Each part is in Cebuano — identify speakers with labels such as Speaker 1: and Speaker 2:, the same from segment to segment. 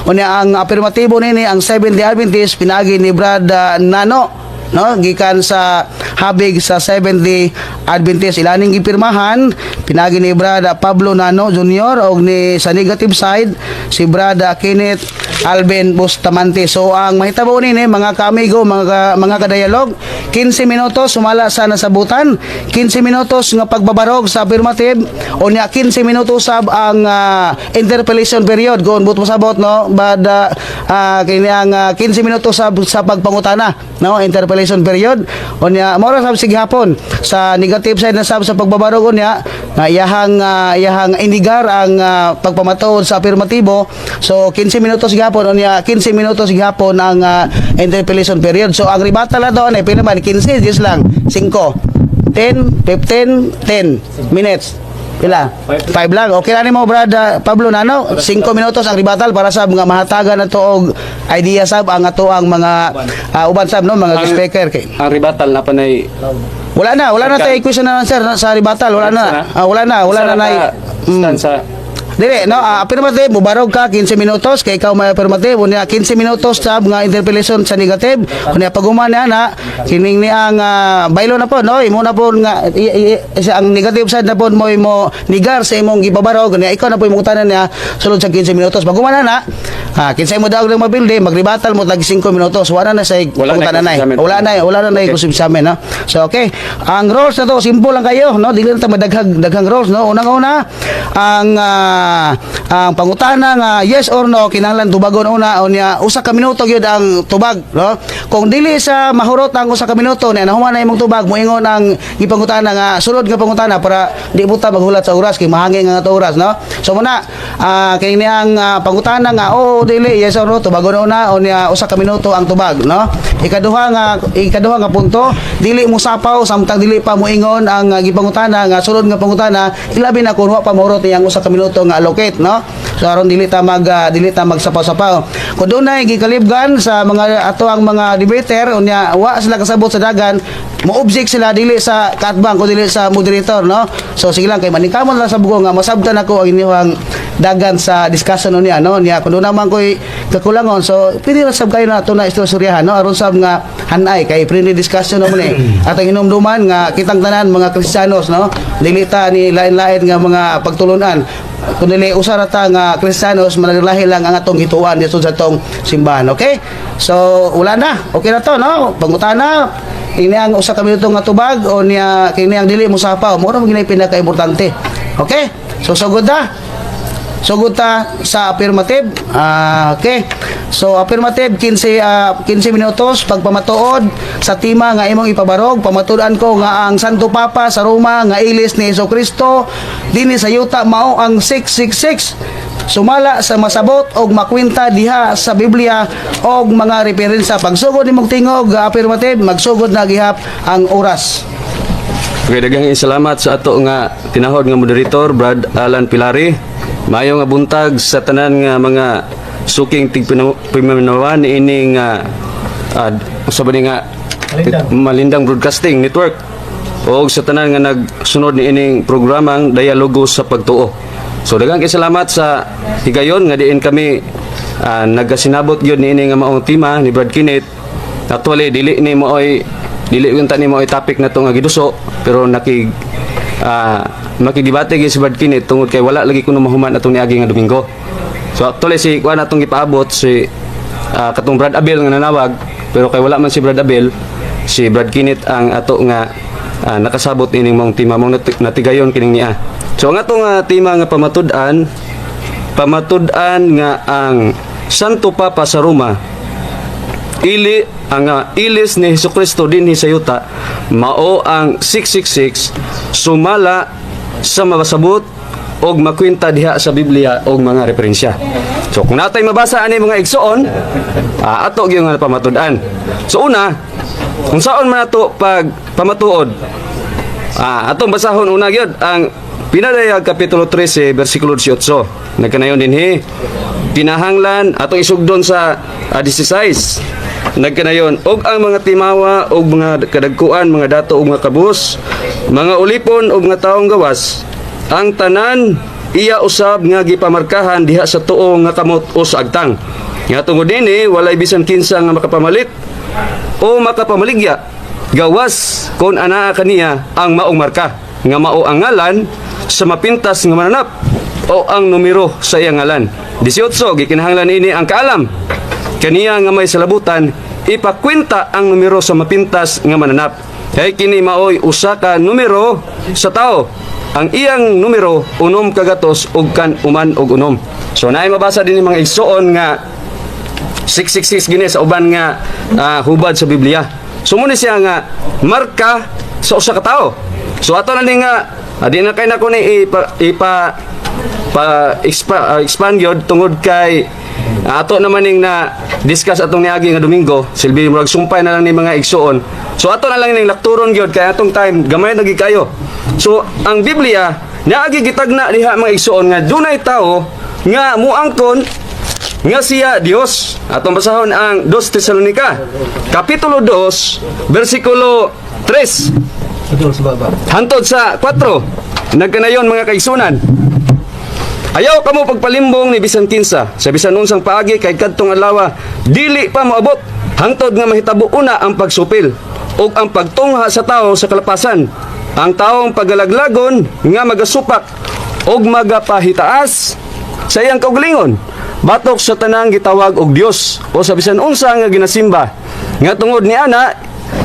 Speaker 1: Unya ang apirmatibo nini ang Seventh Day Adventist pinaagi ni Brad Nano, no, gikan sa habig sa Seventh Day Adventist. Ilaning gipirmahan pinagi ni Brad Pablo Nano Jr. og ni sa negative side si Brad Kenneth Alvin Bustamante. So ang mahitabo nini, mga kaamigo, mga kadialog, 15 minutos sumala sa nasabutan, 15 minutos nga pagbabarog sa affirmative, unya 15 minutos sab ang interpellation period kung buot mosabot, no, bad kini ang 15 minutos sab sa pagpangutana, no, interpellation period. Unya mao ra sab sige hapon sa negative side na sab sa pagbabarog. Unya nga iyahang inigar ang pagpamatuod sa afirmatibo. So 15 minutos gihapon, unya 15 minutos gihapon ang interpellation period. So ang rebuttal na doon ay pila man? 15 just lang 5, 10, 15, 10 minutes. Pila? 5 lang. Okay lang nimo, Brad Pablo Nano. 5 minutos ang rebuttal para sa mga mahatagan na to og idea sab ang ato ang mga uban sab, no, mga speaker kay
Speaker 2: Ang rebuttal na panay
Speaker 1: wala na tayo question na lang, sir, sa rebuttal, wala na. Ah, wala na na.
Speaker 2: Sa
Speaker 1: Dili, no, affirmative, mubarog ka 15 minutos kay ikaw may affirmative, unya 15 minutos sab nga interpellation sa negative. Unya pag-human niya na kining ni ang baylo na po, no, imo na po nga ang negative side na po mo imo nigar sa imong gibabarog, unya ikaw na po imong tanan niya sulod sa 15 minutos. Pag-human na na, kinsay mo daog lang mabildi, magrebattle mo tag 5 minutos. Wala na sa
Speaker 2: Wala na
Speaker 1: pangutana na.
Speaker 2: sa amin.
Speaker 1: Wala na okay sa amin, no. So okay, ang rules na to simple lang kayo, no. Dili na ta madaghag daghang rules, no. Unang-una, ang pangutana nga yes or no kinahanglan tubagon una, unya usa ka minuto gyud ang tubag, no. Kung dili sa mahurot ang usa ka minuto niya, nahuman na imong tubag, moingon ang gipangutana nga sulod nga pangutana para di buta maghulat sa oras kay mahangin nga ato oras, no. So muna kay ni ang pangutana nga oo dili, yes or no, tubagon una, unya usa ka minuto ang tubag, no. Ikaduha nga punto, dili mo sapaw samtang dili pa moingon ang gipangutana nga sulod nga pangutana, ilabi na kung wa pa mahurot niyang usa ka minuto nga allocate, no. So aron dili ta magsapaw-sapaw. Kung dunay gikalibgan sa mga ato ang mga debater, unya wa sila kasabot sa dagan, mo-object sila dili sa kaatbang kun dili sa moderator, no. So sige lang kay maningkamot lang sa bugo nga masabtan ako ang inyong dagan sa discussion unya, no. Niya kung doon naman ko'y kakulangon, so pwede ra sab kayo na ato na istoryahan, no, aron sab nga hanay kay friendly discussion naman eh. At ang hinumduman nga kitang tanan mga Kristiyanos, no, dili ta ni lain-lain nga mga pagtulunan kun dili usa ra ta nga Kristiyanos, managlahi lang ang atong gituan dito sa atong simbahan. Okay, so wala na, okay na to, no. Pangutana ini ang usa ka minuto nga tubag o niya kini ang dili mo sapaw, mo ra man gini pinaka-importante. Okay, so sugod na. Sugod ta sa affirmative. Okay. So affirmative, 15 minutos pagpamatuod sa tema nga imong ipabarog. Pamatuod ko nga ang Santo Papa sa Roma nga ilis ni Kristo dinhi sa yuta mao ang 666 sumala sa masabot og makwenta diha sa Biblia og mga referensya. Pagsugod nimong tingog, affirmative, magsugod na gihap ang oras.
Speaker 2: Okay, daghang salamat sa ato nga tinahod nga moderator, Brad Alan Pilari. Maayo nga buntag sa tanan nga mga suking tigpaminawan ining sa ba ni nga Malindang Broadcasting Network og sa tanan nga nagsunod ni ining programang Dialogo sa Pagtuo. So daghang kay salamat sa higayon nga diin kami nagasinabot gyud niini nga maong tema ni Brad Kenneth. Actually, dili unta ni maoy topic na to nga giduso, pero makigdebate gyud si Brad Kenneth tungod kay wala lagi kuno mahuman atong niagi nga Domingo. So actually si kuan atong gipaabot si katong Brad Abel nga nanawag, pero kay wala man si Brad Abel, si Brad Kenneth ang ato nga nakasabot ining maong tema mong natigayon kining niya. So ang atong tema nga pamatud-an, pamatud-an nga ang Santo Papa sa Roma ili ang ilis ni Hesukristo dinhi sa yuta mao ang 666 sumala sa mabasabot og makwenta diha sa Biblia og mga referensya. So kung natay mabasa ani mga igsoon, ato gyud nga pamatud-an. So una, kung saon man ato pag pamatuod, atong basahon una gyud ang Pinadayag kapitulo 13 bersikulo 18. Nagkanayon dinhi, kinahanglan atong isugdon sa 16. Nagkanayon, og ang mga timawa og mga kadagkuan, mga dato og mga kabus, mga ulipon og mga taong gawas, ang tanan Iya usab nga gipamarkahan diha sa tuo nga kamot o sa agtang. Nga tungod nini, walay bisan kinsa nga makapamalit o makapamaligya gawas kon anaa kaniya ang maong marka nga mao ang ngalan sa mapintas nga mananap o ang numero sa iyang ngalan. 18. Gikinahanglan ini ang kaalam kaniya nga may salabutan ipakwenta ang numero sa mapintas nga mananap, kay kini maoy usa ka numero sa tao. Ang iyang numero 996. So naay mabasa din mga igsoon nga 666 gini sa uban nga hubad sa Biblia. So muna siya nga marka sa usa ka tawo. So ato na ni nga di na kay nako ni ipa, ipa pa expand gyud tungod kay ato naman ning na discuss atong niagi nga Domingo, silbi murag sumpay na lang ni mga igsuon. So ato na lang ning lakturon gyud kay atong time gamay na gyud kayo. So ang Biblia naagi gitagna diha, mga igsuon, nga dunay tawo nga muangkon nga siya Dios. Atong basahon ang 2 Tesalonica kapitulo 2 bersikulo 3 hantod sa 4. Nagkanayon, mga kaigsunan. Ayaw kamo pagpalimbong ni bisan kinsa sa bisan unsang paagi, kay kadtong adlaw dili pa moabot hangtod nga mahitabo una ang pagsupil ug ang pagtungha sa tao sa kalapasan, ang taong pagalaglagon nga magasupak ug magapahitaas sa iyang kaugalingon batok sa tanang gitawag og Dios o sa bisan unsa nga ginasimba, nga tungod ni ana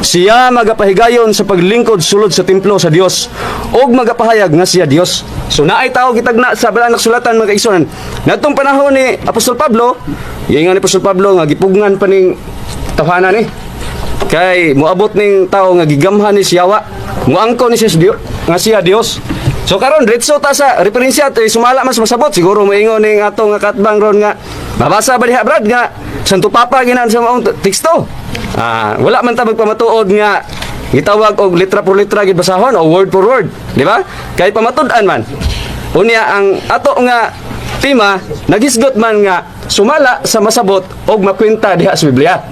Speaker 2: siya magapahigayon sa paglingkod sulod sa templo sa Dios ug magapahayag nga siya Dios. So naay tao gitagna sa balaan sulatan, mga kaigsuonan. Ngadtong panahon ni Apostol Pablo, giingon ni Apostol Pablo nga gipugngan pa ning tawhana ni. Kay moabot ning tao nga gigamhan ni siyawa, muangko ni siya sa Dios, nga siya Dios. So karon diretso ta sa referensya to sumala mas masabot siguro moingon ning ato nga katbang ron nga mabasa ba diha, Brad, nga Santo Papa ginan sa maong teksto. Wala man ta magpamatuod nga gitawag og litra por litra gid basahon o word for word, di ba? Kay pamatud-an man. Unya ang ato nga tema naghisgot man nga sumala sa masabot og makwenta diha sa Biblia.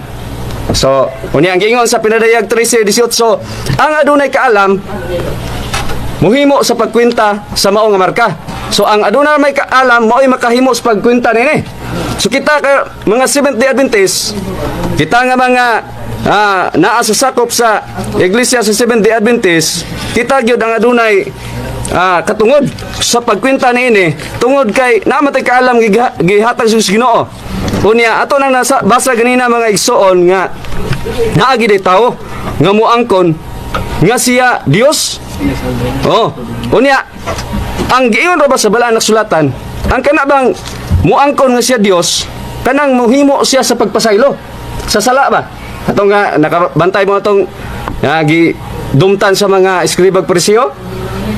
Speaker 2: So, unya ang giingon sa Pinadayag 13:18, ang adunay kaalam muhimo sa pagkwenta sa mao nga marka. So ang aduna may kaalam mao'y makahimo sa pagkwenta nini. So kita ka mga Seventh Day Adventist, kita nga mga naa sa sakop sa Iglesia sa Seventh Day Adventist, kita gyud ang adunay katungod sa pagkwenta niini tungod kay naa man tay kaalam gihatag sa Ginoo. Unya ato nang nasa basa ganina, mga igsoon, nga naa gid tawo nga muangkon nga siya Dios. Oh, unya ang giingon ra ba sa balaan nga sulatan, ang kana bang muangkon nga siya Dios, kanang muhimo siya sa pagpasaylo sa sala ba? Atong nga nakabantay mo atong nga gidumtan sa mga eskribag Pariseo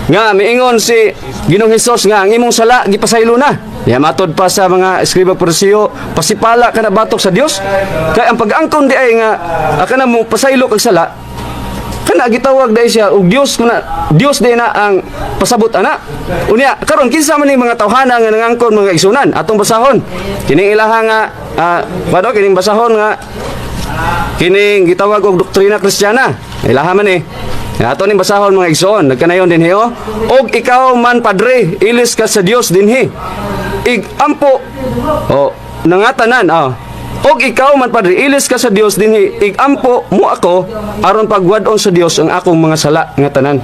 Speaker 2: nga miingon si Ginoong Hesus nga ang imong sala gipasaylo na. Ya matod pa sa mga eskribag Pariseo, pasipala ka na batok sa Dios. Kay ang pag-angkon di ay nga kana mo pasaylo kag sala, kana gitawag dai siya og Dios, kuna Dios day na ang pasabot ana. Unya karon kinsa man ning mga tawhana nga nangangkon, mga igsunan? Atong basahon kining ilaha nga pado kining basahon nga kining gitawag og Doktrina Kristiyana, ilaha man eh. Ato ning basahon, mga igsoon. Nagkanayon dinhi oh. "Og ikaw man, padre, ilis ka sa Dios dinhi. Ig ampo oh nangatanan oh. Og ikaw man, padre, ilis ka sa Dios dinhi, igampo mo ako aron pagwad-on sa Dios ang akong mga sala nga tanan."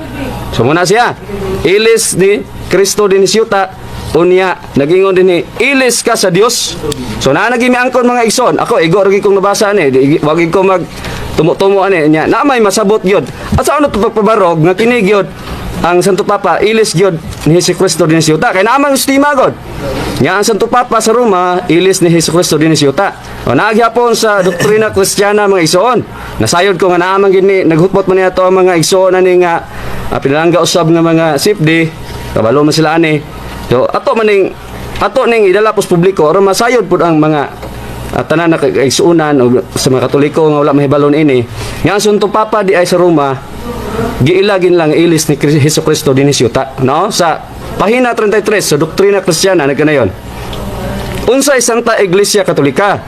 Speaker 2: So muna siya. Ilis ni Kristo dinhi siyuta. Unya nagingon dinhi, "Ilis ka sa Dios." So naa nagi miangkon, mga igsoon. Ako igo ra kong nabasa ani, wag ko mag tumo-tumo ani nya. Na may masabot gyud. At sa ano to pagpabarog nga kini gyud ang Santo Papa ilis gyud ni Hesus Kristo dinhi siyuta, kay naamang estima god nga ang Santo Papa sa Roma ilis ni Hesus Kristo dinhi siyuta. O naagyapon sa Doktrina Kristiyana, mga igsoon. Nasayod ko nga naamang gini naghutbot man niya to ang mga igsoon ani nga pinalangga usab nga mga safety kabalo man sila ani. So ato maning ato ning idala pos publiko aron masayod pud ang mga tanan na kaigsuonan o sa mga Katoliko nga wala mahibalon ini nga ang Santo Papa di ay sa Roma giilagin lang ilis ni Hesus Kristo dinhi siyuta, no? Sa pahina 33 sa Doktrina Kristiyana nagkanayon. Unsay Santa Iglesia Katolika?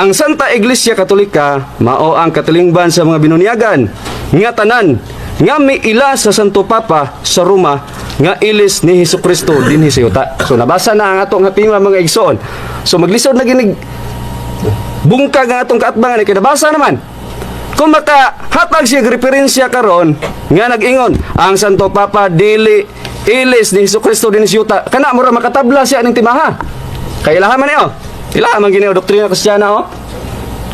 Speaker 2: Ang Santa Iglesia Katolika mao ang katilingban sa mga binunyagan nga tanan. nga miila sa Santo Papa sa Roma nga ilis ni Hesus Kristo dinhi sa yuta. So nabasa na ang ato nga tema, mga igsoon. So maglisod na ginig bungkag ang atong kaatbangan kay nabasa naman. Kung makahatag siya og referensya karon nga nag-ingon ang Santo Papa dili ilis ni Hesus Kristo dinhi sa yuta, kana mura makatabla siya ning timaha. Kay ilaha man niyo. Ilaha man gini doktrina Kristiyana, oh.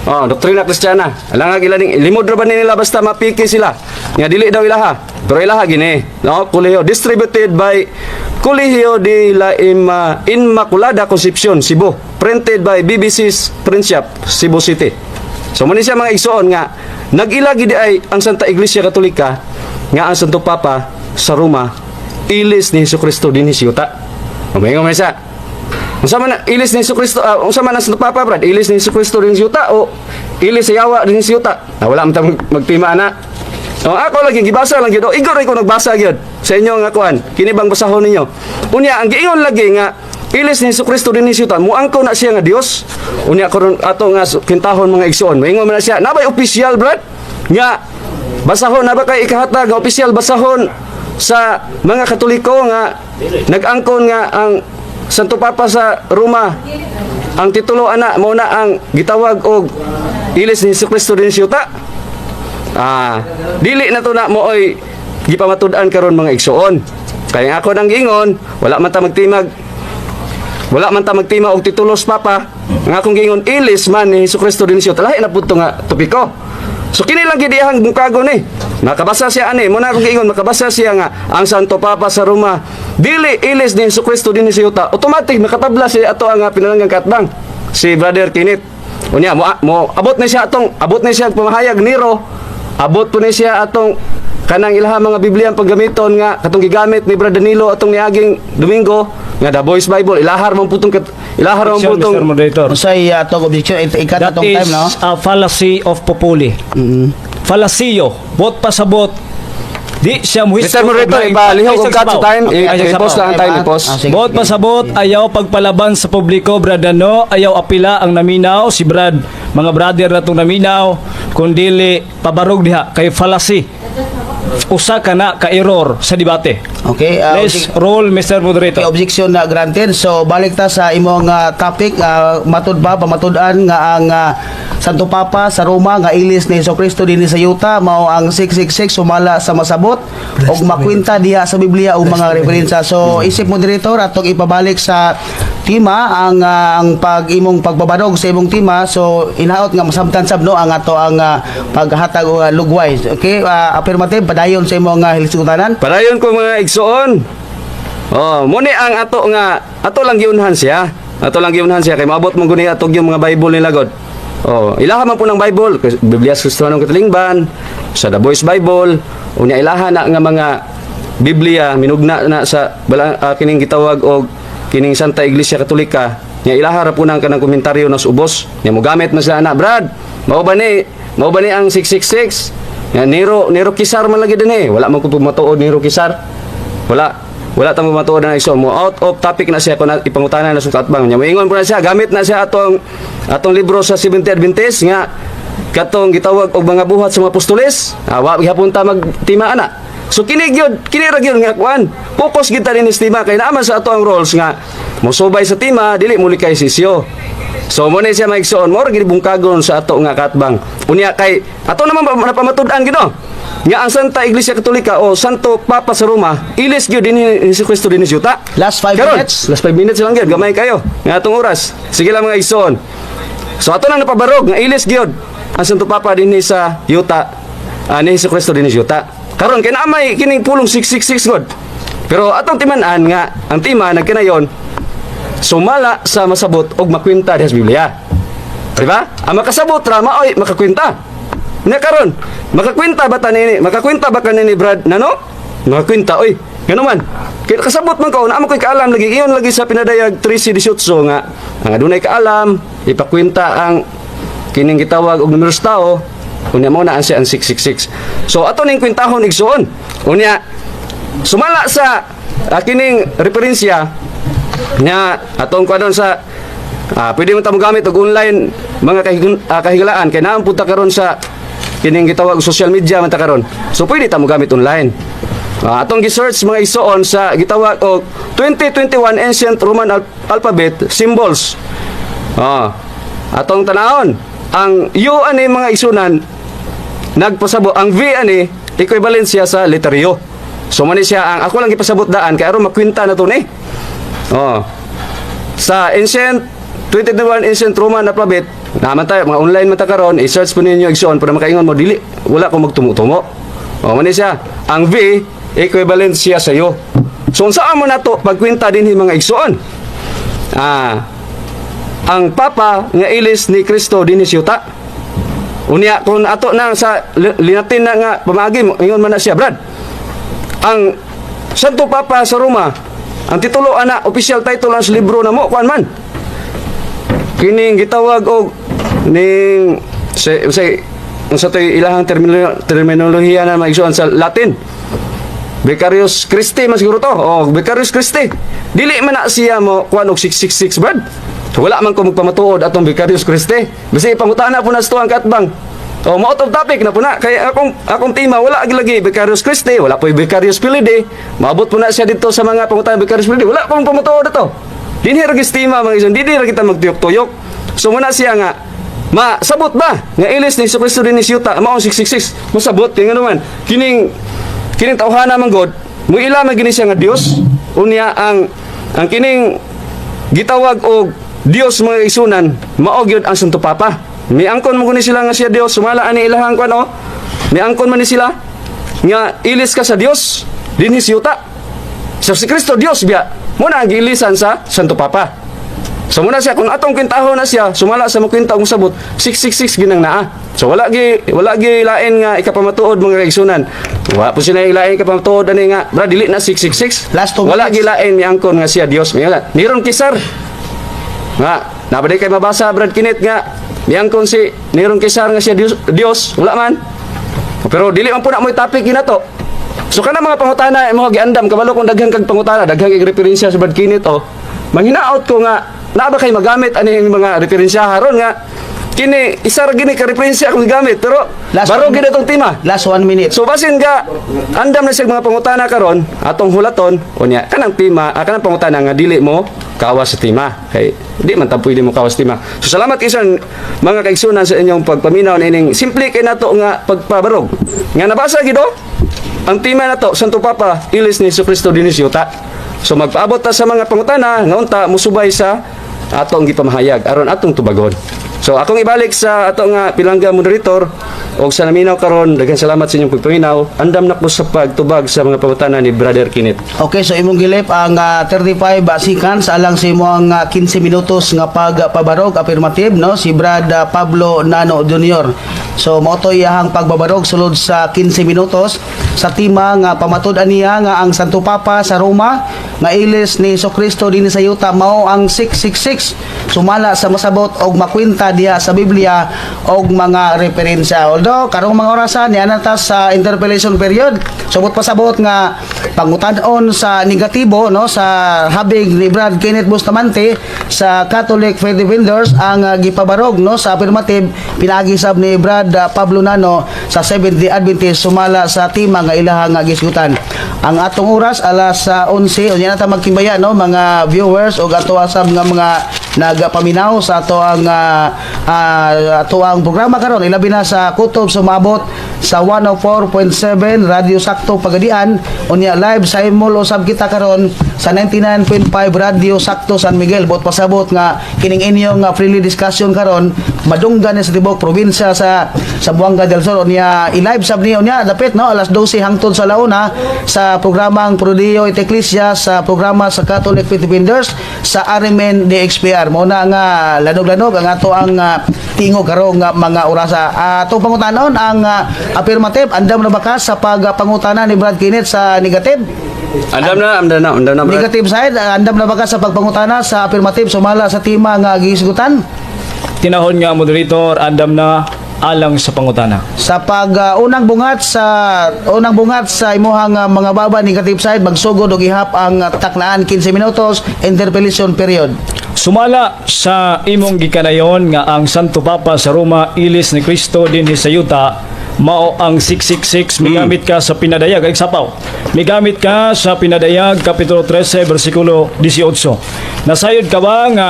Speaker 2: Oh, doktrina Kristiyana. Alang ila ning limod ra ba ni nila basta mapiki sila. Nga dili daw ilaha. Pero ilaha gini, no? Kolehiyo distributed by Colegio de la Inmaculada Concepcion, Cebu. Printed by BBC's Print Shop, Cebu City. So mo ni siya, mga igsoon, nga nag-ila gid ay ang Santa Iglesia Katolika nga ang Santo Papa sa Roma ilis ni Jesucristo dinhi sa yuta. Umingon man siya. Unsa man na ilis ni Jesucristo, unsa man ang Santo Papa, Brad? Ilis ni Jesucristo dinhi sa yuta o ilis sa yawa dinhi sa yuta? Ah, wala man ta magtima ana. Oh, ako lagi gibasa lang gyud. Oh, igor ko nagbasa gyud sa inyo nga kuan. Kini bang basahon ninyo? Unya ang giingon lagi nga ilis ni Jesucristo dinhi sa yuta, muangko na siya nga Dios. Unya karon ato nga kintahon, mga igsoon. Moingon man na siya, nabay opisyal, Brad, nga basahon na ba kay ikahatag nga opisyal basahon sa mga Katoliko nga nag-angkon nga ang Santo Papa sa Roma ang titulo ana mao na ang gitawag og ilis ni Jesucristo dinhi sa yuta? Ah, dili na to na mooy gipamatud-an karon, mga igsoon. Kaya ako nang giingon, wala man ta magtimag, wala man ta magtima og titulos papa. Nga akong giingon, ilis man ni Jesucristo dinhi sa yuta. Lahi na pud to nga topiko. So kini lang gid iyang bungkagon ni. Nakabasa siya ani, mo na akong giingon, makabasa siya nga ang Santo Papa sa Roma dili ilis ni Jesucristo dinhi sa yuta. Automatic makatabla siya ato ang pinalanggang katbang si Brother Kenneth. Unya mo abot na siya atong abot na siya pamahayag Nero. Abot po ni siya atong kanang ilaha mga Biblia ang paggamiton nga katong gigamit ni Brother Danilo atong niaging Domingo nga The Voice Bible, ilahar man putong ilahar man
Speaker 3: Objection,
Speaker 2: putong
Speaker 3: Mr. Moderator.
Speaker 1: Unsay atong objection ikat
Speaker 3: That
Speaker 1: atong
Speaker 3: is
Speaker 1: time, no?
Speaker 3: a fallacy of populi. Fallacio. Bot pasabot. Di siya muhisgot.
Speaker 2: Mr. Moderator, ipalihok og cut sa time, i-post lang ang time, i-post.
Speaker 1: Ah, sige,
Speaker 3: Bot
Speaker 1: sige.
Speaker 3: pasabot, ayaw pagpalaban sa publiko, Brad ano, ayaw apila ang naminaw, si Brad, mga brother na itong naminaw, kundili pabarog diha, kay fallacy. Usa ka na ka error sa debate.
Speaker 1: Okay,
Speaker 3: Let's roll, Mr. Moderator.
Speaker 1: Okay, objection na granted. So balik ta sa imong topic, matud ba pamatud-an nga ang Santo Papa sa Roma nga ilis ni Jesucristo dinhi sa yuta mao ang 666 sumala sa masabot ug makwenta diha sa Biblia og mga referensya? So isip moderator, atong ipabalik sa tema ang pag imong pagbabarog sa imong tema, so inaot nga masabtan sab, no, ang ato ang paghatag og lugway. Okay, affirmative, padayon sa imong hilisgutanan.
Speaker 2: Padayon ko, mga igsoon. Oh, muni ang ato nga ato lang giunhan siya. Ato lang giunhan siya kay maabot mo guni atog yung mga Bible nila god. Oh, ilaha man po ng Bible, Biblia sa Kristohanong Katilingban, sa The Voice Bible, unya ilaha na nga mga Biblia minugna na sa bala, kining gitawag og kining Santa Iglesia Katolika nya ilaha ra po nang kanang komentaryo nas ubos nya mogamit man sila ana, Brad, mao ba ni ang 666 nga Nero Nero Kisar man lagi dinhi? Wala man ko matuod Nero Kisar, wala wala ta mo matuod na iso mo. Out of topic na siya kung ipangutana na sa katbang nya. Moingon po na siya, gamit na siya atong atong libro sa Seventh Adventist nga katong gitawag og mga buhat sa mga apostoles. Ah, wa gihapon ta magtima ana. So kini gyud, kini ra gyud nga kuan, focus gid ta dinhi sa tema kay naa man sa ato ang roles nga mosubay sa tema, dili muli kay sisyo. So mo na siya, maigsoon, mo ra gid bungkagon sa ato nga katbang. Unya kay ato naman napamatud-an gid, no, nga ang Santa Iglesia Katolika o Santo Papa sa Roma ilis gyud dinhi ni Jesucristo dinhi sa yuta.
Speaker 1: Last 5
Speaker 2: Karon,
Speaker 1: minutes.
Speaker 2: last 5 minutes lang gyud, gamay kayo nga atong oras. Sige lang, mga igsoon. So ato nang napabarog nga ilis gyud ang Santo Papa dinhi sa yuta, ni Jesucristo dinhi sa yuta. Karon kay naa may kining pulong 666 god. Pero atong timan-an nga ang tema nagkanayon sumala sa masabot og makwenta diha sa Biblia. Di ba? Ang makasabot ra maoy makakwenta. Nya karon, makakwenta ba ta nini? Makakwenta ba kanini, Brad? Nano? Makakwenta oy. Ngano man? Kay kasabot man ko, naa man ko'y kaalam lagi iyon lagi sa pinadayag 13:18 nga ang adunay kaalam ipakwenta ang kining gitawag og numeros tao, unya mo na ang siya ang 666. So ato ning kwentahon, igsuon. Unya sumala sa kining referensya nya atong kuan sa pwede mo ta mogamit og online, mga kahigalaan, kay naa punta karon sa Kining gitawag social media man ta karon. So pwede ta mo gamit online. Atong gi-search, mga igsoon, sa gitawag og 2021 Ancient Roman Alphabet Symbols. Atong tanahon, ang U ani, mga igsunan, nagpasabot ang V ani equivalent siya sa letter U. So man siya ang ako lang gipasabot daan kay aron makwenta na to ni. Oh. Sa ancient 2021 Ancient Roman Alphabet, naman tayo mga online man ta karon, i-search po ninyo, igsoon, para makaingon mo dili wala ko magtumo-tumo. Oh, man siya. Ang V equivalent siya sa U. So unsa mo nato pagkwenta dinhi, mga igsoon? Ang Papa nga ilis ni Kristo dinhi sa yuta. Unya kung ato na sa linatin na nga pamaagi mo, ingon man na siya, Brad. Ang Santo Papa sa Roma, ang titulo ana, official title ang sa libro na mo kuan man. Kining gitawag og ning sa unsa toy ilahang terminolohiya na maigsuon sa Latin. Vicarius Christi man siguro to. Oh, Vicarius Christi. Dili man na siya mo kuan og 666, Brad. So, wala man ko magpamatuod atong Vicarius Christi. Basta ipangutana po na sa tuwang katbang. Oh, mo out of topic na po na. Kaya akong tema wala lagi Vicarius Christi, wala po Vicarius Filii. Maabot po na siya dito sa mga pangutana Vicarius Filii. Wala pong pamatuod ato. Dinhi ra gyud tema, mga igsoon, dili ra kita magtuyok-tuyok. So muna siya nga masabot ba nga ilis ni Kristo dinhi sa yuta mao ang 666? Masabot kay ngano man kining tawhana man god mo ila man gini siya nga Dios. Unya ang kining gitawag og Dios, mga igsunan, mao gyud ang Santo Papa. Miangkon mo guni sila nga siya Dios sumala ani ilahang kuan oh. Miangkon man ni sila nga ilis ka sa Dios dinhi sa yuta. So si Kristo Dios biya mo na ang giilisan sa Santo Papa. So muna siya kung atong kwintahon na siya sumala sa makwinta og sabot 666 ginang naa. So wala gi lain nga ikapamatuod, mga kaigsunan. Wala po sila lain ikapamatuod ani nga bra dili na 666.
Speaker 1: Last 2
Speaker 2: Wala
Speaker 1: minutes.
Speaker 2: gi lain miangkon nga siya Dios. Wala. Neron Caesar. Nga nabaday kay mabasa, Brad Kenneth, nga miangkon si Neron Caesar nga siya Dios, Dios wala man. Pero dili man po na mo'y topic ginato. So kana mga pangutana mo giandam kabalo kung daghan kag pangutana, daghan kag referensya sa Brad Kenneth oh. Manghinaot ko nga naa ba kay magamit ani yung mga referensya haron nga kini isa ra gini ka referensya akong gigamit pero
Speaker 1: Last
Speaker 2: baro
Speaker 1: one.
Speaker 2: gid atong tema.
Speaker 1: Last 1 minute.
Speaker 2: So basin ga andam na siya mga pangutana karon atong hulaton unya kanang tema, kanang pangutana nga dili mo kawas sa tema kay di man ta pwede mo kawas sa tema. So salamat isan mga kaigsunan sa inyong pagpaminaw nining simple kay nato nga pagpabarog. Nga nabasa gid oh, ang tema nato, Santo Papa ilis ni Kristo dinhi sa yuta. So magpaabot ta sa mga pangutana nga unta musubay sa atong gipamahayag aron atong tubagon. So akong ibalik sa ato nga pilangga moderator og sa naminaw karon, daghang salamat sa inyong pagpaminaw. Andam na ko sa pagtubag sa mga pangutana ni Brother Kenneth.
Speaker 1: Okay, so imong gilip ang 35 seconds alang sa imong 15 minutos nga pagpabarog affirmative, no, si Brad Pablo Nano Jr. So mao to iyahang pagbabarog sulod sa 15 minutos sa tema nga pamatud-an niya nga ang Santo Papa sa Roma nga ilis ni Kristo dinhi sa yuta mao ang 666 sumala sa masabot og makwenta diha sa Biblia og mga referensya. Although karong mga orasan niya na ta sa interpellation period, subot pasabot nga pangutan-on sa negatibo, no, sa habig ni Brad Kenneth Bustamante sa Catholic Faith Defenders ang gipabarog, no, sa affirmative pinaagi sab ni Brad Pablo Nano sa Seventh Day Adventist sumala sa tema nga ilahang nga gisgutan. Ang atong oras alas 11, unya na ta magkimbaya, no, mga viewers ug ato asab nga mga nagapaminaw sa ato ang programa karon, ilabi na sa kutob sumabot sa 104.7 Radyo Sakto Pagadian. Unya live sa imol usab kita karon sa 99.5 Radyo Sakto San Miguel. Bot pasabot nga kining inyong freely discussion karon madunggan ni sa tibok probinsya sa Zamboanga del Sur. Unya i-live sab niyo unya dapit, no, alas 12 hangtod sa launa sa programang Pro Deo et Ecclesia, sa programa sa Catholic Faith Defenders sa RMN DXPR. Mo na nga lanog-lanog ang ato ang tingog karong nga mga orasa. Atong pangutanon ang affirmative, andam na ba ka sa pagpangutana ni Brad Kenneth sa negative?
Speaker 2: Andam na, andam na, andam na, Brad.
Speaker 1: Negative side, andam na ba ka sa pagpangutana sa affirmative sumala sa tema nga gisgutan?
Speaker 3: Tinahon nga moderator, andam na alang sa pangutana.
Speaker 1: Sa pag unang bungat sa imuhang mga baba, negative side, magsugod og ihap ang taknaan 15 minutos interpellation period.
Speaker 3: Sumala sa imong gikanayon nga ang Santo Papa sa Roma ilis ni Kristo dinhi sa yuta, mao ang 666, migamit ka sa Pinadayag ay sapaw. Migamit ka sa Pinadayag kapitulo 13 bersikulo 18. Nasayod ka ba nga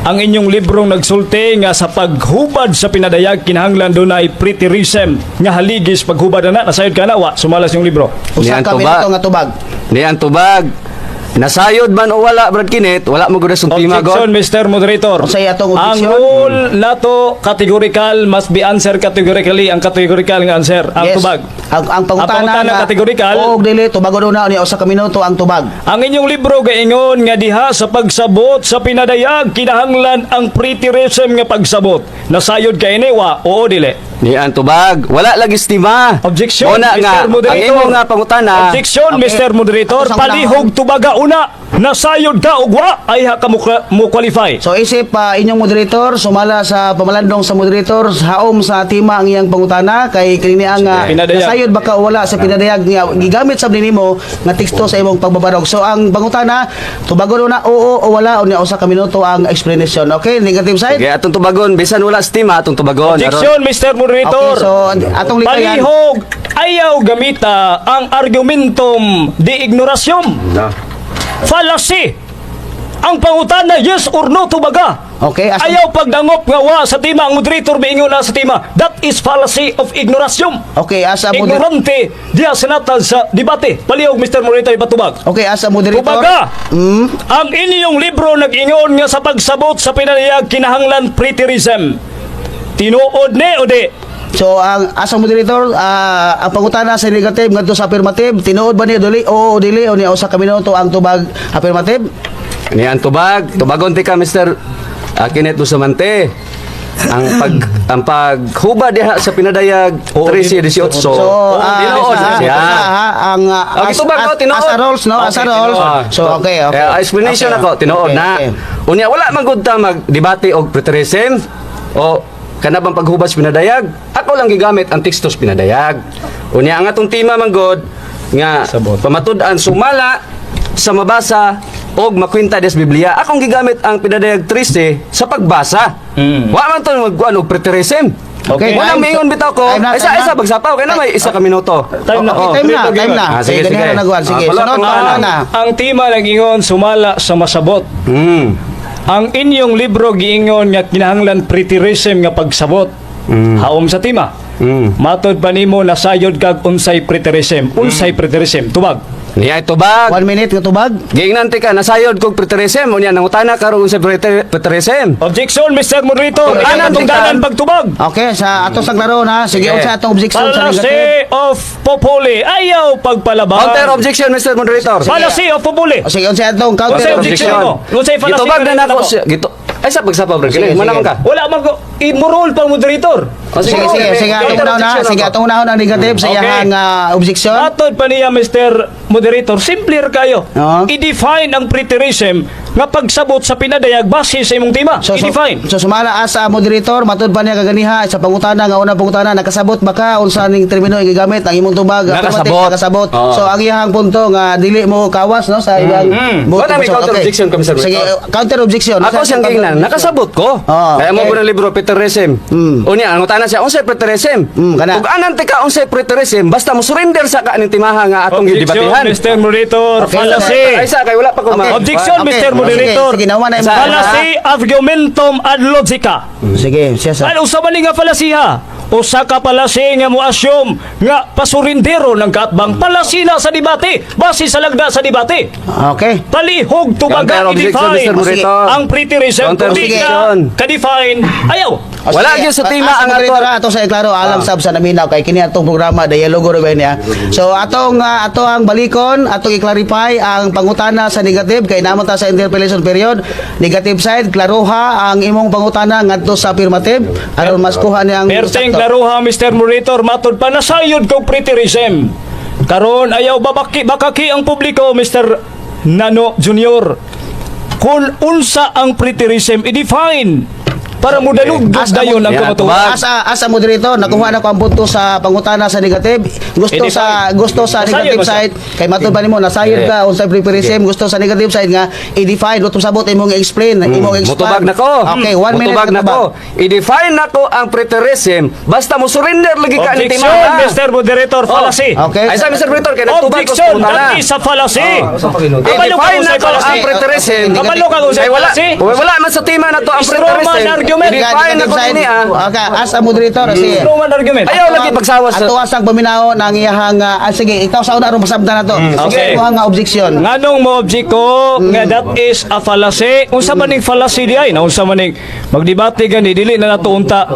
Speaker 3: ang inyong librong nagsulti nga sa paghubad sa Pinadayag kinahanglan dunay preterism nga haligis paghubad na? Nasayod ka na wa sumala sa inyong libro?
Speaker 1: Usa
Speaker 2: Niyan
Speaker 1: ka
Speaker 2: tubag.
Speaker 1: minuto nga tubag.
Speaker 2: Ni ang tubag. Nasayod man o wala, Brad Kenneth, wala mo gud sa tema
Speaker 3: Objection,
Speaker 2: god.
Speaker 3: Mr. Moderator.
Speaker 1: Unsay atong
Speaker 3: Ang
Speaker 1: objection?
Speaker 3: rule nato, categorical must be answer categorically. Ang categorical nga answer, ang tubag.
Speaker 1: Ang pangutana,
Speaker 3: Ang pangutana
Speaker 1: nga,
Speaker 3: categorical.
Speaker 1: Oo, dili tubagon una ni usa ka minuto ang tubag.
Speaker 3: Ang inyong libro gaingon nga diha sa pagsabot sa Pinadayag kinahanglan ang preterism nga pagsabot. Nasayod kay ini wa, oo dili?
Speaker 2: Ni ang tubag. Wala lagi stima.
Speaker 3: Objection,
Speaker 2: Muna
Speaker 3: Mr.
Speaker 2: nga, ang
Speaker 3: Moderator.
Speaker 2: imo nga pangutana.
Speaker 3: Objection,
Speaker 1: Okay.
Speaker 3: Mr. Moderator.
Speaker 1: Ako sa
Speaker 3: Palihog tubaga una. Nasayod ka og wa ay ha ka mo qualify.
Speaker 1: So isip pa inyong moderator, sumala sa pamalandong sa moderator, haom sa tema ang iyang pangutana kay kini ang
Speaker 3: Pinadayag.
Speaker 1: nasayod baka wala sa Pinadayag nga gigamit sab nimo nga teksto sa imong pagbabarog. So ang pangutana, tubagon una oo o wala, unya usa ka minuto ang explanation. Okay, negative side.
Speaker 2: Sige, atong tubagon bisan wala stima atong tubagon.
Speaker 3: Objection, Mr. Moderator.
Speaker 1: Okay, so atong likayan.
Speaker 3: Palihog, ayaw gamita ang argumentum de ignorasyum.
Speaker 2: No.
Speaker 3: Fallacy. Ang pangutana, yes or no tubaga.
Speaker 1: Okay,
Speaker 3: Ayaw pagdangop nga wa sa tema ang moderator miingon na sa tema. That is fallacy of ignorasyum.
Speaker 1: Okay, as a moderator.
Speaker 3: Ignorante diha sinatad sa debate. Palihog, Mr. Moderator, ipatubag.
Speaker 1: Okay, as a moderator.
Speaker 3: Tubaga. Ang inyong libro nag-ingon nga sa pagsabot sa Pinadayag kinahanglan preterism. Tinuod ni o di?
Speaker 1: So ang as a moderator, ang pangutana sa negative ngadto sa affirmative, tinuod ba ni dili oo o dili, unya usa ka minuto ang tubag affirmative?
Speaker 2: Ni ang tubag, tubagon ti ka, Mr. Kenneth Bustamante. Ang paghuba diha sa Pinadayag 13:18.
Speaker 1: So,
Speaker 2: tinuod siya.
Speaker 1: ang
Speaker 2: Okay, tubag ko, tinuod.
Speaker 1: As a rules, no? As a rules. So, okay.
Speaker 2: Eh, explanation
Speaker 1: Okay.
Speaker 2: ako, tinuod
Speaker 1: Okay,
Speaker 2: na.
Speaker 1: okay.
Speaker 2: Unya wala man gud ta magdebate og preterism o kana bang paghubad sa Pinadayag. Ako lang gigamit ang teksto sa Pinadayag. Unya ang atong tema man gud nga
Speaker 3: Sabot.
Speaker 2: pamatud-an sumala sa mabasa og makwenta des Biblia. Akong gigamit ang Pinadayag 13 sa pagbasa. Wa man to magkuan og preterism.
Speaker 1: Okay,
Speaker 2: wala mingon bitaw ko.
Speaker 1: I'm not-
Speaker 2: Isa
Speaker 1: I'm
Speaker 2: isa
Speaker 1: not-
Speaker 2: pagsapaw kay na may isa ka minuto.
Speaker 3: Time na.
Speaker 1: Okay, time na, time na.
Speaker 2: Ah, sige,
Speaker 1: Sige,
Speaker 2: sige.
Speaker 1: ganyan na nagwan. Sige,
Speaker 2: Ah, wala
Speaker 1: sunod
Speaker 2: pang
Speaker 1: pangutana.
Speaker 3: Ang tema nag-ingon sumala sa masabot. Ang inyong libro giingon nga kinahanglan preterism nga pagsabot. Haom sa tema. Matod pa nimo nasayod kag unsay preterism. Unsay preterism? Tubag.
Speaker 2: Niya tubag.
Speaker 1: 1 minute nga tubag.
Speaker 2: Giingnan ti ka nasayod kog preterism, unya nangutana karon sa preterism.
Speaker 3: Objection, Mr. Moderator.
Speaker 2: Okay,
Speaker 3: Ikaw
Speaker 2: anong
Speaker 3: atong dalan pagtubag.
Speaker 1: Okay, sa ato sa klaro na. Sige,
Speaker 2: Sige.
Speaker 1: unsa atong objection sa
Speaker 3: Fallacy
Speaker 1: negative?
Speaker 3: of populi. Ayaw pagpalaban.
Speaker 2: Counter objection, Mr. Moderator.
Speaker 3: Fallacy of populi.
Speaker 1: O sige, unsa atong counter
Speaker 3: Unsay objection mo? Unsay fallacy
Speaker 2: Gitubag na
Speaker 3: nga
Speaker 2: nako
Speaker 3: nako?
Speaker 2: siya. Gito. Ay sa pagsapa bro.
Speaker 1: Sige,
Speaker 2: Kini
Speaker 1: sige.
Speaker 2: man ka.
Speaker 3: Wala man ko immoral pang moderator.
Speaker 2: O,
Speaker 1: Sige, sige, sige, atong
Speaker 2: Counter
Speaker 1: unahon na.
Speaker 2: objection
Speaker 1: Sige,
Speaker 2: ako.
Speaker 1: atong unahon ang negative sa
Speaker 3: Okay.
Speaker 1: iyahang objection.
Speaker 3: Matod pa niya, Mr. Moderator, simple ra kayo.
Speaker 1: Oo.
Speaker 3: I-define ang preterism nga pagsabot sa Pinadayag base sa imong tema.
Speaker 1: So, so,
Speaker 3: I-define.
Speaker 1: so sumala as a moderator, matud pa niya kaganiha sa pangutana nga unang pangutana, nakasabot ba ka unsa ning termino gigamit ang imong tubag?
Speaker 2: Nakasabot.
Speaker 1: Affirmative, nakasabot.
Speaker 2: Oo.
Speaker 1: So ang iyahang punto nga dili mo kawas no sa iyang
Speaker 2: Wala may counter objection ka, Mr.
Speaker 1: Sige,
Speaker 2: Moderator.
Speaker 1: counter objection.
Speaker 2: Ako siyang giingnan, nakasabot ko.
Speaker 1: Oo,
Speaker 2: Kaya mo
Speaker 1: okay.
Speaker 2: ko ng libro preterism. Unya ang utana siya unsay preterism.
Speaker 1: Kana.
Speaker 2: Ug anan ti ka unsay preterism, basta mo surrender sa ka aning timaha nga atong
Speaker 3: Objection,
Speaker 2: gidebatehan.
Speaker 3: Mr. Moderator.
Speaker 1: Okay.
Speaker 3: Fallacy.
Speaker 2: Ay sa kay wala pa ko ma.
Speaker 3: Objection, Mr. Moderator.
Speaker 1: Sige, sige, naman na imong-
Speaker 3: Fallacy argumentum ad logica.
Speaker 1: Sige, siya sa.
Speaker 3: Ano usa man ni nga fallacy ha? Usa ka fallacy nga mo assume nga pasurindero ng kaatbang, fallacy na sa debate base sa lagda sa debate.
Speaker 1: Okay.
Speaker 3: Palihog tubaga,
Speaker 2: Counter objection,
Speaker 3: i-define
Speaker 2: Mr. Moderator.
Speaker 3: ang preterism.
Speaker 2: Counter
Speaker 3: Kung di ka
Speaker 2: objection.
Speaker 3: ka-define, ayaw.
Speaker 1: O,
Speaker 2: Wala
Speaker 1: sige,
Speaker 2: gyud sa tema
Speaker 1: as
Speaker 2: ang
Speaker 1: moderator, ato sa klaro alang sab sa naminaw kay kini atong programa dialogo ra ba niya. So atong ato ang balikon, atong i-clarify ang pangutana sa negative kay naman ta sa interpellation period. Negative side, klaroha ang imong pangutana ngadto sa affirmative aron mas kuha niyang
Speaker 3: Perteng
Speaker 1: sakto.
Speaker 3: klaruha, Mr. Moderator, matod pa nasayod kog preterism. Karon ayaw babaki bakaki ang publiko, Mr. Nano Junior. Kung unsa ang preterism, i-define. Para mudanugdog dayon ang
Speaker 2: Yeah,
Speaker 3: kamatuoran.
Speaker 2: tubag.
Speaker 1: As a moderator, nakuha na ko ang punto sa pangutana sa negative. Gusto
Speaker 3: I-define.
Speaker 1: sa gusto sa
Speaker 3: Nasayod
Speaker 1: negative
Speaker 3: ba siya?
Speaker 1: side kay matud ba nimo nasayod ka unsay preterism, gusto sa negative side nga i-define, utong sabot imong explain, imong expand.
Speaker 2: Mutubag na ko.
Speaker 1: Okay, 1 minute
Speaker 2: Mutubag
Speaker 1: ka
Speaker 2: na ko.
Speaker 1: tubag.
Speaker 2: I-define na ko ang preterism. Basta mo surrender lagi ka ni
Speaker 3: Objection,
Speaker 2: tema.
Speaker 3: Mr. Moderator, fallacy.
Speaker 1: Okay.
Speaker 2: Ay sa Mr. Moderator kay nagtubag ko sa
Speaker 3: Objection,
Speaker 2: pangutana.
Speaker 3: that is a fallacy. Kabalo ka
Speaker 2: I-define
Speaker 3: kung
Speaker 2: na
Speaker 3: sa'y
Speaker 2: ko
Speaker 3: fallacy.
Speaker 2: ang preterism.
Speaker 3: Kabalo ka kung sa'y
Speaker 2: Kay wala,
Speaker 3: fallacy.
Speaker 2: wala man sa tema na to ang
Speaker 3: Straw man
Speaker 2: preterism.
Speaker 3: argument.
Speaker 2: I-define na
Speaker 1: Negative
Speaker 2: ko
Speaker 1: side.
Speaker 2: ni ah.
Speaker 1: Okay, as a moderator, sige.
Speaker 3: Straw man argument.
Speaker 2: Ayaw lagi pagsawas sa
Speaker 1: Ato asang paminaw ng iyahang sige, ikaw sa una aron masabtan na to. Sige,
Speaker 3: Okay.
Speaker 1: imong nga objection.
Speaker 3: Nganong mo object ko nga that is a fallacy? Unsa man ning fallacy di ay? Naunsa man ning magdebate gani, dili na nato unta.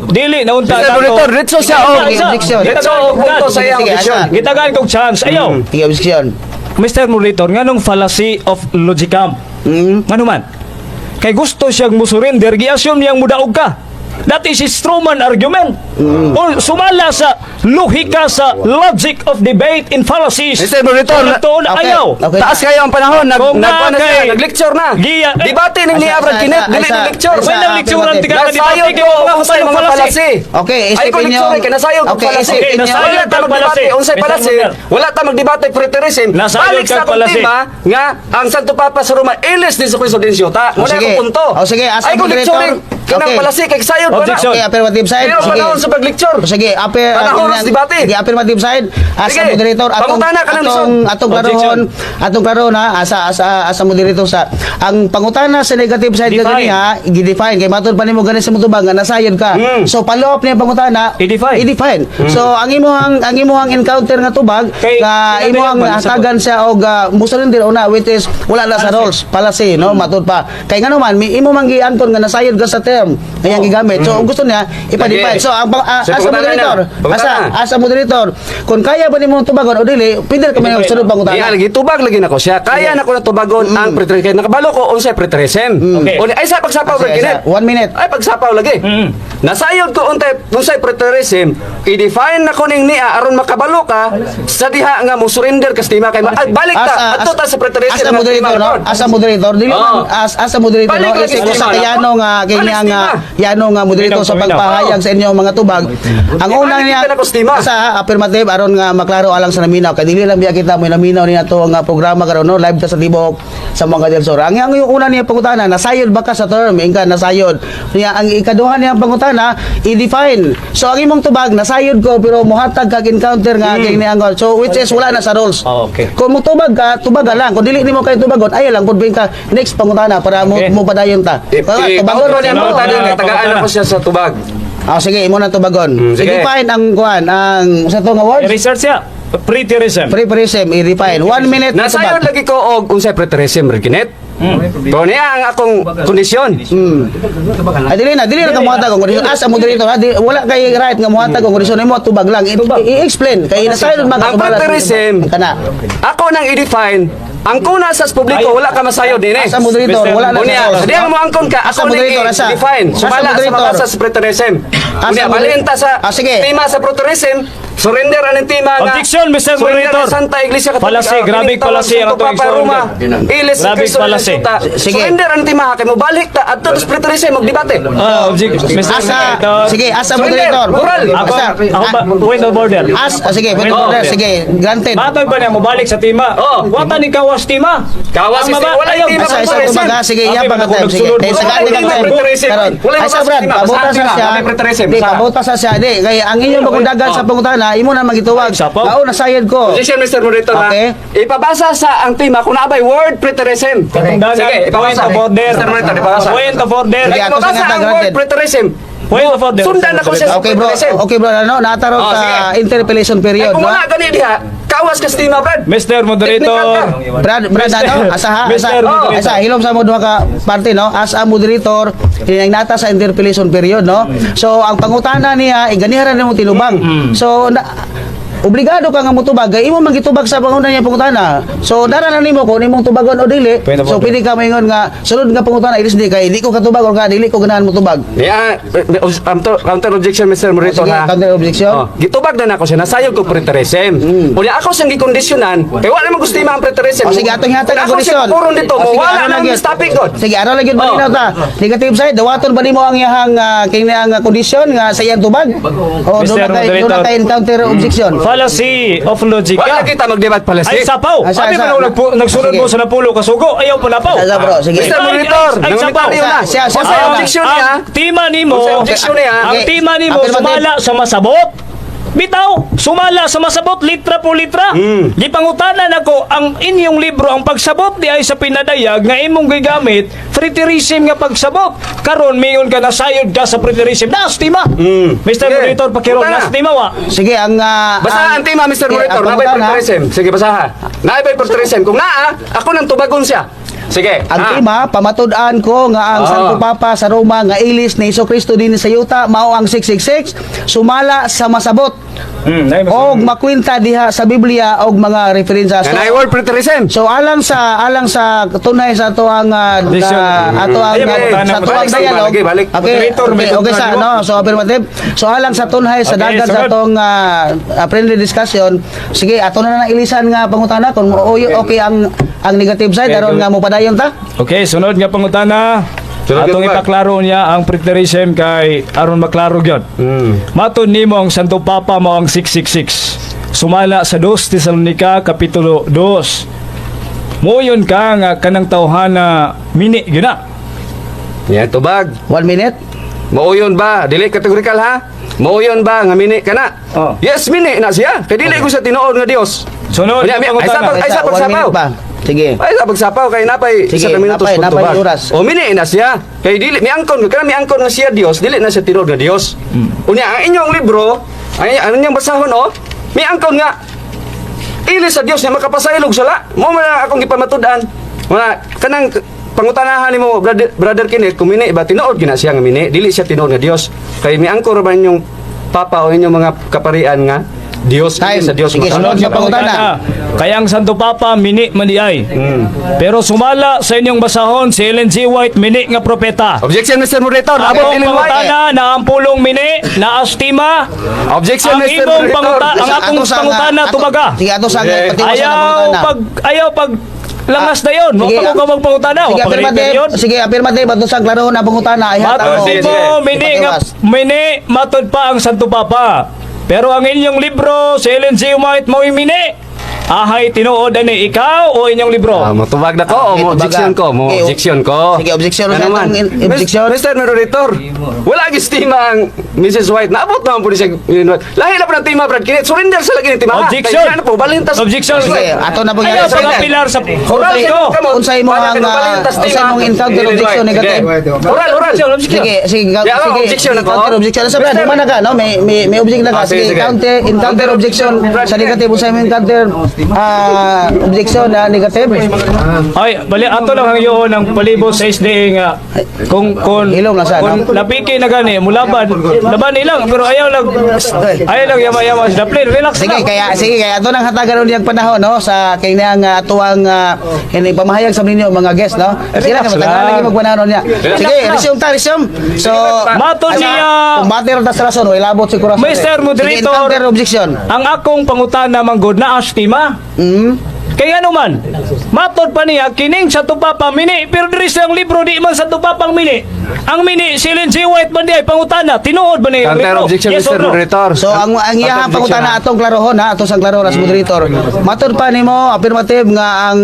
Speaker 3: Dili na unta
Speaker 2: Mr.
Speaker 3: nato.
Speaker 2: Moderator, diretso siya og
Speaker 1: Sige, objection.
Speaker 2: Diretso og punto sa iyang
Speaker 1: Sige,
Speaker 2: objection.
Speaker 1: asa.
Speaker 3: Gitagaan kog chance. Ayaw.
Speaker 1: Sige, objection.
Speaker 3: Mr. Moderator, nganong fallacy of logicam? Ngano man? Kay gusto siyang musurrender, gi-assume niyang mudaog ka. That is a strawman argument. O sumala sa lohika, sa logic of debate in fallacies.
Speaker 2: Mr. Moderator,
Speaker 3: Ito na
Speaker 1: okay.
Speaker 3: ayaw.
Speaker 1: Okay.
Speaker 2: Taas kayo ang panahon, nag
Speaker 3: Kung
Speaker 2: nagkuan na siya,
Speaker 3: kay-
Speaker 2: nag-lecture na.
Speaker 3: Giya- eh,
Speaker 2: Debate ning ni
Speaker 1: Asa,
Speaker 2: Brad
Speaker 1: asa,
Speaker 2: Kinet,
Speaker 1: asa,
Speaker 2: dili
Speaker 1: asa,
Speaker 2: ni lecture.
Speaker 1: asa,
Speaker 3: May nang lecturean
Speaker 1: affirmative.
Speaker 3: tika ka
Speaker 2: Nasayod
Speaker 3: debate
Speaker 2: ko
Speaker 3: kay mga
Speaker 2: unsay mga
Speaker 3: fallacy.
Speaker 2: palasi.
Speaker 1: Okay,
Speaker 2: Ay
Speaker 1: isipin
Speaker 2: ko
Speaker 1: niyo.
Speaker 2: lecture kay nasayod kog
Speaker 1: Okay,
Speaker 2: palasi.
Speaker 1: isipin
Speaker 3: Okay,
Speaker 1: niyo.
Speaker 3: nasayod
Speaker 2: Wala ta
Speaker 3: kag
Speaker 2: magdebate
Speaker 3: palasi.
Speaker 2: unsay
Speaker 3: Mr.
Speaker 2: palasi.
Speaker 3: Moderator.
Speaker 2: Wala ta magdebate preterism.
Speaker 3: Nasayod
Speaker 2: Balik
Speaker 3: kag
Speaker 2: sa akong
Speaker 3: palasi.
Speaker 2: tema nga ang Santo Papa sa Roma ilis ni sa Cristo din siyota. Muna
Speaker 1: sige.
Speaker 2: akong punto.
Speaker 1: O, sige, as
Speaker 2: Ay ko
Speaker 1: moderator.
Speaker 2: lecturing kanang
Speaker 1: Okay.
Speaker 2: palasi kay sayod pa na.
Speaker 3: Objection.
Speaker 1: Okay, affirmative side.
Speaker 2: Pero
Speaker 1: Sige.
Speaker 2: panahon sa pag-lecture.
Speaker 1: Sige,
Speaker 2: Panahon sa debate.
Speaker 1: Sige, affirmative side. As
Speaker 2: Sige,
Speaker 1: a moderator, atong
Speaker 2: pangutana ka ng
Speaker 1: atong
Speaker 2: lisod.
Speaker 1: atong klarohon, atong klarohon ha, asa moderator sa ang pangutana sa negative side ka
Speaker 3: Define.
Speaker 1: gani ha, gi-define kay matud pa nimo gani sa mutubag nga nasayod ka. So follow up niya pangutana,
Speaker 3: I-define.
Speaker 1: I-define. So ang imong encounter nga tubag
Speaker 3: Kay-
Speaker 1: nga
Speaker 3: kay
Speaker 1: imong
Speaker 3: man, sa-
Speaker 1: hatagan siya og musurrender una, which is wala na sa rules, palasi no, matud pa. Kay ngano man mi imo man giangkon nga nasayod ka sa term nga iyang gigamit. So gusto niya ipa-define.
Speaker 2: Lagi.
Speaker 1: So ang
Speaker 2: So,
Speaker 1: as a
Speaker 2: pangutana
Speaker 1: moderator,
Speaker 2: na.
Speaker 1: asa
Speaker 2: Pangutana.
Speaker 1: as a moderator, kung kaya ba nimo tubagon o dili, pwede ka man sunod
Speaker 2: Di
Speaker 1: pangutana.
Speaker 2: lagi tubag lagi nako siya. Kaya nako na tubagon ang preterism. Kay nakabalo ko unsay preterism.
Speaker 3: Okay.
Speaker 2: Uli ay sa pagsapaw
Speaker 1: Asa,
Speaker 2: Brad Kinet.
Speaker 1: asa. 1 minute.
Speaker 2: Ay pagsapaw lagi. Nasayod ko untay unsay preterism. I-define nako ning niya aron makabalo ka sa diha nga mo surrender ka sa tema kay ay, balik ta adto ta sa preterism
Speaker 1: As a
Speaker 2: nga
Speaker 1: moderator,
Speaker 2: tema
Speaker 1: no?
Speaker 2: karon.
Speaker 1: As a moderator, dili
Speaker 2: Oo.
Speaker 1: man as a moderator,
Speaker 2: Balik
Speaker 1: no?
Speaker 2: lagi
Speaker 1: Isip
Speaker 2: sa
Speaker 1: ko sa
Speaker 2: tema.
Speaker 1: kayano nga kay
Speaker 2: Balik
Speaker 1: niya
Speaker 2: sa
Speaker 1: nga
Speaker 2: tema.
Speaker 1: yano nga moderator sa
Speaker 3: Paminaw, paminaw.
Speaker 1: pagpahayag sa inyong mga tubag. Ang
Speaker 2: Ibalik
Speaker 1: unang niya
Speaker 2: kita na ko sa tema.
Speaker 1: sa affirmative aron nga maklaro alang sa naminaw kay dili lang biya kita mo naminaw niya to nga programa karon, no, live ta sa tibok sa mga del Sur. Ang yung una niya pangutana, nasayod ba ka sa term? Ingka nasayod. Niya ang ikaduha niya pangutana, i-define. So ang imong tubag, nasayod ko pero mohatag kag encounter nga kay niya ang so which is wala na sa rules.
Speaker 3: Oh, okay.
Speaker 1: Kung mutubag ka, tubaga lang. Kung dili nimo kay tubagon, ay lang pud ka next pangutana para mo
Speaker 3: Okay.
Speaker 1: mo padayon ta.
Speaker 2: Eh,
Speaker 1: Tubagon
Speaker 2: tubagon niya
Speaker 3: Sunod,
Speaker 2: pangutana
Speaker 3: sunod,
Speaker 2: kay tagaan
Speaker 3: pangutana.
Speaker 2: ako siya sa tubag.
Speaker 1: Ah, sige, imo na tubagon.
Speaker 2: Sige.
Speaker 1: I-define ang kuan, ang sa to nga word.
Speaker 3: I-research siya. Preterism.
Speaker 1: Preterism, i-define. 1 minute na
Speaker 2: Nasayod
Speaker 1: tubag.
Speaker 2: lagi ko og unsay preterism Brad Kinet. Pero niya ang akong kondisyon.
Speaker 1: Ay, dili na ka mohatag og kondisyon. As a moderator, ha, di, wala kay right nga mohatag og kondisyon nimo, tubag lang. I-explain kay nasayod man ka
Speaker 2: Ang preterism,
Speaker 1: kana.
Speaker 2: Ako nang i-define ang kuna sa publiko wala ka masayod dinhi.
Speaker 1: As a moderator,
Speaker 3: Mr.
Speaker 1: wala na
Speaker 2: Unya,
Speaker 1: sa rules.
Speaker 2: diyan mo angkon ka,
Speaker 1: As a
Speaker 2: ako nang
Speaker 1: moderator, asa.
Speaker 2: i-define.
Speaker 1: As a
Speaker 2: Sumala sa
Speaker 1: moderator.
Speaker 2: mabasa sa preterism.
Speaker 1: As a
Speaker 2: Unya, balhin ta sa
Speaker 1: Ah, sige.
Speaker 2: tema sa preterism, surrender ang tema nga.
Speaker 3: Objection, Mr.
Speaker 2: Surrender
Speaker 3: Moderator.
Speaker 2: ang Santa Iglesia Katolika.
Speaker 3: Palasi, grabe
Speaker 2: Kining tawag
Speaker 3: palasi ang
Speaker 2: Santo
Speaker 3: atong
Speaker 2: Papa Roma. Ilis
Speaker 3: Grabe
Speaker 2: Kristo
Speaker 3: palasi.
Speaker 2: Resulta.
Speaker 1: Sige.
Speaker 2: Surrender ang tema kay mo balik ta adto sa preterism magdebate.
Speaker 3: Ah, object, Mr.
Speaker 1: Asa,
Speaker 3: Moderator.
Speaker 1: sige, as a
Speaker 2: Surrender,
Speaker 1: moderator.
Speaker 2: moral.
Speaker 3: Ako,
Speaker 1: Asa,
Speaker 3: ako ba, point of order.
Speaker 1: as, ah, sige, point of
Speaker 3: Oh.
Speaker 1: order, sige, granted.
Speaker 3: Matoy ba niya mobalik sa tema?
Speaker 2: Oo.
Speaker 3: Wata ni kawas tema.
Speaker 2: Kawas
Speaker 3: Ang
Speaker 2: is-
Speaker 3: maba-
Speaker 2: wala
Speaker 3: ayaw.
Speaker 2: tema.
Speaker 1: Asa, isa
Speaker 2: Preterism.
Speaker 1: tubag ha, sige,
Speaker 3: Okay,
Speaker 1: iya pa ka time, sige.
Speaker 3: magunod-sunod.
Speaker 1: Kay sa
Speaker 2: Wala
Speaker 1: gani
Speaker 2: tema
Speaker 1: kang time.
Speaker 2: preterism.
Speaker 1: Karon.
Speaker 2: Wala
Speaker 1: Ay sa
Speaker 2: mabasa
Speaker 1: Brad,
Speaker 2: tema.
Speaker 1: pabuta
Speaker 2: Basta
Speaker 1: sa
Speaker 2: tema,
Speaker 1: siya.
Speaker 2: may preterism.
Speaker 1: Di,
Speaker 2: Basta.
Speaker 1: pabuta sa siya. Di, kay ang inyong pagundagan sa pangutana, imo na magituwag.
Speaker 3: Sapaw.
Speaker 1: Kao nasayod ko.
Speaker 2: Position, Mr. Moderator, ha?
Speaker 1: Okay.
Speaker 2: Ipabasa sa ang tema kung naabay word preterism.
Speaker 3: Katungdanan,
Speaker 2: Sige,
Speaker 3: point
Speaker 2: ipabasa.
Speaker 3: of order.
Speaker 2: Mr. Moderator, ipabasa.
Speaker 3: Point of order.
Speaker 1: Sige,
Speaker 2: Ay,
Speaker 1: ako sa
Speaker 2: mabasa
Speaker 1: nga
Speaker 2: ang word
Speaker 1: granted.
Speaker 2: preterism.
Speaker 3: Point of order.
Speaker 2: Sundan ako siya sa
Speaker 1: Okay bro,
Speaker 2: preterism.
Speaker 1: okay bro, ano, nataro
Speaker 2: Oh,
Speaker 1: sa
Speaker 2: sige.
Speaker 1: interpellation
Speaker 2: Ay,
Speaker 1: period,
Speaker 2: kung
Speaker 1: no?
Speaker 2: wala gani diha, kawas ka sa tema, Brad.
Speaker 3: Mr. Moderator.
Speaker 2: Technical ka.
Speaker 1: Brad, ano? Asa ha? Asa,
Speaker 3: Mr. Moderator.
Speaker 1: asa, hilom sa mo duha ka parte, no? As a moderator, hinang nata sa interpellation period, no? So, ang pangutana niya, iganiharan nimo tinubang. So, na, Obligado ka nga motubag kay imo man gitubag sa panguna niya pangutana. So dara na nimo kung imong tubagon o dili.
Speaker 3: Pwede
Speaker 1: So
Speaker 3: po.
Speaker 1: pwede ka moingon nga sunod nga pangutana ilis di kay di ko katubag or ka dili ko ganahan motubag.
Speaker 2: Yeah, counter, counter objection, Mr. Moderator,
Speaker 1: Sige,
Speaker 2: ha.
Speaker 1: counter objection.
Speaker 2: Oh, gitubag na nako siya, nasayod ko preterism. Unya ako siyang gikondisyonan, kay wala man gusto ang preterism.
Speaker 1: O sige, atong hatag
Speaker 2: Kung
Speaker 1: ang
Speaker 2: ako siya
Speaker 1: kondisyon.
Speaker 2: kuron dito,
Speaker 1: O,
Speaker 2: mo
Speaker 1: sige,
Speaker 2: wala
Speaker 1: araw
Speaker 2: na
Speaker 1: lang
Speaker 2: ang
Speaker 1: yun.
Speaker 2: topic god.
Speaker 1: Sige, araw lang yun,
Speaker 2: Oh.
Speaker 1: malinaw ta. Negative side, dawaton ba nimo ang iyahang kini ang kondisyon nga sa iyang tubag? O
Speaker 3: Mr.
Speaker 1: doon na kay doon na
Speaker 3: Moderator.
Speaker 1: kay encounter objection.
Speaker 3: Fallacy of logic.
Speaker 2: Wala kita magdebat pala
Speaker 3: Ay sapaw.
Speaker 1: Ay, sa-
Speaker 3: Abi
Speaker 1: sa-
Speaker 3: man nagsunod
Speaker 1: Sige.
Speaker 3: mo sa napulo kasugo, ayaw palapaw.
Speaker 1: Sa- sa, bro, sige.
Speaker 2: Mr.
Speaker 3: Ay,
Speaker 2: Moderator,
Speaker 3: ay, ay, sapaw.
Speaker 2: nangunitariyo na.
Speaker 1: Siya,
Speaker 2: O sa
Speaker 1: siya.
Speaker 2: objection niya,
Speaker 3: Ang tema nimo,
Speaker 2: Sa objection niya.
Speaker 3: ang
Speaker 1: Okay.
Speaker 3: tema nimo
Speaker 1: Affirmative.
Speaker 3: sumala sa masabot. Bitaw, sumala sa masabot litra po litra. Gipangutanan ako ang inyong libro ang pagsabot di ay sa pinadayag nga imong gigamit preterism nga pagsabot. Karon mayon ka nasayod ka sa preterism. Nas tema. Mr.
Speaker 2: Sige.
Speaker 3: Moderator, pakiron
Speaker 2: Punta na.
Speaker 3: nas tema wa.
Speaker 1: Sige, ang
Speaker 2: Basaha ang tema, Mr.
Speaker 1: Sige,
Speaker 2: Moderator.
Speaker 1: ang
Speaker 2: Nabay
Speaker 1: pangutana,
Speaker 2: preterism. Sige, basaha. Naibay preterism. Kung naa, ako nang tubagon siya. Sige.
Speaker 1: Ang
Speaker 2: ha.
Speaker 1: tema, pamatud-an ko nga ang
Speaker 2: Ah.
Speaker 1: Santo Papa sa Roma nga ilis ni Kristo din sa yuta mao ang 666 sumala sa masabot og makwinta diha sa Biblia og mga referensya.
Speaker 2: Nga naay word preterism.
Speaker 1: So alang sa tunay sa ato ang
Speaker 3: Vision.
Speaker 1: ato ang
Speaker 3: Ay, balik,
Speaker 1: sa ato ang
Speaker 2: balik,
Speaker 1: dialogue.
Speaker 2: balik, balik.
Speaker 1: Okay,
Speaker 3: Moderator, may
Speaker 1: okay, okay sa
Speaker 3: kontra
Speaker 1: no, so affirmative. So alang sa tunhay sa
Speaker 3: Okay,
Speaker 1: dagan sa
Speaker 3: sunod.
Speaker 1: atong friendly discussion. Sige, ato na lang ilisan nga pangutana kung okay, okay ang negative side
Speaker 3: Okay,
Speaker 1: aron
Speaker 3: good.
Speaker 1: nga mopadayon ta.
Speaker 3: Okay, sunod nga pangutana.
Speaker 2: Sunod
Speaker 3: Atong
Speaker 2: nga
Speaker 3: ipaklaro niya ang preterism kay aron maklaro gyud. Matod nimo ang Santo Papa mao ang 666. Sumala sa 2 Tesalonica kapitulo 2. Moyon ka nga kanang tawhana mini gyud na.
Speaker 2: Yan, tubag.
Speaker 1: One minute.
Speaker 2: Mauyon ba? Dili categorical ha? Mauyon ba nga mini ka na?
Speaker 3: Oh.
Speaker 2: Yes, mini na siya. Kay dili ko sa tinuod nga Dios.
Speaker 3: Sunod
Speaker 2: Unya,
Speaker 3: nga
Speaker 2: ay,
Speaker 3: pangutana.
Speaker 2: ay, sa
Speaker 1: One
Speaker 2: pagsapaw.
Speaker 1: minute pa. Sige.
Speaker 2: Ay sa pagsapaw kay napay
Speaker 1: Sige,
Speaker 2: isa ka minutos
Speaker 1: napay
Speaker 2: pagtubag.
Speaker 1: oras.
Speaker 2: O mini na siya. Kay dili miangkon kana miangkon nga siya Dios, dili na siya tinuod nga Dios. Unya ang inyong libro, ay ang inyong basahon oh, miangkon nga ili sa Dios nga makapasaylog sala. Mo man ang akong gipamatud-an. Mga kanang pangutanahan nimo brother, brother Kenneth kung mini ba tinuod gina siya nga mini, dili siya tinuod nga Dios. Kay miangkon ra ba inyong papa o inyong mga kaparian nga Dios
Speaker 1: Time.
Speaker 2: ili sa Dios
Speaker 1: Sige,
Speaker 2: makapasaylog.
Speaker 1: sunod nga pangutana.
Speaker 3: Kaya ang Santo Papa mini man di ay. Pero sumala sa inyong basahon si Ellen G. White mini nga propeta.
Speaker 2: Objection, Mr. Moderator. Abot
Speaker 3: Atong
Speaker 2: Ellen White.
Speaker 3: pangutana na ang pulong mini na astima
Speaker 2: Objection,
Speaker 3: Ang
Speaker 2: Mr.
Speaker 3: imong
Speaker 2: Moderator.
Speaker 3: ang akong
Speaker 1: Ato sa nga-
Speaker 3: pangutana, tubaga.
Speaker 1: Sige, ato sa nga
Speaker 2: Sige.
Speaker 1: patiwas sa
Speaker 3: Ayaw
Speaker 1: pangutana.
Speaker 3: pag ayaw pag langas na yon.
Speaker 1: Sige,
Speaker 3: Sige, mo ka magpangutana.
Speaker 1: Sige,
Speaker 3: Wa pa
Speaker 1: affirmative.
Speaker 3: yun.
Speaker 1: Sige, affirmative. Ato sa klaro na pangutana. Ay,
Speaker 3: Matod
Speaker 1: hatag mo.
Speaker 2: Sige,
Speaker 3: mo,
Speaker 2: sige.
Speaker 3: mini nga
Speaker 1: Ipatiwas.
Speaker 3: mini matod pa ang Santo Papa. Pero ang inyong libro si Ellen G. White mo'y mini. Ahay tinuod ani ikaw o inyong libro?
Speaker 2: Ah, motubag na ko,
Speaker 1: Ah,
Speaker 2: o
Speaker 1: okay,
Speaker 2: mo objection
Speaker 1: tubaga.
Speaker 2: ko, mo
Speaker 1: Okay,
Speaker 2: objection ko.
Speaker 1: sige, objection.
Speaker 2: Ano
Speaker 1: Sa
Speaker 2: man?
Speaker 1: atong objection.
Speaker 2: Mr. Moderator, wala gistima ang Mrs. White. Naabot naman po ni siya. Lahi na po ng tema, Brad Kenneth. Surrender sa lagi ng tema. ha?
Speaker 3: Objection.
Speaker 2: Kaya na po, balintas.
Speaker 3: Objection.
Speaker 1: Sige, ato na po
Speaker 3: Ayaw
Speaker 1: yan.
Speaker 3: pag apilar sa
Speaker 2: Oral,
Speaker 3: ko.
Speaker 1: Unsay mo ang, unsay mong encounter objection negative?
Speaker 2: Oral, oral.
Speaker 3: Objection.
Speaker 1: Sige, sige,
Speaker 2: Yeah, ako,
Speaker 1: sige.
Speaker 2: objection ako.
Speaker 1: Counter objection. Sa Brad, humana ka, no? May objection na ka.
Speaker 2: Ah, sige,
Speaker 1: Sige,
Speaker 2: sige.
Speaker 1: counter objection sa negative. Unsay mo encounter objection na negative?
Speaker 3: Ay, bali ato lang ang yun ang palibot sa SDA nga kung
Speaker 1: Ilong lang sa,
Speaker 3: kung
Speaker 1: no?
Speaker 3: napiki na gani mulaban laban ilang pero ayaw lang yama-yama sa daplin, relax
Speaker 1: Sige,
Speaker 3: lang.
Speaker 1: kaya ato nang hatagan ulit ang panahon, no, sa kay nang atuang ini pamahayag sa ninyo mga guest, no. Sige lang,
Speaker 3: Relax
Speaker 1: matagal
Speaker 3: lang.
Speaker 1: lagi magpanahon niya. Sige, resume ta, resume. So,
Speaker 3: Matod niya
Speaker 1: kumbate ra ta sa rason, way labot si Corazon.
Speaker 3: Mr.
Speaker 1: Sige,
Speaker 3: Moderator.
Speaker 1: encounter objection.
Speaker 3: Ang akong pangutana manggod na astima. Kaya ano man, matod pa niya, kining sa tupapa mini, pero diri sa ang libro, di man sa tupapang mini. Ang mini, si Ellen G. White man di ay pangutana, tinuod ba niya ang
Speaker 2: Counter
Speaker 3: libro?
Speaker 2: objection,
Speaker 3: Yes
Speaker 2: Mr.
Speaker 3: or no?
Speaker 2: Moderator.
Speaker 1: So ang iyahang
Speaker 2: Counter
Speaker 1: pangutana
Speaker 2: objection,
Speaker 1: atong klarohon ha, atong sang klaro as moderator. Matod pa nimo affirmative nga ang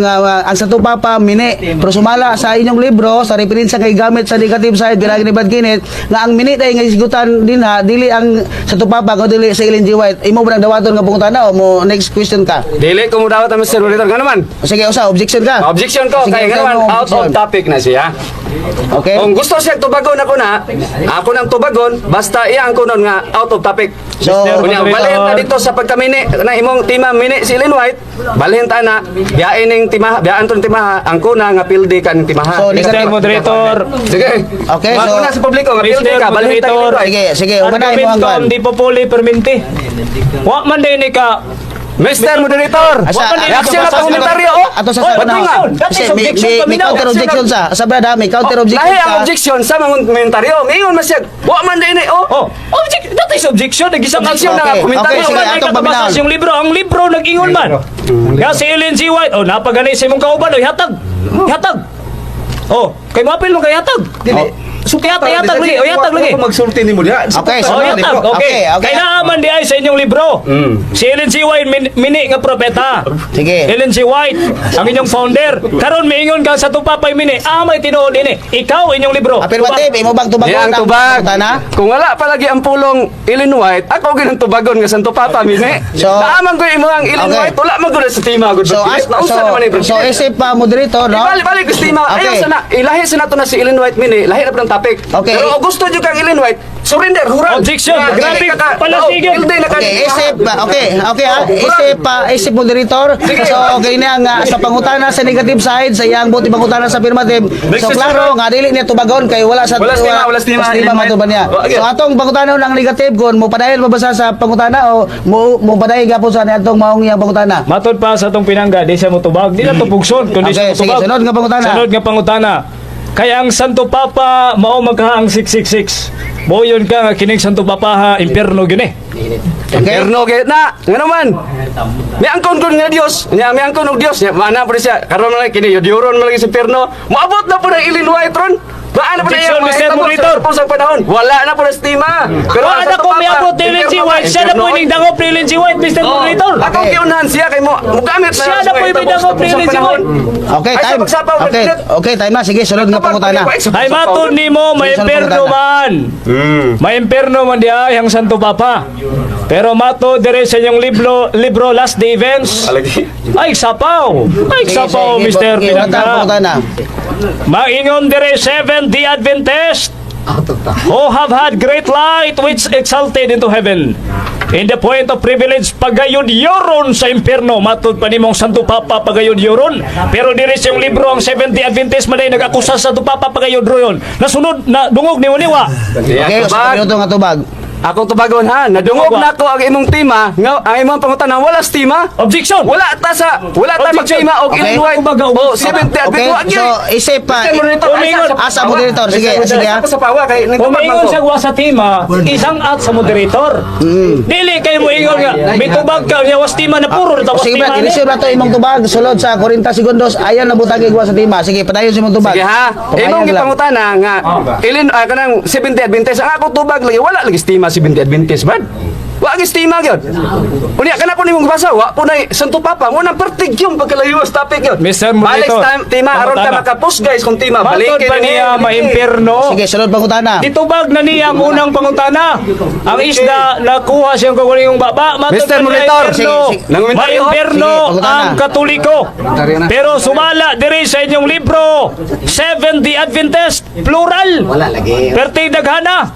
Speaker 1: Santo Papa mini, pero sumala sa inyong libro sa referensya kay gamit sa negative side bilang ni Brad Kenneth nga ang mini day nga isgutan din ha, dili ang Santo Papa ko dili sa Ellen G. White. Imo ba nang dawaton nga pangutana o mo next question ka?
Speaker 2: Dili ko mo dawat ang Mr. Moderator. Nga naman.
Speaker 1: O sige, usa objection ka.
Speaker 2: Objection ko
Speaker 1: Sige,
Speaker 2: kay nga
Speaker 1: usa
Speaker 2: naman
Speaker 1: mo
Speaker 2: out of
Speaker 1: objection.
Speaker 2: topic na siya.
Speaker 1: Okay?
Speaker 2: Kung gusto siya tubagon ako na, ako nang tubagon, basta iya ang kunon nga out of topic.
Speaker 1: So,
Speaker 3: Mr.
Speaker 2: Unya,
Speaker 3: Moderator.
Speaker 2: balhin ta dito sa pagkamini na imong tima mini si Ellen White, balhin ta na biyain ning timaha, biyaan tong timaha, ang kuna nga pildi ka ning timaha.
Speaker 1: So,
Speaker 3: Mr.
Speaker 1: negative.
Speaker 3: Moderator.
Speaker 2: Sige.
Speaker 1: Okay,
Speaker 2: so
Speaker 1: so-
Speaker 2: na sa publiko nga pildi
Speaker 3: Mr.
Speaker 2: ka, balhin ta Ellen
Speaker 3: Moderator.
Speaker 2: White.
Speaker 1: Sige, sige, una na imong
Speaker 3: Argumentum
Speaker 1: hanggan.
Speaker 3: di populi perminti. Wa man din ni ka.
Speaker 2: Mr. Moderator,
Speaker 1: Asa,
Speaker 2: reaksyon na komentaryo oh.
Speaker 1: Ato sa
Speaker 3: Oy,
Speaker 1: sa
Speaker 2: Ba't nga?
Speaker 3: That is
Speaker 1: Kasi may,
Speaker 3: objection
Speaker 1: may, may
Speaker 3: paminaw.
Speaker 1: counter objection sa. Sa brad ha, may counter objection
Speaker 2: Lahi ang
Speaker 1: sa.
Speaker 2: objection sa mga komentaryo. Mingon man siya, wa man din eh, oh.
Speaker 3: Oh, object, that is objection. Nagisang
Speaker 2: Objection na nga,
Speaker 1: Okay,
Speaker 2: komentaryo.
Speaker 1: okay, sige,
Speaker 3: Man, ay
Speaker 1: atong
Speaker 3: katabasa
Speaker 1: paminawon.
Speaker 3: siyang libro. Ang libro nag-ingon man. Nga si Ellen G. White, oh, napaganay sa imong kauban, oh, hatag. Hatag. Oh, kay moapil mo kay hatag.
Speaker 4: Dili.
Speaker 3: So kaya hatag lagi, oh, hatag lagi.
Speaker 4: Ako magsulti nimo diha.
Speaker 1: Okay,
Speaker 3: Oh,
Speaker 1: so-
Speaker 3: hatag. Okay.
Speaker 1: Okay, okay.
Speaker 3: Kay naaman di ay sa inyong libro. Si Ellen G. White mini nga propeta.
Speaker 1: Sige.
Speaker 3: Ellen G. White, ang inyong founder. Karon miingon ka sa tupapay mini. Ah, may tinuod ini. Ikaw inyong libro.
Speaker 1: Affirmative, imo bang tubagon
Speaker 2: Iya ang tubag.
Speaker 1: pangutana?
Speaker 2: Kung wala palagi ang pulong Ellen White, ako ginang tubagon nga Santo Papa mini.
Speaker 1: So-
Speaker 2: Naaman ko imo ang Ellen
Speaker 1: Okay.
Speaker 2: White, wala man gud sa tima gud.
Speaker 1: So, as,
Speaker 2: Nausa
Speaker 1: so,
Speaker 2: naman ni Brad
Speaker 1: so
Speaker 2: Pitt.
Speaker 1: isip pa moderator, no?
Speaker 2: Ibalik balik gusto tima.
Speaker 1: Okay.
Speaker 2: Ayaw sana ilahi sa nato na si Ellen White mini, lahi na pa ng topic.
Speaker 1: Okay.
Speaker 2: Pero gusto jud kang Ellen White, surrender, hural.
Speaker 3: Objection.
Speaker 2: Nga,
Speaker 3: Grabe,
Speaker 2: dili ka ka-
Speaker 3: palasigin.
Speaker 2: Oo, pildi na ka.
Speaker 1: Okay, isip, okay, okay ha, isip, isip moderator. So, okay na nga sa pangutana sa negative side, sa iyang buti pangutana sa affirmative. So, klaro nga dili niya tubagon kay wala sa
Speaker 2: Wala stima, wala stima,
Speaker 1: stima
Speaker 2: Ellen
Speaker 1: man niya.
Speaker 2: White. Okay.
Speaker 1: So, atong pangutana ng negative kon mo padayon mabasa sa pangutana o mo mo padayon gapon sa atong maong iyang pangutana.
Speaker 3: Matod pa sa atong pinangga, di siya motubag. Di na to pugson, kundi
Speaker 1: Okay,
Speaker 3: siya motubag.
Speaker 1: sige, sunod nga pangutana.
Speaker 3: Sunod nga pangutana. Kaya ang Santo Papa mao magkaang 666. Moyon ka nga kining Santo Papa ha, impierno gyud eh.
Speaker 1: Okay?
Speaker 2: Impierno kay na, ngano man. May angkon kun nga Dios, nya may angkon og Dios, nya mana po siya. Karon man lang kini yudyuron man lagi sa impierno. Moabot na po na Ellen White ron. Baan na po na
Speaker 3: Objection,
Speaker 2: iyang mga
Speaker 3: Mr.
Speaker 2: hitabo sa
Speaker 3: Moderator.
Speaker 2: sa panahon. Wala na po na stima. Pero
Speaker 3: Wala
Speaker 2: ang
Speaker 3: na
Speaker 2: Santo
Speaker 3: ko
Speaker 2: Papa,
Speaker 3: miabot ni Ellen G.
Speaker 2: impierno
Speaker 3: White.
Speaker 2: ka,
Speaker 3: Siya na po
Speaker 2: impierno.
Speaker 3: ining dangop ni Ellen G. White, Mr. Moderator.
Speaker 2: Akong
Speaker 1: Okay.
Speaker 2: giunahan siya kay mo mugamit na
Speaker 3: Siya na po
Speaker 2: yung
Speaker 3: yung dangop ni Ellen G. White.
Speaker 1: Okay,
Speaker 2: Ay, sa
Speaker 1: time.
Speaker 2: pagsapaw,
Speaker 1: Okay,
Speaker 2: Brad.
Speaker 1: okay, time na. Sige, sunod nga pangutana.
Speaker 3: Ay matod nimo may
Speaker 1: Sige, sunod
Speaker 3: impierno
Speaker 1: pangutana.
Speaker 3: man. May impierno man di ay ang Santo Papa. Pero matod dire sa inyong libro, libro Last Day Events. Ay sapaw. Ay
Speaker 1: Sige,
Speaker 3: sapaw,
Speaker 1: sige,
Speaker 3: Mr.
Speaker 1: sige,
Speaker 3: Pinangga.
Speaker 1: unang pangutana.
Speaker 3: Maingon dire seven the Adventist who have had great light which exalted into heaven. In the point of privilege, pagayod yoron sa impierno. Matod pa nimong Santo Papa pagayod yoron. Pero dire sa iyong libro ang Seventh Day Adventist maday nag-akusa sa Santo Papa pagayod royon. Nasunod na dungog ni Uniwa.
Speaker 1: Okay, usa ka minuto nga tubag.
Speaker 2: Akong tubagon ha, nadungog
Speaker 3: Tubag.
Speaker 2: na ko ang imong tema, nga ang imong pangutana wala stima.
Speaker 3: Objection.
Speaker 2: Wala ta sa wala ta
Speaker 3: Objection.
Speaker 2: magtima og
Speaker 1: Okay.
Speaker 2: Ellen White.
Speaker 3: Tubaga,
Speaker 2: Oh, 70
Speaker 1: Okay,
Speaker 2: Adventist.
Speaker 1: so isip pa.
Speaker 3: Umingon.
Speaker 1: Asa moderator, sige, sige ha.
Speaker 2: Sa pawa kay nagtubag man
Speaker 3: Umingon
Speaker 2: ko.
Speaker 3: siya wa sa tima, isang at sa moderator. Dili kay mo ingon nga mitubag ka niya was tima na puro ta was
Speaker 1: Sige,
Speaker 3: tima.
Speaker 1: Brad,
Speaker 3: ni.
Speaker 1: inisip na to imong tubag sulod sa 40 segundos. Ayan na butang igwa sa tima. Sige, padayon sa imong tubag.
Speaker 2: Sige ha.
Speaker 1: Padayon
Speaker 2: Imong
Speaker 1: lang.
Speaker 2: gipangutana nga Ellen kanang 70 Adventist ang ako tubag lagi wala lagi stima 70 Adventist brad. Wa gi stima gyud. Unya kana po nimong basa wa po nay Santo Papa mo nang pertig yung pagkalayo sa topic gyud.
Speaker 3: Mr.
Speaker 2: Balik
Speaker 3: Moderator,
Speaker 2: time tima aron ta
Speaker 3: pangutana.
Speaker 2: makapus guys kung tima
Speaker 3: Matod
Speaker 2: balikin
Speaker 3: pa
Speaker 2: ni-
Speaker 3: niya maimpierno.
Speaker 1: Sige, sulod pangutana.
Speaker 3: Ditubag na niya ang unang pangutana. Ang isda nakuha siyang kagalingong baba. Matod
Speaker 2: Mr.
Speaker 3: pa niya
Speaker 2: Monitor,
Speaker 3: impierno.
Speaker 1: sige, sige.
Speaker 2: Nangumentaryo.
Speaker 3: Maimpierno
Speaker 1: Sige, pangutana.
Speaker 3: ang Katoliko. Pero sumala diri sa inyong libro, Seven the Adventist, plural. Wala lagi. Perti daghana.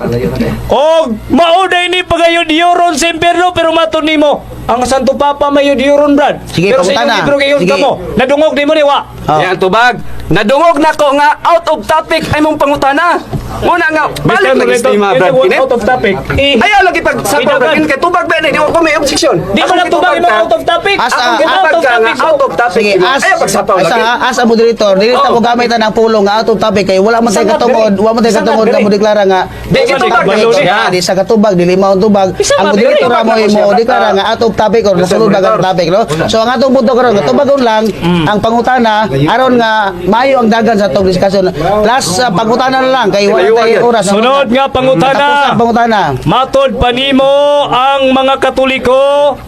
Speaker 3: Og mauday ni pagayod yoron sa impierno pero matod nimo ang Santo Papa mayod yoron brad.
Speaker 1: Sige,
Speaker 3: pero sa inyong
Speaker 1: pangutana.
Speaker 3: libro gayon
Speaker 1: Sige.
Speaker 3: ka mo. Nadungog nimo ni wa.
Speaker 1: Oh.
Speaker 2: Yan tubag. Nadungog nako nga out of topic ay mong pangutana. Muna nga balik lagi
Speaker 3: Mr.
Speaker 2: stima
Speaker 3: Moderator,
Speaker 2: brad.
Speaker 3: out
Speaker 2: Kinit.
Speaker 3: of topic. Eh,
Speaker 2: Ayaw lagi pag sa
Speaker 3: Idagan.
Speaker 2: brad kay tubag ba ni di ko may objection.
Speaker 3: Di mo
Speaker 2: Akong
Speaker 3: lang tubag
Speaker 2: gitubag
Speaker 3: imong
Speaker 2: ka.
Speaker 3: out of topic.
Speaker 1: As-
Speaker 2: Akong
Speaker 1: ah,
Speaker 3: out
Speaker 2: gitubag
Speaker 3: of
Speaker 2: ka nga
Speaker 3: topic.
Speaker 2: out of topic.
Speaker 1: Sige, as
Speaker 2: Ayaw pagsapaw
Speaker 1: as,
Speaker 2: lagi.
Speaker 1: as a moderator, dili ta
Speaker 2: Oh.
Speaker 1: mo gamit ang pulong nga out of topic kay wala man tay
Speaker 3: Isang
Speaker 1: katungod,
Speaker 3: nga,
Speaker 1: wala man tay
Speaker 3: isang
Speaker 1: katungod
Speaker 3: nga,
Speaker 1: nga mo deklara nga
Speaker 2: Di gitubag
Speaker 3: Di,
Speaker 2: na siya.
Speaker 1: di sa katubag dili mao ang tubag.
Speaker 3: Isa
Speaker 1: Ang
Speaker 3: nga,
Speaker 1: moderator
Speaker 2: dili.
Speaker 1: ra mo mo deklara nga out of topic or nasulod ba ang topic, no? So ang atong punto karon, katubagon lang ang pangutana aron nga maayo ang dagan sa atong discussion. Last pangutana na lang kay wala tay oras.
Speaker 3: Sunod nga pangutana.
Speaker 1: Tapos ang pangutana.
Speaker 3: Matod panimo ang mga Katoliko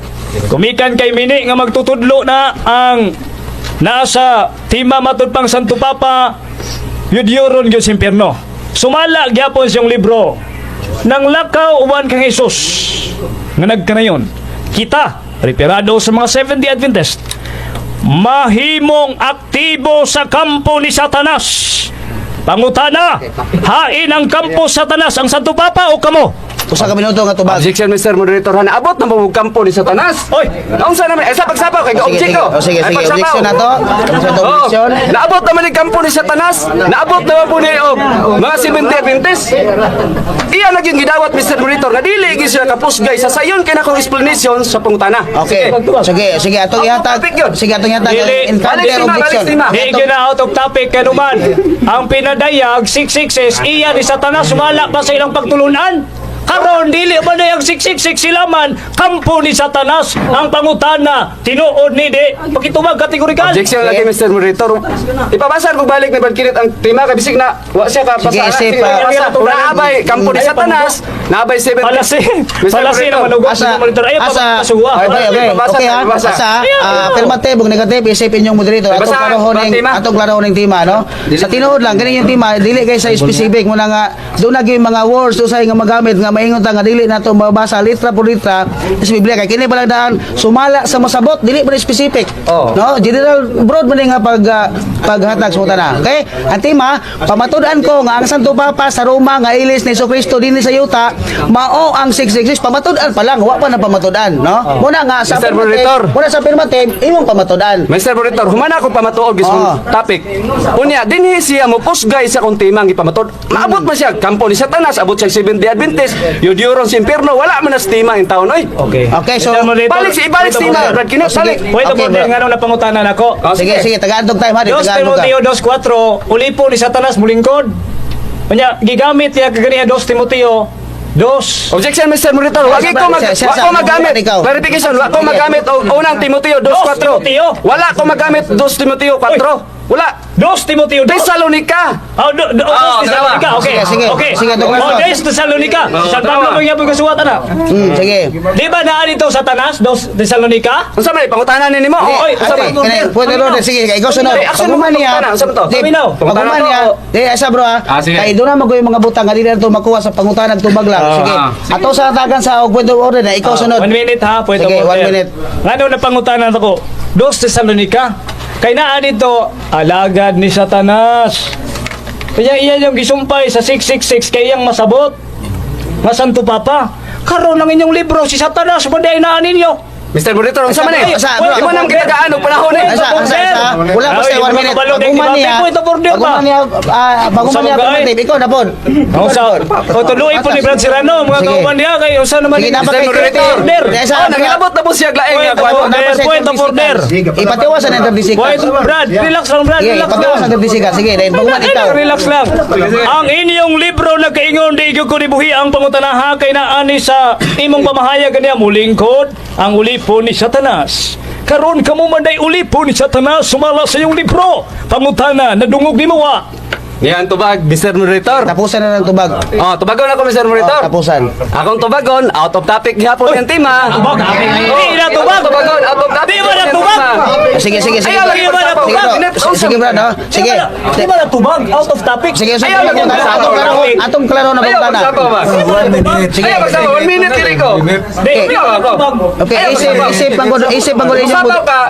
Speaker 3: kumikan kay Mini nga magtutudlo na ang nasa tima matod pang Santo Papa yudyuron gyud sa impyerno. Sumala gyapon siyang libro nang lakaw uban kang Hesus nga nagkanayon. Kita referado sa mga Seventh-day Adventist mahimong aktibo sa kampo ni Satanas. Pangutana, hain ang kampo Satanas ang Santo Papa o kamo?
Speaker 1: 1 ka minuto nga tubag.
Speaker 2: Objection, Mr. Moderator. Han, abot na mo kampo ni Satanas.
Speaker 3: Oy!
Speaker 2: Naunsa naman? Eh, sa pagsapaw, kay
Speaker 1: Sige,
Speaker 2: object
Speaker 1: sige.
Speaker 2: ko.
Speaker 1: O, sige,
Speaker 2: Ay,
Speaker 1: sige.
Speaker 2: pagsapaw.
Speaker 1: Objection na to. Objection to,
Speaker 2: Oo.
Speaker 1: objection.
Speaker 2: Naabot naman ni kampo ni Satanas. Naabot naman po ni og mga 70 Adventist. Iya na gyud gidawat, Mr. Moderator, nga dili gyud sila kapusgay sa sayon kay nakong explanation sa pangutana.
Speaker 1: Okay. Sige, sige, atong ihatag.
Speaker 2: Topic yun.
Speaker 1: Sige, atong ihatag.
Speaker 3: Dili.
Speaker 1: In
Speaker 2: Balik
Speaker 1: counter
Speaker 2: lima, balik
Speaker 1: objection.
Speaker 2: lima.
Speaker 3: Di gyud na out of topic kanuman. Ang pinadayag 666 iya ni Satanas sumala pa sa ilang pagtulunan. Karon dili ba na yung 666 sila man kampo ni Satanas ang pangutana tinuod ni di pakitubag kategorikal.
Speaker 2: Objection lagi, Mr. Moderator. Ipabasa ko balik ni Brad Kirit ang tema kay bisig na wa siya ka
Speaker 1: Sige,
Speaker 2: basa.
Speaker 1: isip,
Speaker 2: Basa. Naabay kampo ni Satanas, naabay 70.
Speaker 3: Palasi, palasi na manugot
Speaker 1: Asa,
Speaker 3: sa monitor. Ayaw
Speaker 1: asa,
Speaker 3: pa pasuwa.
Speaker 1: Okay.
Speaker 2: Basa,
Speaker 1: Okay ha.
Speaker 2: basa.
Speaker 1: Asa,
Speaker 3: Ayaw, ayaw.
Speaker 1: affirmative ug negative isip inyong moderator. Atong
Speaker 2: Basa,
Speaker 1: klarohon
Speaker 2: tema.
Speaker 1: atong klarohon ning tema, no? Sa tinuod lang gani yung tema, dili kay sa specific mo na nga doon na gyud mga words usay nga magamit nga maingon ta nga dili nato mabasa litra por litra sa Biblia kay kini palang daan sumala sa masabot, dili pa ni specific.
Speaker 2: Oh.
Speaker 1: No, general broad man ni nga paghatag sa tanan. Okay? Ang tema, pamatud-an ko nga ang Santo Papa sa Roma nga ilis ni Kristo dinhi sa yuta mao ang 666. Pamatud-an pa lang, wa pa na pamatud-an, no? Muna nga sa
Speaker 2: Mr.
Speaker 1: affirmative,
Speaker 2: Moderator.
Speaker 1: muna sa affirmative imong pamatud-an.
Speaker 2: Mr. Moderator, humana ako pamatuod gismong topic. Unya, dinhi siya mo pusgay sa akong tema ang gipamatuod. Maabot man siya kampo ni Satanas, abot siya 70 Adventist, yudyuron sa impierno, wala man na sa tema in taon oy.
Speaker 3: Okay.
Speaker 1: Okay, so
Speaker 3: Mr. Moderator,
Speaker 2: Balik si ibalik si
Speaker 1: Moderator.
Speaker 2: Brad Kinet,
Speaker 1: Oh, sige.
Speaker 2: balik.
Speaker 3: Pwede
Speaker 1: Okay,
Speaker 3: mo
Speaker 1: bro.
Speaker 3: nga nung napangutanan ako.
Speaker 2: Oh,
Speaker 1: Sige, sige, tagaan time ha,
Speaker 3: 2
Speaker 1: tagaan ka.
Speaker 3: Timoteo 2:4, ulipo ni Satanas mulingkod. Unya gigamit niya kaganiha 2 Timoteo 2.
Speaker 2: Objection, Mr. Moderator. Wagi ko mag
Speaker 1: Siya,
Speaker 2: wa
Speaker 1: siya,
Speaker 2: ko magamit.
Speaker 1: ikaw.
Speaker 2: Clarification, wa ko magamit og unang Timoteo 2:4.
Speaker 3: Timoteo.
Speaker 2: Wala ko magamit 2 Timoteo 4. Wala.
Speaker 3: 2 Timoteo 2.
Speaker 2: Tesalonica.
Speaker 3: Oh, do, do,
Speaker 2: Oo,
Speaker 3: dos Thessalonica. Okay.
Speaker 1: Sige, sige.
Speaker 3: Okay.
Speaker 1: Sige, Douglas.
Speaker 3: Oh, Dos Thessalonica. San Pablo
Speaker 2: tama.
Speaker 3: mo gyapon kasuwat ana.
Speaker 1: Sige.
Speaker 3: Di ba naa dito Satanas dos Thessalonica?
Speaker 2: Unsa man pangutana ni nimo?
Speaker 1: Hindi,
Speaker 3: Oy,
Speaker 2: unsa
Speaker 1: ate,
Speaker 2: man?
Speaker 1: kani, pwede ro, sige, ikaw sunod.
Speaker 2: Hindi, action mo,
Speaker 1: Pag-human niya,
Speaker 2: pangutana, unsa man to?
Speaker 1: di,
Speaker 3: Paminaw.
Speaker 1: pag-human
Speaker 2: Pangutana
Speaker 1: niya,
Speaker 2: to.
Speaker 1: di, asa bro ha,
Speaker 2: Ah, sige.
Speaker 1: kay doon na magoy mga butang, nga di na ito makuha sa pangutana ng tubag lang. Sige.
Speaker 2: Ah,
Speaker 1: Ato sa tagan sa og pwede order na, ikaw sunod.
Speaker 3: 1 minute ha, pwede
Speaker 1: Sige,
Speaker 3: order.
Speaker 1: 1 minute.
Speaker 3: Ngano na pangutana ako? Dos Thessalonica. Kay naa dito alagad ni Satanas. Kaya iya yung gisumpay sa 666 kay iyang masabot. Nga Santo Papa. Karon ang inyong libro si Satanas man di naa ninyo.
Speaker 2: Mr. Moderator, unsa man eh?
Speaker 1: Asa, bro.
Speaker 2: Imo nang gitagaan og panahon eh.
Speaker 1: Asa, asa, asa. Wala pa sa
Speaker 3: Ay,
Speaker 1: 1 minute.
Speaker 3: kabalo,
Speaker 1: Pag-human
Speaker 3: di ba?
Speaker 1: niya,
Speaker 3: Point of order ba?
Speaker 1: pag-human niya,
Speaker 3: Sa mga
Speaker 1: affirmative, ikaw na pod.
Speaker 3: Ang sa o tuloy po ni Brad Serrano mga
Speaker 1: Sige.
Speaker 3: kauban niya kay usa naman
Speaker 1: Sige,
Speaker 3: ni
Speaker 1: dapat
Speaker 2: Mr.
Speaker 1: kay
Speaker 2: Moderator.
Speaker 3: Order.
Speaker 1: Di, asa,
Speaker 2: Oh, nangilabot na po siya laing
Speaker 3: Point
Speaker 2: nga
Speaker 3: of
Speaker 2: kuan.
Speaker 3: order.
Speaker 1: Dapat sa
Speaker 3: Point of order.
Speaker 1: Ipatiwasan ang 30
Speaker 3: Point,
Speaker 1: seconds.
Speaker 3: Brad, relax lang Brad,
Speaker 1: Sige,
Speaker 3: relax
Speaker 1: ipatiwasan
Speaker 3: lang.
Speaker 1: ang 30 seconds. Sige, dahil pag-human ikaw.
Speaker 3: Relax lang. Ang inyong libro nagkaingon di gyud ko nibuhi ang pangutanaha kay naani sa imong pamahayag kaniya mulingkod ang ulipon ni Satanas. Karon kamo man day ulipon ni Satanas sumala sa iyong libro. Pangutana nadungog nimo wa.
Speaker 2: Yan tubag, Mr. Moderator.
Speaker 1: Tapusan na ng tubag.
Speaker 2: Oh, tubagon ako, Mr. Moderator.
Speaker 1: Oh, tapusan.
Speaker 2: Akong tubagon, out of topic gihapon yung tema.
Speaker 3: Tubag. Di na tubag.
Speaker 2: Akong tubagon, out of topic.
Speaker 3: Di ba na
Speaker 2: yung
Speaker 3: tubag?
Speaker 2: tema.
Speaker 1: Sige, sige, sige.
Speaker 2: Ayaw, lagi
Speaker 3: Di ba na
Speaker 2: magsapaw.
Speaker 3: tubag?
Speaker 1: Sige, bro. Sige, bro, no? Sige.
Speaker 3: Di ba na tubag? Out of topic.
Speaker 1: Sige, sige.
Speaker 2: Ayaw, lagi magsapaw.
Speaker 1: Atong klaro na
Speaker 2: Ayaw,
Speaker 1: pangutana.
Speaker 2: magsapaw ba?
Speaker 1: Sige.
Speaker 2: Ayaw, magsapaw. 1 minute kiri ko.
Speaker 3: Di
Speaker 1: Okay.
Speaker 3: ba na tubag?
Speaker 1: Okay,
Speaker 2: Ayaw,
Speaker 1: isip
Speaker 2: magsapaw.
Speaker 1: isip ang isip
Speaker 2: Magsapaw ka,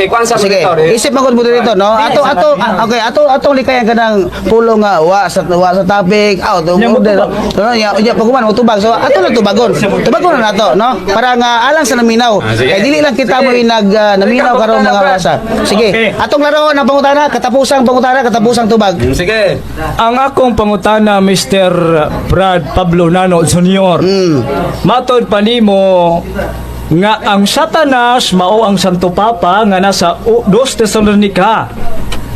Speaker 2: kuan sa
Speaker 1: Sige,
Speaker 2: moderator.
Speaker 1: isip ang moderator, no? Ato ato ah, okay, ato atong likayan ka ng pulong nga wa sa topic, out of order. No, nya nya paghuman mo tubag. So ato na tubagon. Tubagon na nato, no? Para nga alang sa naminaw.
Speaker 2: Sige.
Speaker 1: Kay dili lang kita mo nag naminaw karon mga wasa. Sige.
Speaker 3: Okay.
Speaker 1: Atong laro ng pangutana, katapusang pangutana, katapusang tubag.
Speaker 2: Sige.
Speaker 3: Ang akong pangutana, Mr. Brad Pablo Nano Jr. Matod pa nimo nga ang Satanas mao ang Santo Papa nga nasa Dos Thessalonica.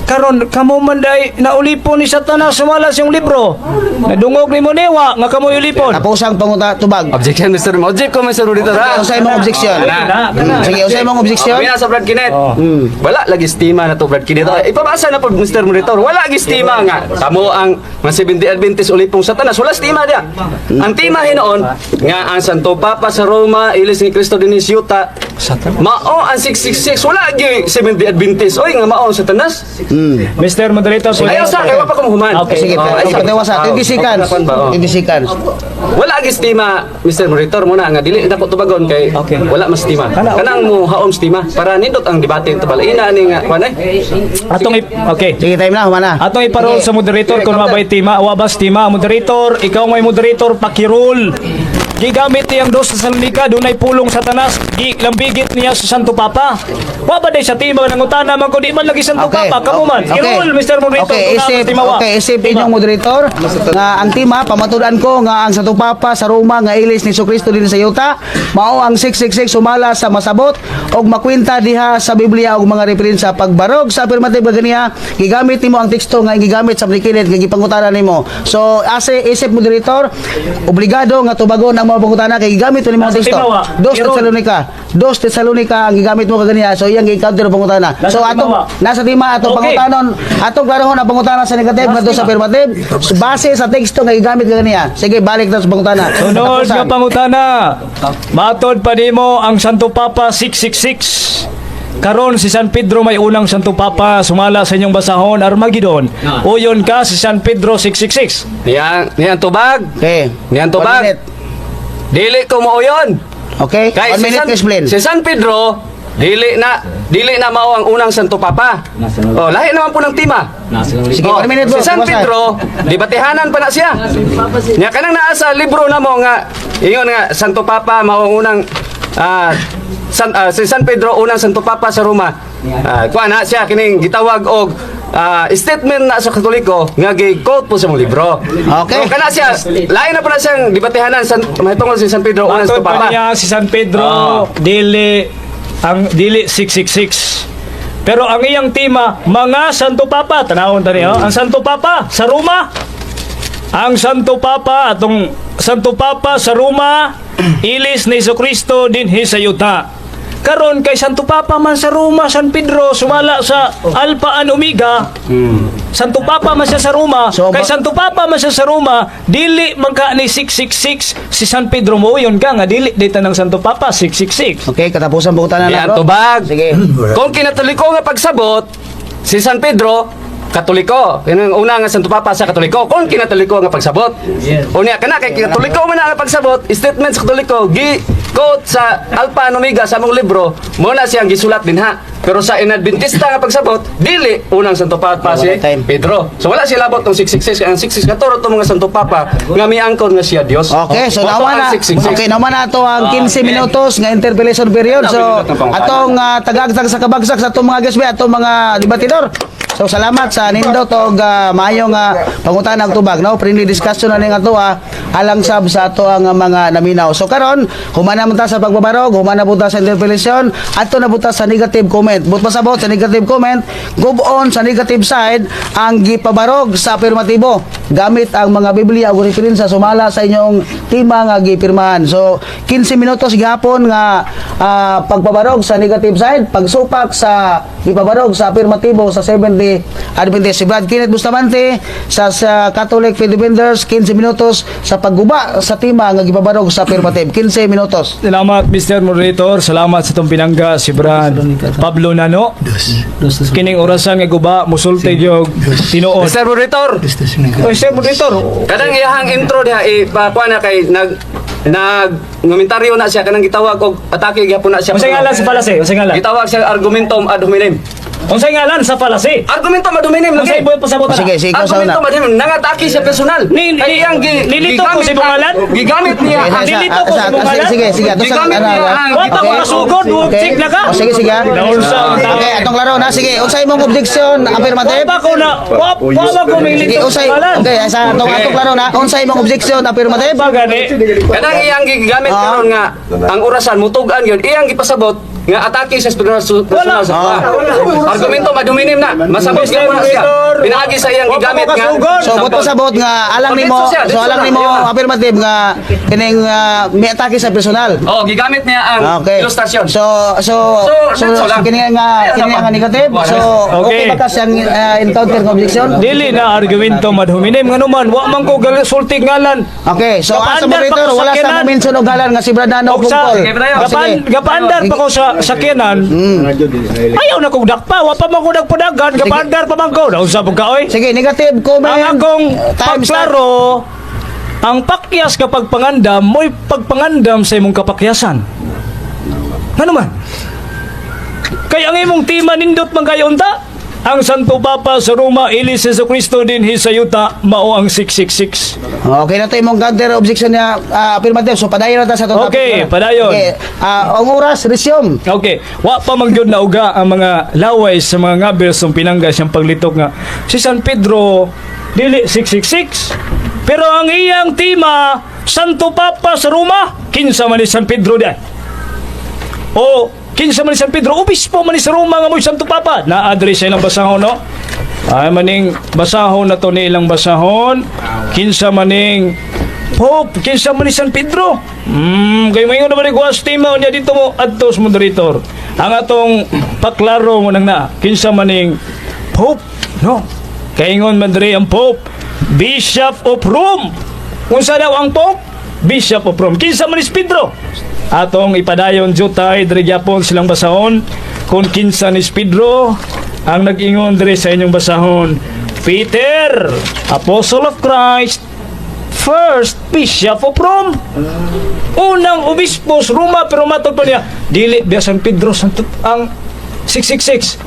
Speaker 3: Karon kamo man day naulipon ni Satanas sumala sa iyong libro. Nadungog nimo niwa nga kamoy ulipon.
Speaker 1: Tapusang panguta tubag.
Speaker 2: Objection, Mr. Object ko, Mr. Moderator. Ha?
Speaker 1: Unsay mong objection?
Speaker 2: Kana.
Speaker 1: Sige, unsay mong objection?
Speaker 2: Kami na sa Brad Kinet. Wala lagi stima na to Brad Kinet. Ay, ipabasa na po Mr. Monitor. Wala lagi stima nga. Tamo ang mga 70 Adventist ulipong Satanas. Wala stima dia. Ang tema hinoon nga ang Santo Papa sa Roma, ilis ni Kristo dinis yuta, Mao ang 666, wala gyud Seventh Day Adventist. Oy, nga mao ang Satanas.
Speaker 3: Mr. Moderator,
Speaker 2: Ayaw sa kay wa pa ko mahuman.
Speaker 3: Okay.
Speaker 1: Sige,
Speaker 2: Oh, ay,
Speaker 1: okay,
Speaker 2: sa-
Speaker 1: sa 20
Speaker 2: Oh,
Speaker 1: seconds.
Speaker 2: okay, ba, oh.
Speaker 1: 20 seconds.
Speaker 2: Wala gyud tema, Mr. Moderator, muna nga dili na ko tubagon kay wala mas tema. Kanang mo haom sa tema para nindot ang debate ito bala. Ina ani nga kuan ay.
Speaker 3: Okay.
Speaker 1: Sige, time na, humana.
Speaker 3: Atong iparol sa moderator kung mabay tema, wabas tema. Moderator, ikaw may moderator, pakirol. Gigamit niyang Dos Tesalonica, dunay pulong Satanas, gilambigit niya sa Santo Papa. Wa ba day sa tema nangutana man ko di man lagi Santo Papa, kamo man. Kirol, Mr. Moderator,
Speaker 1: Okay,
Speaker 3: kung naa
Speaker 1: isip,
Speaker 3: mas tema, wa.
Speaker 1: okay, isip
Speaker 3: Tema.
Speaker 1: inyong moderator nga ang tema pamatud-an ko nga ang Santo Papa sa Roma nga ilis ni Kristo din sa yuta mao ang 666 sumala sa masabot og makwenta diha sa Biblia og mga referensya. Pagbarog sa affirmative nga ganiha, gigamit nimo ang teksto nga gigamit sa Brikilit nga gipangutana nimo. So ase isip moderator, obligado nga tubagon ang mga pangutana kay gigamit nimo ang
Speaker 3: Nasa
Speaker 1: teksto.
Speaker 3: tema, wa.
Speaker 1: Dos
Speaker 3: Kirol.
Speaker 1: Tesalonica, Dos Tesalonica ang gigamit mo kaganiha, so iyang gi-counter ang pangutana.
Speaker 3: Nasa
Speaker 1: So
Speaker 3: tema,
Speaker 1: atong
Speaker 3: wa.
Speaker 1: nasa tema atong pangutanon, atong klarohon ang pangutana sa negative ngadto sa affirmative base sa teksto nga gigamit kaganiha. Sige, balik ta sa pangutana.
Speaker 3: Sunod
Speaker 1: Katapusan.
Speaker 3: nga pangutana. Matod pa nimo ang Santo Papa 666. Karon si San Pedro may unang Santo Papa sumala sa inyong basahon Armageddon. Uyon ka si San Pedro 666.
Speaker 2: Niya niya ang tubag.
Speaker 1: Okay.
Speaker 2: Niyan
Speaker 1: One
Speaker 2: tubag.
Speaker 1: minute.
Speaker 2: Dili ko mauyon.
Speaker 1: Okay?
Speaker 2: Kay
Speaker 1: One
Speaker 2: si
Speaker 1: minute
Speaker 2: San,
Speaker 1: explain.
Speaker 2: si San Pedro dili na mao ang unang Santo Papa. Oh, lahi naman po ng tema.
Speaker 1: Sige,
Speaker 2: Oh,
Speaker 1: one minute bro.
Speaker 2: si San
Speaker 1: Basta.
Speaker 2: Pedro, debatihanan pa na siya. Nya kanang naa sa libro na mo nga ingon nga Santo Papa mao ang unang si San Pedro unang Santo Papa sa Roma. Kuan na siya kining gitawag og statement na sa Katoliko nga gi-quote po sa mong libro.
Speaker 1: Okay.
Speaker 2: So, kana siya, lain na po na siyang debatihanan san mahitungod si San Pedro unang
Speaker 3: Matod
Speaker 2: Santo
Speaker 3: pa
Speaker 2: Papa.
Speaker 3: niya si San Pedro dili ang dili 666. Pero ang iyang tema, mga Santo Papa, tanawon tani oh, ang Santo Papa sa Roma. Ang Santo Papa atong Santo Papa sa Roma, ilis ni Kristo dinhi sa yuta. Karon kay Santo Papa man sa Roma, San Pedro sumala sa Alpha and Omega. Santo Papa man siya sa Roma.
Speaker 1: So,
Speaker 3: Kay Santo Papa man siya sa Roma, dili man ka ni 666 si San Pedro mo yun ka nga dili dita ng Santo Papa 666.
Speaker 1: Okay, katapusan pangutana na
Speaker 2: Yan,
Speaker 1: bro.
Speaker 2: tubag.
Speaker 1: Sige.
Speaker 2: Kung kinatoliko nga pagsabot, si San Pedro, Katoliko. Yan ang una nga Santo Papa sa Katoliko. Kung kinatoliko nga pagsabot. Unya kana kay Katoliko man na nga pagsabot, statement sa Katoliko gi quote sa Alpha and Omega sa among libro, mo na siyang gisulat din ha. Pero sa Inadventista nga pagsabot, dili unang Santo Papa si
Speaker 1: Wala time.
Speaker 2: Pedro. So wala siya labot tong 666 kay ang 666 katuro tong mga Santo Papa nga miangkon nga siya Dios.
Speaker 1: Okay, so
Speaker 2: Moto
Speaker 1: naman
Speaker 2: ang
Speaker 1: na.
Speaker 2: 666.
Speaker 1: Okay, naman na ato ang 15 minutos nga interpellation period. So atong tagagtag sa kabagsak sa atong mga guest, atong mga debatidor. So salamat sa nindot og maayong pangutana og tubag, no? Friendly discussion na ning ato alang sab sa ato ang mga naminaw. So karon, humana man ta sa pagbabarog, humana po ta sa interpellation, ato na po ta sa negative comment. But pasabot sa negative comment, go on sa negative side ang gipabarog sa afirmatibo gamit ang mga Biblia o referensya sumala sa inyong tema nga gipirmahan. So 15 minutos gihapon nga pagpabarog sa negative side, pagsupak sa gipabarog sa afirmatibo sa 70 Adventist. Si Brad Kenneth Bustamante sa Catholic Faith Defenders, 15 minutos sa pagguba sa tema nga gipabarog sa affirmative. 15 minutos.
Speaker 3: Salamat Mr. Moderator, salamat sa itong pinangga si Brad Pablo Nano. Kining orasan nga guba musulti gyud tinuod.
Speaker 2: Mr. Moderator,
Speaker 3: Oh, Mr. Moderator,
Speaker 2: kanang iyahang intro diha ipakuha na kay nag nag komentaryo na siya kanang gitawag og atake gihapon na siya.
Speaker 3: unsay ngalan sa palase? Unsay ngalan?
Speaker 2: Gitawag siya argumentum ad hominem.
Speaker 3: Unsay ngalan sa palase?
Speaker 2: Argumentum ad hominem
Speaker 3: Unsay
Speaker 2: lagi.
Speaker 3: buot pasabot
Speaker 1: Sige, sige, ikaw sa una.
Speaker 2: Argumentum ad hominem nangatake siya personal. Kay iyang
Speaker 3: Nilito ko
Speaker 2: gigamit
Speaker 3: si Bungalan?
Speaker 2: Gigamit niya
Speaker 1: Okay,
Speaker 2: ang
Speaker 3: Nilito ko si Bungalan?
Speaker 1: Sige, sige. Ato sa
Speaker 2: Gigamit
Speaker 1: ano,
Speaker 2: niya
Speaker 1: ano.
Speaker 2: ang
Speaker 3: Wa pa ko nasugod, check na ka.
Speaker 1: O, sige, sige.
Speaker 3: Naunsa ang tao.
Speaker 1: Okay, atong laro na. Sige, unsay imong objection affirmative?
Speaker 3: Wa pa ko na, wa pa ko
Speaker 1: Sige,
Speaker 3: milito
Speaker 1: unsay.
Speaker 3: sa pangalan.
Speaker 1: Okay, sa atong laro na. Unsay imong objection affirmative?
Speaker 3: Ba gani?
Speaker 2: Kanang iyang gigamit karon nga ang orasan mutugan yun iyang gipasabot nga atake sa personal
Speaker 3: Wala.
Speaker 2: personal sa. Argumento ad hominem na masabot
Speaker 3: Mr.
Speaker 2: gyud na siya.
Speaker 3: Moderator,
Speaker 2: Pinaagi sa iyang
Speaker 3: Wa pa
Speaker 2: gigamit
Speaker 3: ko
Speaker 2: nga.
Speaker 3: kasugod.
Speaker 1: So buot pasabot nga alang
Speaker 2: Oh,
Speaker 1: nimo,
Speaker 2: diretso siya,
Speaker 1: so
Speaker 2: diretso
Speaker 1: alang
Speaker 2: na,
Speaker 1: nimo
Speaker 2: ayaw na.
Speaker 1: affirmative nga kining miatake sa personal.
Speaker 2: Oh, gigamit niya ang ilustrasyon.
Speaker 1: So so
Speaker 2: So,
Speaker 1: so,
Speaker 2: diretso
Speaker 1: so,
Speaker 2: lang.
Speaker 1: kini nga
Speaker 2: Ayaw na
Speaker 1: kini
Speaker 2: pa.
Speaker 1: nga negative. So okay,
Speaker 3: Okay.
Speaker 1: ba ka siyang encounter ng objection?
Speaker 3: Dili na argumento ad hominem, ngano man wa man ko sulti ngalan.
Speaker 1: Okay, so as a
Speaker 3: Gapaandar pa
Speaker 1: moderator,
Speaker 3: ko sa
Speaker 1: wala sa
Speaker 3: sakyanan.
Speaker 1: mention og ngalan nga si Brad Nano
Speaker 3: Og sa
Speaker 1: Bungkol.
Speaker 2: Sige, padayon.
Speaker 3: gapan gapaandar pa ko sa sakyanan. Ayaw na kong dakpa, wa pa man ko nagpadagan, gapaandar pa man ko. Naunsa pud ka oy?
Speaker 1: Sige, negative comment.
Speaker 3: Ang akong
Speaker 1: Time start.
Speaker 3: pagklaro, ang pakyas kapag pangandam, mo'y pagpangandam sa imong kapakyasan. Ano man? Kaya ang imong tima nindot man kayo unta. Ang Santo Papa sa Roma, ilis Jesu Cristo dinhi sa yuta, mao ang 666.
Speaker 1: Okay na to imong counter objection niya, affirmative. So padayon na ta sa atong
Speaker 3: Okay,
Speaker 1: topic.
Speaker 3: padayon.
Speaker 1: Okay, ang oras, resume.
Speaker 3: Okay, wa pa man gyud nauga ang mga laway sa mga ngabel sa pinangga siyang paglitok nga si San Pedro dili 666. Pero ang iyang tema, Santo Papa sa Roma, kinsa man ni San Pedro di ay? O kinsa man ni San Pedro, obispo man ni sa Roma nga mo'y Santo Papa. Na-address sa ilang basahon, no? Ay maning basahon na to ni ilang basahon. Kinsa maning Pope, kinsa man ni San Pedro. Kay maingon naman ni Guas tema niya dito mo adto sa moderator. Ang atong paklaro mo nang na kinsa maning Pope, no? Kaingon man diri ang Pope, Bishop of Rome. Unsa daw ang Pope? Bishop of Rome. Kinsa man ni Pedro? Atong ipadayon jutay diri gyapon silang basahon kung kinsa ni Pedro ang nag-ingon diri sa inyong basahon. Peter, Apostle of Christ, first Bishop of Rome. Unang obispo sa Roma, pero matod pa niya, dili biya San Pedro Santo ang 666.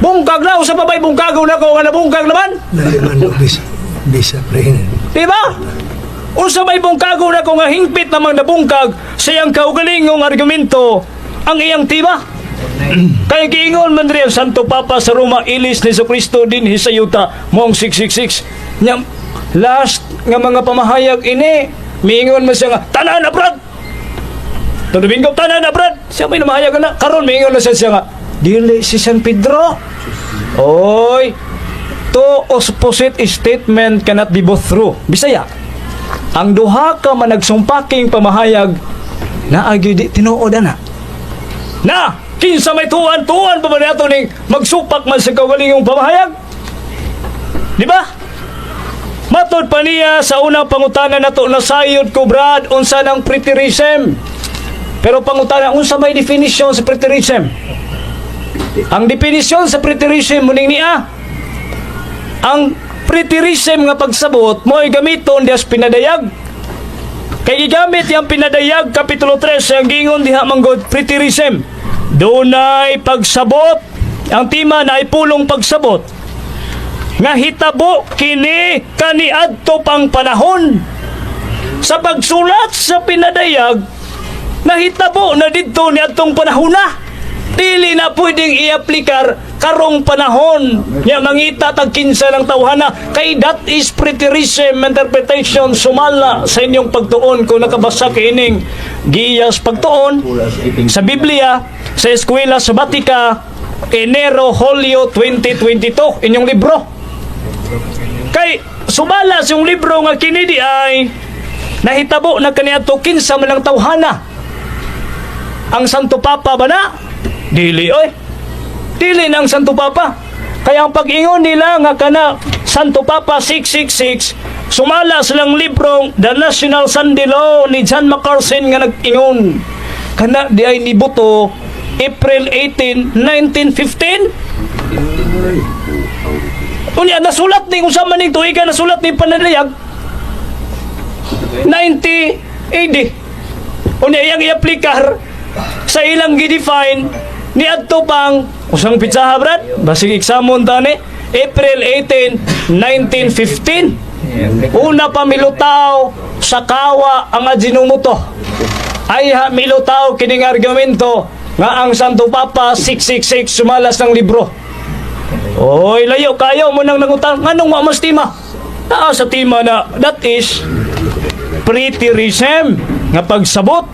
Speaker 3: Bungkag na usa pa ba'y bungkagaw na ko nga nabungkag naman?
Speaker 4: Naliman bisa bisa rin.
Speaker 3: Di ba? Unsa may bungkago na ko nga hingpit namang nabungkag sa iyang kaugalingong argumento ang iyang tiba. Kaya giingon man diri ang Santo Papa sa Roma, ilis ni Kristo dinhi sa yuta moong 666. Nya last nga mga pamahayag ini, miingon man siya nga tanan na, Brad. Domingo, tanan na, Brad. Siya may namahayag na karon miingon na siya, siya nga dili si San Pedro. Oy, two opposite statement cannot be both true. Bisaya, ang duha ka managsumpaking pamahayag naa gyud di tinuod ana. Na kinsa may tuan-tuan pa ba niato ning magsupak man sa kaugalingong pamahayag? Di ba? Matod pa niya sa unang pangutana nato, nasayod ko, Brad, unsa nang preterism. Pero pangutana, unsa may definition sa preterism? Ang definition sa preterism muning niya. Ang preterism nga pagsabot mo'y gamiton dias pinadayag. Kay gigamit yang pinadayag kapitulo 3 ang gingon diha manggod preterism. Dunay pagsabot, ang tema na ay pulong pagsabot nga hitabo kini kaniadto pang panahon. Sa pagsulat sa pinadayag, nahitabo na didto ni atong panahon na. Dili na pwedeng i-aplikar karong panahon nya mangita tag kinsa ng tawhana, kay that is preterism interpretation sumala sa inyong pagtuon kung nakabasa kining giyas pagtuon sa Biblia sa Eskwela Sabatika, Enero Hulyo 2022, inyong libro. Kay sumala sa yung libro nga kini di ay nahitabo na kaniadto, kinsa man ang tawhana? Ang Santo Papa ba na? Dili oy. Dili na ang Santo Papa. Kaya ang pag-ingon nila nga kana Santo Papa 666 sumala silang librong The National Sunday Law ni John MacCarson nga nag-ingon kana di ay nibuto April 18, 1915. Unya nasulat ni unsa man ning tuiga nasulat ni panadayag 90 AD. Unya iyang i-aplikar sa ilang gi-define ni adto pang usang pitsaha, Brad, basig examon tani April 18, 1915. Una pa milutaw sa kawa ang Ajinomoto. Ay ha, milutaw kining argumento nga ang Santo Papa 666 sumalas ng libro. Oy, layo kayo mo nang nangutang nganong wa mas tima. Naa sa tima na that is preterism nga pagsabot.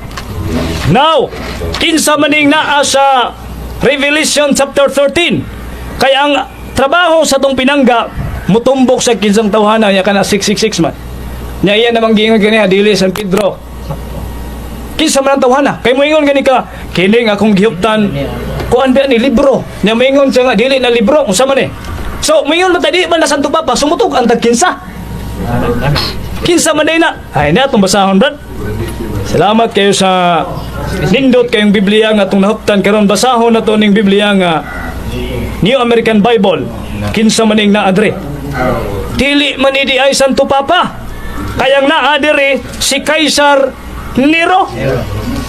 Speaker 3: Now, kinsa maning naa sa Revelation chapter 13? Kaya ang trabaho sa tong pinangga Mutumbok sa kinsang tawhana nya kana 666 man. Nya iya namang giingon kaniya dili San Pedro. Kinsa man ang tawhana? Kay moingon gani ka, kining akong gihuptan kuan ba ni libro. Nya moingon siya nga dili na libro, unsa man eh. So moingon man ta di man na Santo Papa, sumutug ang tag kinsa. Kinsa man day na? Ay na atong basahon, brad. Salamat kayo sa nindot kayong Biblia nga atong nahuptan karon. Basahon na to ning Biblia nga New American Bible. Kinsa man ning naa dre? Dili man idi ay Santo Papa. Kayang naa diri si Caesar Nero.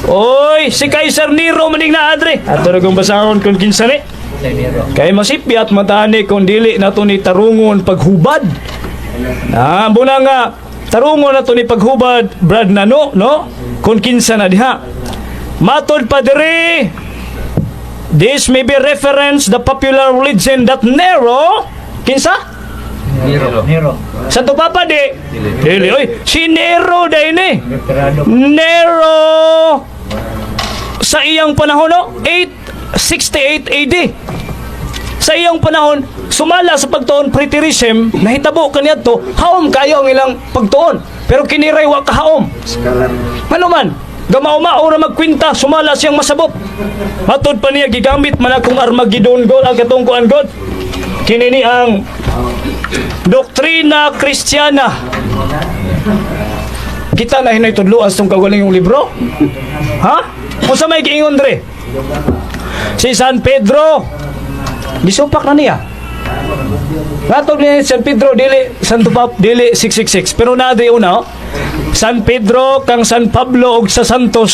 Speaker 3: Oy, si Caesar Nero man ning naa dre. Ato ra kong basahon kung kinsa ni. Kay masipyat matani kung dili nato ni tarungon paghubad. Na, buna nga tarungon nato ni paghubad, Brad Nano, no? Kung kinsa na diha. Matod pa diri, this may be reference the popular religion that Nero, kinsa?
Speaker 5: Nero. Nero.
Speaker 3: Santo Papa di? Dili. Oy, si Nero dahil ni.
Speaker 5: Veterano.
Speaker 3: Nero sa iyang panahon, no? 868 AD. Sa iyang panahon, sumala sa pagtuon preterism, nahitabo kaniadto, haom kayo ang ilang pagtuon. Pero kiniray wa kahaom. Ano man, gamauma ora magkwinta, sumala siyang masabot. Matod pa niya gigamit man akong Armageddon God, ang katong kuan God. Kini ni ang Doktrina Kristiyana. Kita na hinay tudloan sa tong kagaling yung libro. Ha? Unsa may giingon dre? Si San Pedro gisupak na niya. Ngatog niya San Pedro dili Santo Pap dili 666 pero naa diri una, oh. San Pedro kang San Pablo og sa Santos.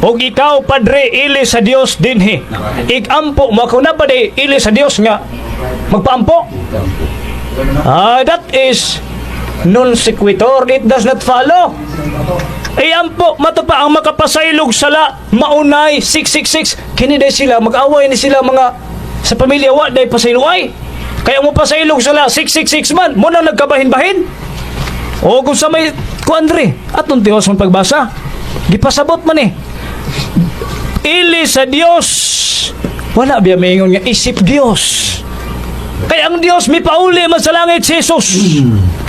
Speaker 3: Og ikaw, padre, ili sa Dios dinhi. Igampo mo ako na pa di ili sa Dios nga magpaampo. Ah, that is non sequitur. It does not follow. Iampo, mato pa ang makapasaylog sala, maunay, 666. Kini day sila, mag-away ni sila mga sa pamilya, wa day pasayloay. Kaya mo pasaylog sala, 666 man, mo na nagkabahin-bahin. O kung sa may kuandre, atong tiwas mong pagbasa. Gipasabot man eh. Ili sa Dios. Wala biya maingon nga isip Dios. Kaya ang Dios mi pauli man sa langit si Jesus.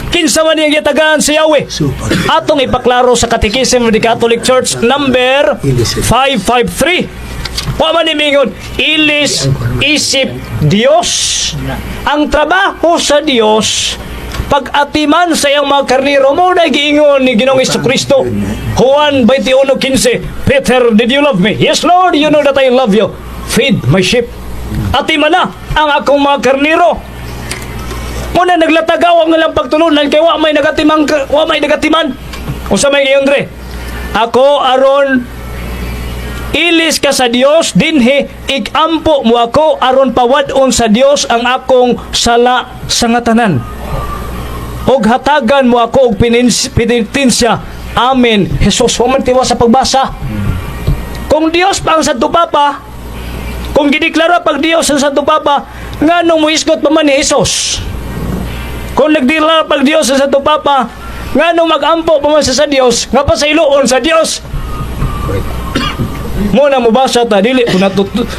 Speaker 3: Kinsa man niyang gitagaan si Yahweh.
Speaker 4: Super.
Speaker 3: Atong ipaklaro sa Catechism of the Catholic Church number 553. Wa man ni mingon, ilis isip Dios. Ang trabaho sa Dios pag-atiman sa iyang mga karniro mo na giingon ni Ginoong Kristo. Juan 21:15, "Peter, did you love me?" "Yes, Lord, you know that I love you." "Feed my sheep." Atiman na ang akong mga karniro. Muna naglatagaw ang ilang pagtulunan kay wa may nagatiman, wa may nagatiman. Unsa may giyon dre? Ako aron ilis ka sa Dios dinhi, igampo mo ako aron pawad-on sa Dios ang akong sala sa nga tanan. Og hatagan mo ako og penitensya. Amen. Jesus, wa man tiwas sa pagbasa. Kung Dios pa ang Santo Papa, kung gideklara pag Dios ang Santo Papa, nganong moisgot pa man ni Jesus? Kung nagdeklara pag Dios ang Santo Papa, nganong magampo pa man siya sa Dios, nga pasayloon sa Dios? Mo na mobasa ta dili ko na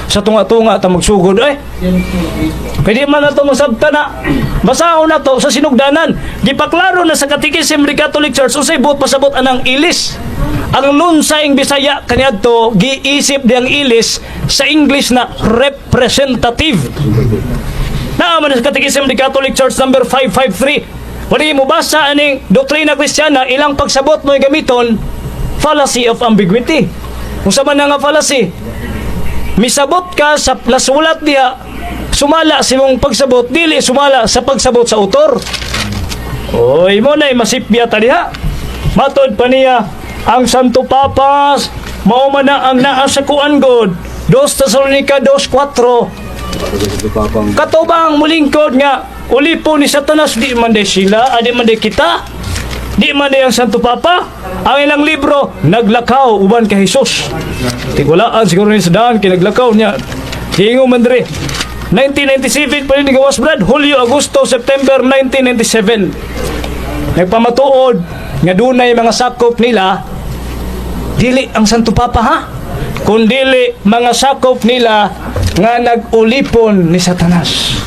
Speaker 3: sa tunga-tunga ta magsugod eh. Pwede man na to masabta na. Basahon na to sa sinugdanan. Gipaklaro na sa Catechism of the Catholic Church unsay buot pasabot anang ilis. Ang lunsaing Bisaya kaniadto giisip diyang ilis sa English na representative. Naa man sa Catechism of the Catholic Church number 553. Wali mo basa aning doktrina Kristiyana, ilang pagsabot mo gamiton fallacy of ambiguity. Kung sa man na nga fallacy, misabot ka sa nasulat diha, sumala sa imong pagsabot, dili sumala sa pagsabot sa autor. Oy, mo na masipya ta diha. Matod pa niya, ang Santo Papa, mao man na ang naa sa kuan god. 2 Tesalonica 2:4. Katubang mulingkod nga ulipo ni Satanas, di man day sila, adi man day kita. Di man day ang Santo Papa. Ang ilang libro, naglakaw uban kay Jesus. Tigwalaan siguro ni sa daan, kinaglakaw niya. Hingo man diri. 1997 pa rin ni gawas, Brad. Hulyo, Agosto, September 1997. Nagpamatuod nga dunay mga sakop nila, dili ang Santo Papa ha, kundili mga sakop nila nga nag-ulipon ni Satanas.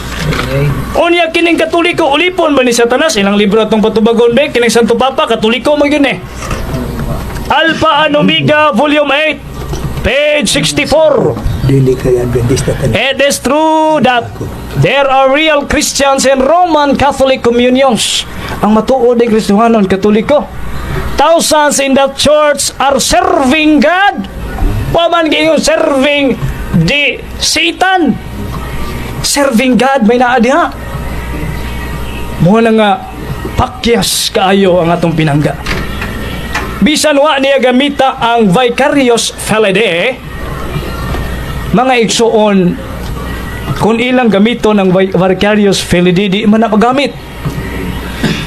Speaker 3: Unya kining Katoliko, ulipon ba ni Satanas? Ilang libro atong patubagon be, kining Santo Papa, Katoliko man yun eh. Alpha and Omega, Volume 8, page 64.
Speaker 4: Dili kay Adventista tanan.
Speaker 3: It is true that there are real Christians in Roman Catholic communions. Ang matuod ay Kristohanon, Katoliko. Thousands in that church are serving God. Wa man gayon serving the Satan. Serving God may naa diha. Mo na nga pakyas kaayo ang atong pinangga. Bisan wa niya gamita ang Vicarius Filii, mga igsuon, kung ilang gamito ng Vicarius Filii, di man na magamit.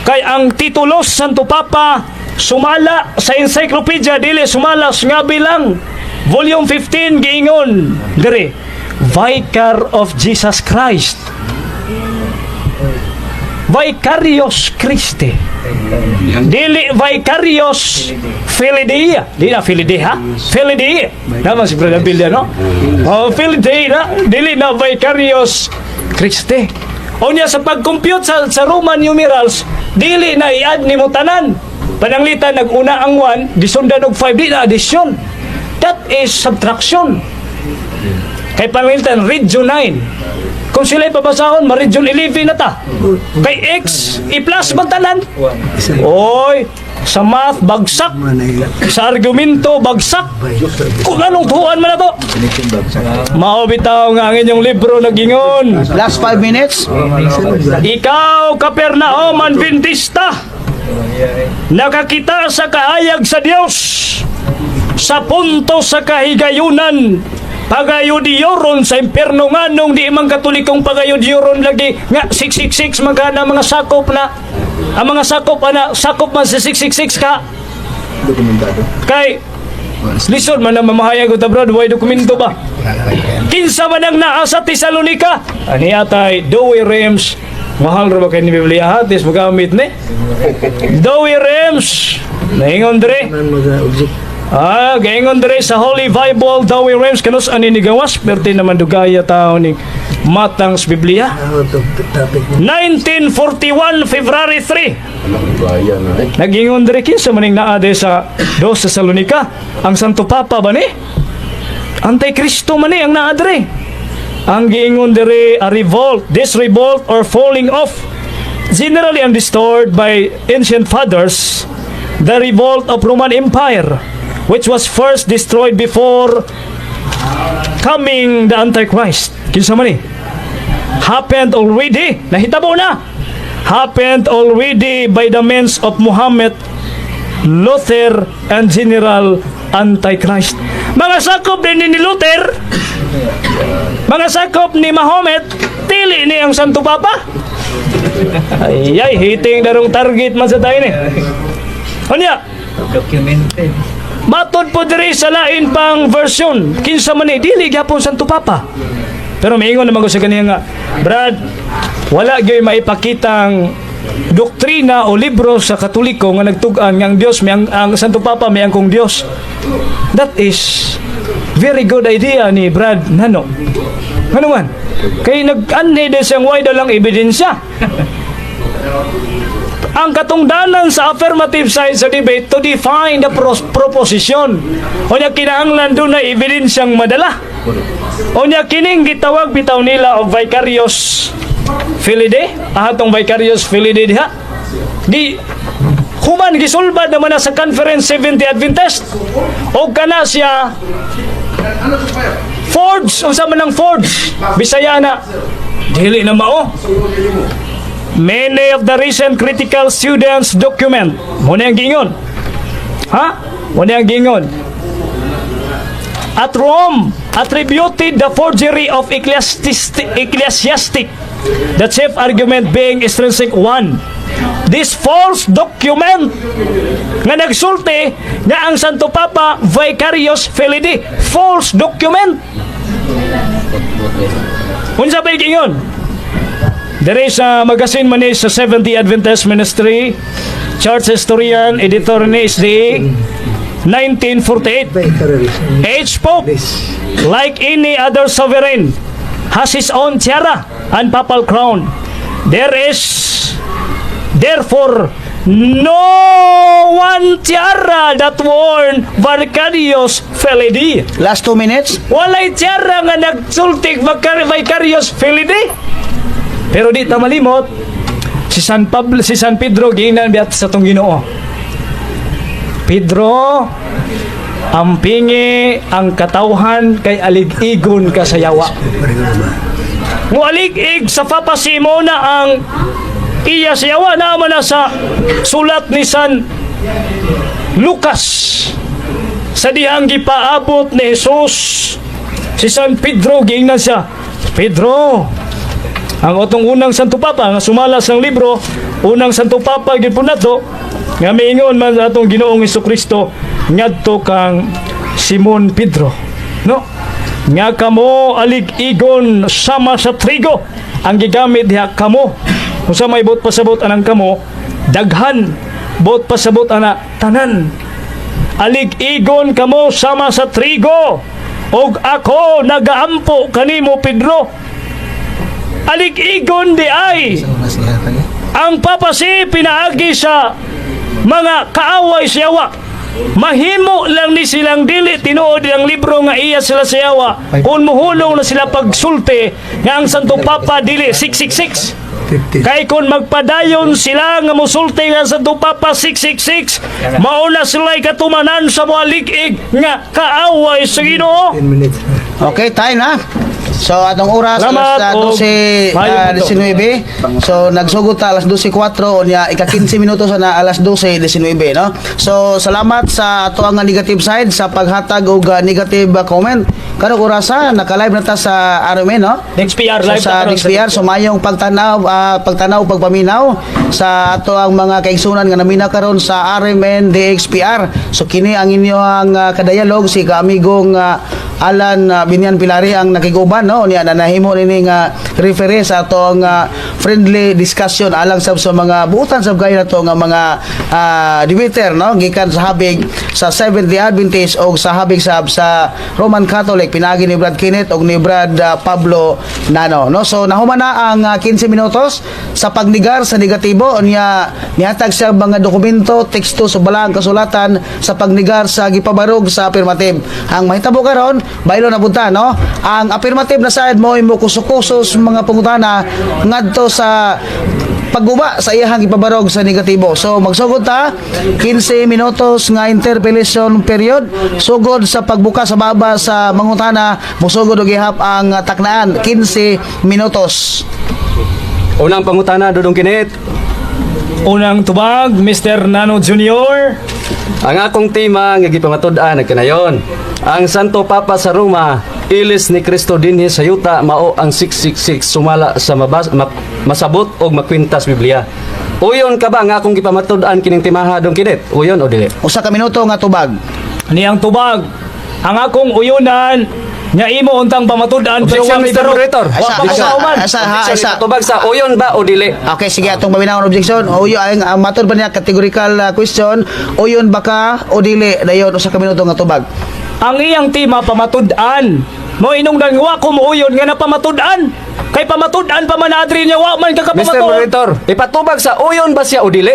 Speaker 3: Kay ang titulo sa Santo Papa sumala sa encyclopedia, dili sumala sa ngabi lang. Volume 15, giingon dire, Vicar of Jesus Christ. Vicarius Christi. Dili Vicarius Filii. Di na Filii ha? Filii. Naman si Brother Bill no? Oh, Filii na. Dili na Vicarius Christi. Unya sa pag-compute sa Roman numerals, dili na i-add nimo tanan. Pananglitan nag-una ang 1, gisundan og 5, di na addition. That is subtraction. Kay pananglitan region 9. Kung sila'y pabasahon, ma-region 11 na ta. Kay X, i-plus man tanan.
Speaker 4: Isa
Speaker 3: Oy, sa math, bagsak.
Speaker 4: man ay
Speaker 3: Sa argumento, bagsak. Kung anong tuan man na to. Mao bitaw nga ang inyong libro nagingon.
Speaker 1: Last 5 minutes.
Speaker 3: Ikaw, Capernaum Adventista, nakakita sa kaayag sa Dios sa punto sa kahigayunan, pagayudiyoron sa impierno. Nganong di man Katolikong pagayudiyoron lagi nga 666 man ka na mga sakop na ang mga sakop ana, sakop man sa 666 ka kay lisod man na mamahayag og brad, way dokumento ba? Kinsa man ang naa sa Tesalonica ani atay Douay Rheims? Mahal ra ba kay ni Biblia hatis magamit ni Douay Rheims? Naingon dire.
Speaker 4: Man mga object.
Speaker 3: Ah, gaingon dire sa Holy Bible Douay Rheims, kanus ani ni gawas perti naman dugaya tao ni matang sa Biblia.
Speaker 4: Out of the topic.
Speaker 3: 1941 February 3. Nagingon dire, kinsa maning naa de sa Dos Tesalonica? Ang Santo Papa ba ni? Antikristo man ni ang naa dire. Ang giingon dire, a revolt, this revolt or falling off, generally understood by ancient fathers, the revolt of Roman Empire, which was first destroyed before coming the Antichrist. Kinsa man ni? Happened already. Nahitabo na. Happened already by the means of Muhammad, Luther, and General Antichrist. Mga sakop din ni Luther, mga sakop ni Mahomet, tili ni ang Santo Papa. Ay, ay, hitting darong target man sa tayo ni. Unya,
Speaker 5: Documented.
Speaker 3: Matod po diri sa lain pang version, kinsa man ni, dili gyapon Santo Papa. Pero miingon naman ko sa kaniya nga, "Brad, wala gyud maipakitang doktrina o libro sa Katoliko nga nagtug-an nga ang Dios may ang Santo Papa may angkong Dios." That is very good idea ni Brad Nano. Ngano man? Kay nag-anhi din siyang way dalang ebidensya. Ang katungdanan sa affirmative side sa debate, to define the proposition. Unya kinahanglan doon na ebidensyang madala. Unya kining gitawag bitaw nila og Vicarius Filii, atong Vicarius Filii diha. Di human gisulbad naman na sa Conference 70 Adventist. Og kana siya forge, unsa man ang forge? Bisaya na dili na mao. Many of the recent critical students document. Muna ang gingon. Ha? Muna ang gingon. At Rome attributed the forgery of Ecclesiastic, the chief argument being extrinsic one. This false document nga nagsulti nga ang Santo Papa Vicarius Filii, false document. Unsa ba gingon? There is a magazine man ni sa 70 Adventist Ministry, Church Historian, editor ni SDA, 1948.
Speaker 4: Vicarius.
Speaker 3: Each pope, like any other sovereign, has his own tiara. and papal crown. There is therefore no one tiara that worn Vicarius Filii Dei.
Speaker 1: Last 2 minutes.
Speaker 3: Walay tiara nga nagsultik Vicarius Filii Dei. Pero di ta malimot, si San Pablo, si San Pedro giingnan biya sa atong Ginoo. "Pedro, ampingi ang katawhan kay alig-igon ka sa yawa." Mualig-ig sa papacy mo na ang iya sa yawa naman na sa sulat ni San Lucas sa dihang gipaabot ni Jesus si San Pedro, giingnan siya, "Pedro," ang atong unang Santo Papa nga sumala sang libro, unang Santo Papa gyud po nato nga miingon man sa atong Ginoong Kristo ngadto kang Simon Pedro, no, nga kamo alig-igon sama sa trigo. Ang gigamit diha kamo, unsa may buot pasabot anang kamo? Daghan. Buot pasabot ana tanan. Alig-igon kamo sama sa trigo og ako nagaampo kanimo, Pedro. Alig-igon di ay ang papacy pinaagi sa mga kaaway sa yawa. Mahimo lang ni silang dili tinuod ang libro nga iya sila sa yawa kung muhulong na sila pagsulti nga ang Santo Papa dili 666.
Speaker 4: 50.
Speaker 3: Kay kung magpadayon sila nga musulti nga sa Santo Papa 666, mauna sila'y katumanan sa mga lig-ig nga kaaway sa Ginoo.
Speaker 4: 10 minutes.
Speaker 1: Okay, time na. So atong oras
Speaker 3: Salamat,
Speaker 1: alas
Speaker 3: og
Speaker 1: 12
Speaker 3: maayong mundo.
Speaker 1: 19. So nagsugod ta alas 12:04, unya ika 15 minuto sa na alas 12:19, no. So salamat sa ato ang negative side sa paghatag og negative comment. Karong orasa naka-live na ta sa RMN, no?
Speaker 3: DXPR
Speaker 1: So,
Speaker 3: live
Speaker 1: sa
Speaker 3: na karon.
Speaker 1: DXPR, so mayong pagtanaw, pagpaminaw sa ato ang mga kaigsunan nga naminaw karon sa RMN DXPR. So kini ang inyong kadayalog, si kaamigong Alan Binyan Pilari ang nakiguban, no, niya na nahimo nini nga referee sa ato ang friendly discussion alang sab sa mga buutan sab kayo nato nga mga debater, no, gikan sa habig sa Seventh Day Adventist o sa habig sab sa Roman Catholic, pinagi ni Brad Kenneth og ni Brad Pablo Nano, no. So nahuman na ang 15 minutos sa pagnigar sa negatibo. Unya nihatag siya mga dokumento, teksto sa balaang kasulatan sa pagnigar sa gipabarog sa affirmative. Ang mahitabo karon, baylo na punta, no, ang affirmative na side mo imo kuso-kuso sa mga pangutana ngadto sa pagguba sa iyahang ipabarog sa negatibo. So magsugod ta, 15 minutos nga interpellation period, sugod sa pagbuka sa baba sa mangutana, musugod og gihap ang taknaan, 15 minutos.
Speaker 2: Unang pangutana, Dodong Kinit.
Speaker 3: Unang tubag, Mr. Nano Jr.
Speaker 2: Ang akong tema nga gipamatud-an nagkanayon. Ang Santo Papa sa Roma, ilis ni Kristo dinhi sa yuta, mao ang 666 sumala sa masabot og makwintas Biblia. Uyon ka ba nga akong gipamatud-an kining timaha, Dong Kinit? Uyon o dili?
Speaker 1: 1 ka minuto nga tubag.
Speaker 3: Niyang tubag, ang akong uyunan nga imo untang pamatud-an pero
Speaker 2: Objection,
Speaker 3: wa
Speaker 2: Mr.
Speaker 3: pero
Speaker 2: Moderator.
Speaker 3: wa
Speaker 1: Asa,
Speaker 3: pa
Speaker 1: asa,
Speaker 3: kauman.
Speaker 1: asa, ha,
Speaker 2: Objection,
Speaker 1: asa.
Speaker 2: tubag sa uyon ba o dili?
Speaker 1: Okay, sige, atong paminawon objection. Uyo ang matod pa niya categorical question. Uyon ba ka o dili? Dayon 1 ka minuto nga tubag.
Speaker 3: Ang iyang tema pamatud-an. Mo inungdan wa ko muuyon nga napamatud-an. Kay pamatud-an pa man adri niya wa man ka
Speaker 2: Mr.
Speaker 3: kapamatuod.
Speaker 2: Moderator, ipatubag sa uyon ba siya o dili?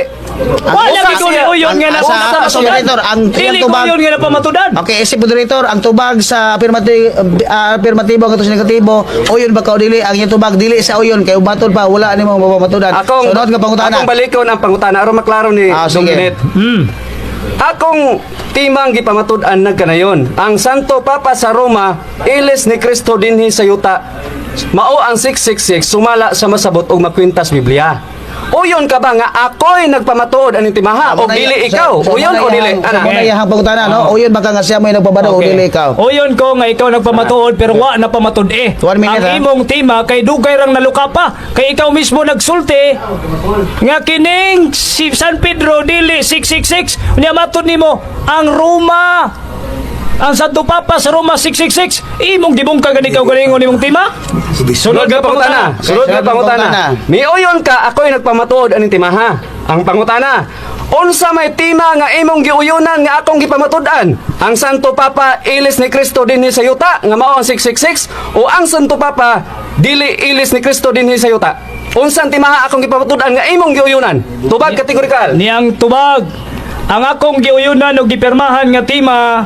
Speaker 3: Wa lagi ko ni uyon nga
Speaker 1: Ang- sa moderator, ang
Speaker 3: Dili
Speaker 1: iyang
Speaker 3: ko
Speaker 1: tubag.
Speaker 3: uyon nga napamatud-an.
Speaker 1: Okay, isip moderator, ang tubag sa affirmative, affirmatibo ngadto sa negatibo, uyon ba ka o dili? Ang iyang tubag dili sa uyon kay umatod pa wala nimo mapamatudan.
Speaker 2: Akong
Speaker 1: Sunod nga pangutana.
Speaker 2: Akong balikon ang pangutana aron maklaro ni
Speaker 1: Ah,
Speaker 2: Dong
Speaker 1: sige.
Speaker 2: Kinit. Akong timang gipamatud-an nagkanayon. Ang Santo Papa sa Roma, ilis ni Kristo dinhi sa yuta. Mao ang 666 sumala sa masabot og makwintas Biblia. Uyon ka ba nga ako'y nagpamatuod aning timaha o dili ikaw? Uyon o dili? Ana.
Speaker 1: Ana. Muna iyang pangutana, no? Uyon ba ka nga siya mo nagpabado o dili ikaw?
Speaker 3: Uyon ko nga ikaw nagpamatuod pero wa napamatud eh.
Speaker 1: One minute,
Speaker 3: Ang
Speaker 1: ha?
Speaker 3: imong tema kay dugay rang naluka pa. Kay ikaw mismo nagsulti nga kining si San Pedro dili 666. Unya matud nimo ang Roma, ang Santo Papa sa Roma 666. Imong gibungkag gani ikaw galingon imong tema.
Speaker 2: Sunod nga pangutana. Sunod nga pangutana. Miuyon ka ako'y nagpamatuod aning timaha. Ang pangutana. Unsa may tema nga imong giuyunan nga akong gipamatud-an? Ang Santo Papa ilis ni Kristo dinhi sa yuta nga mao ang 666 o ang Santo Papa dili ilis ni Kristo dinhi sa yuta? Unsang timaha akong gipamatud-an nga imong giuyunan? Tubag kategorikal.
Speaker 3: Niyang tubag. Ang akong giuyunan og gipirmahan nga tema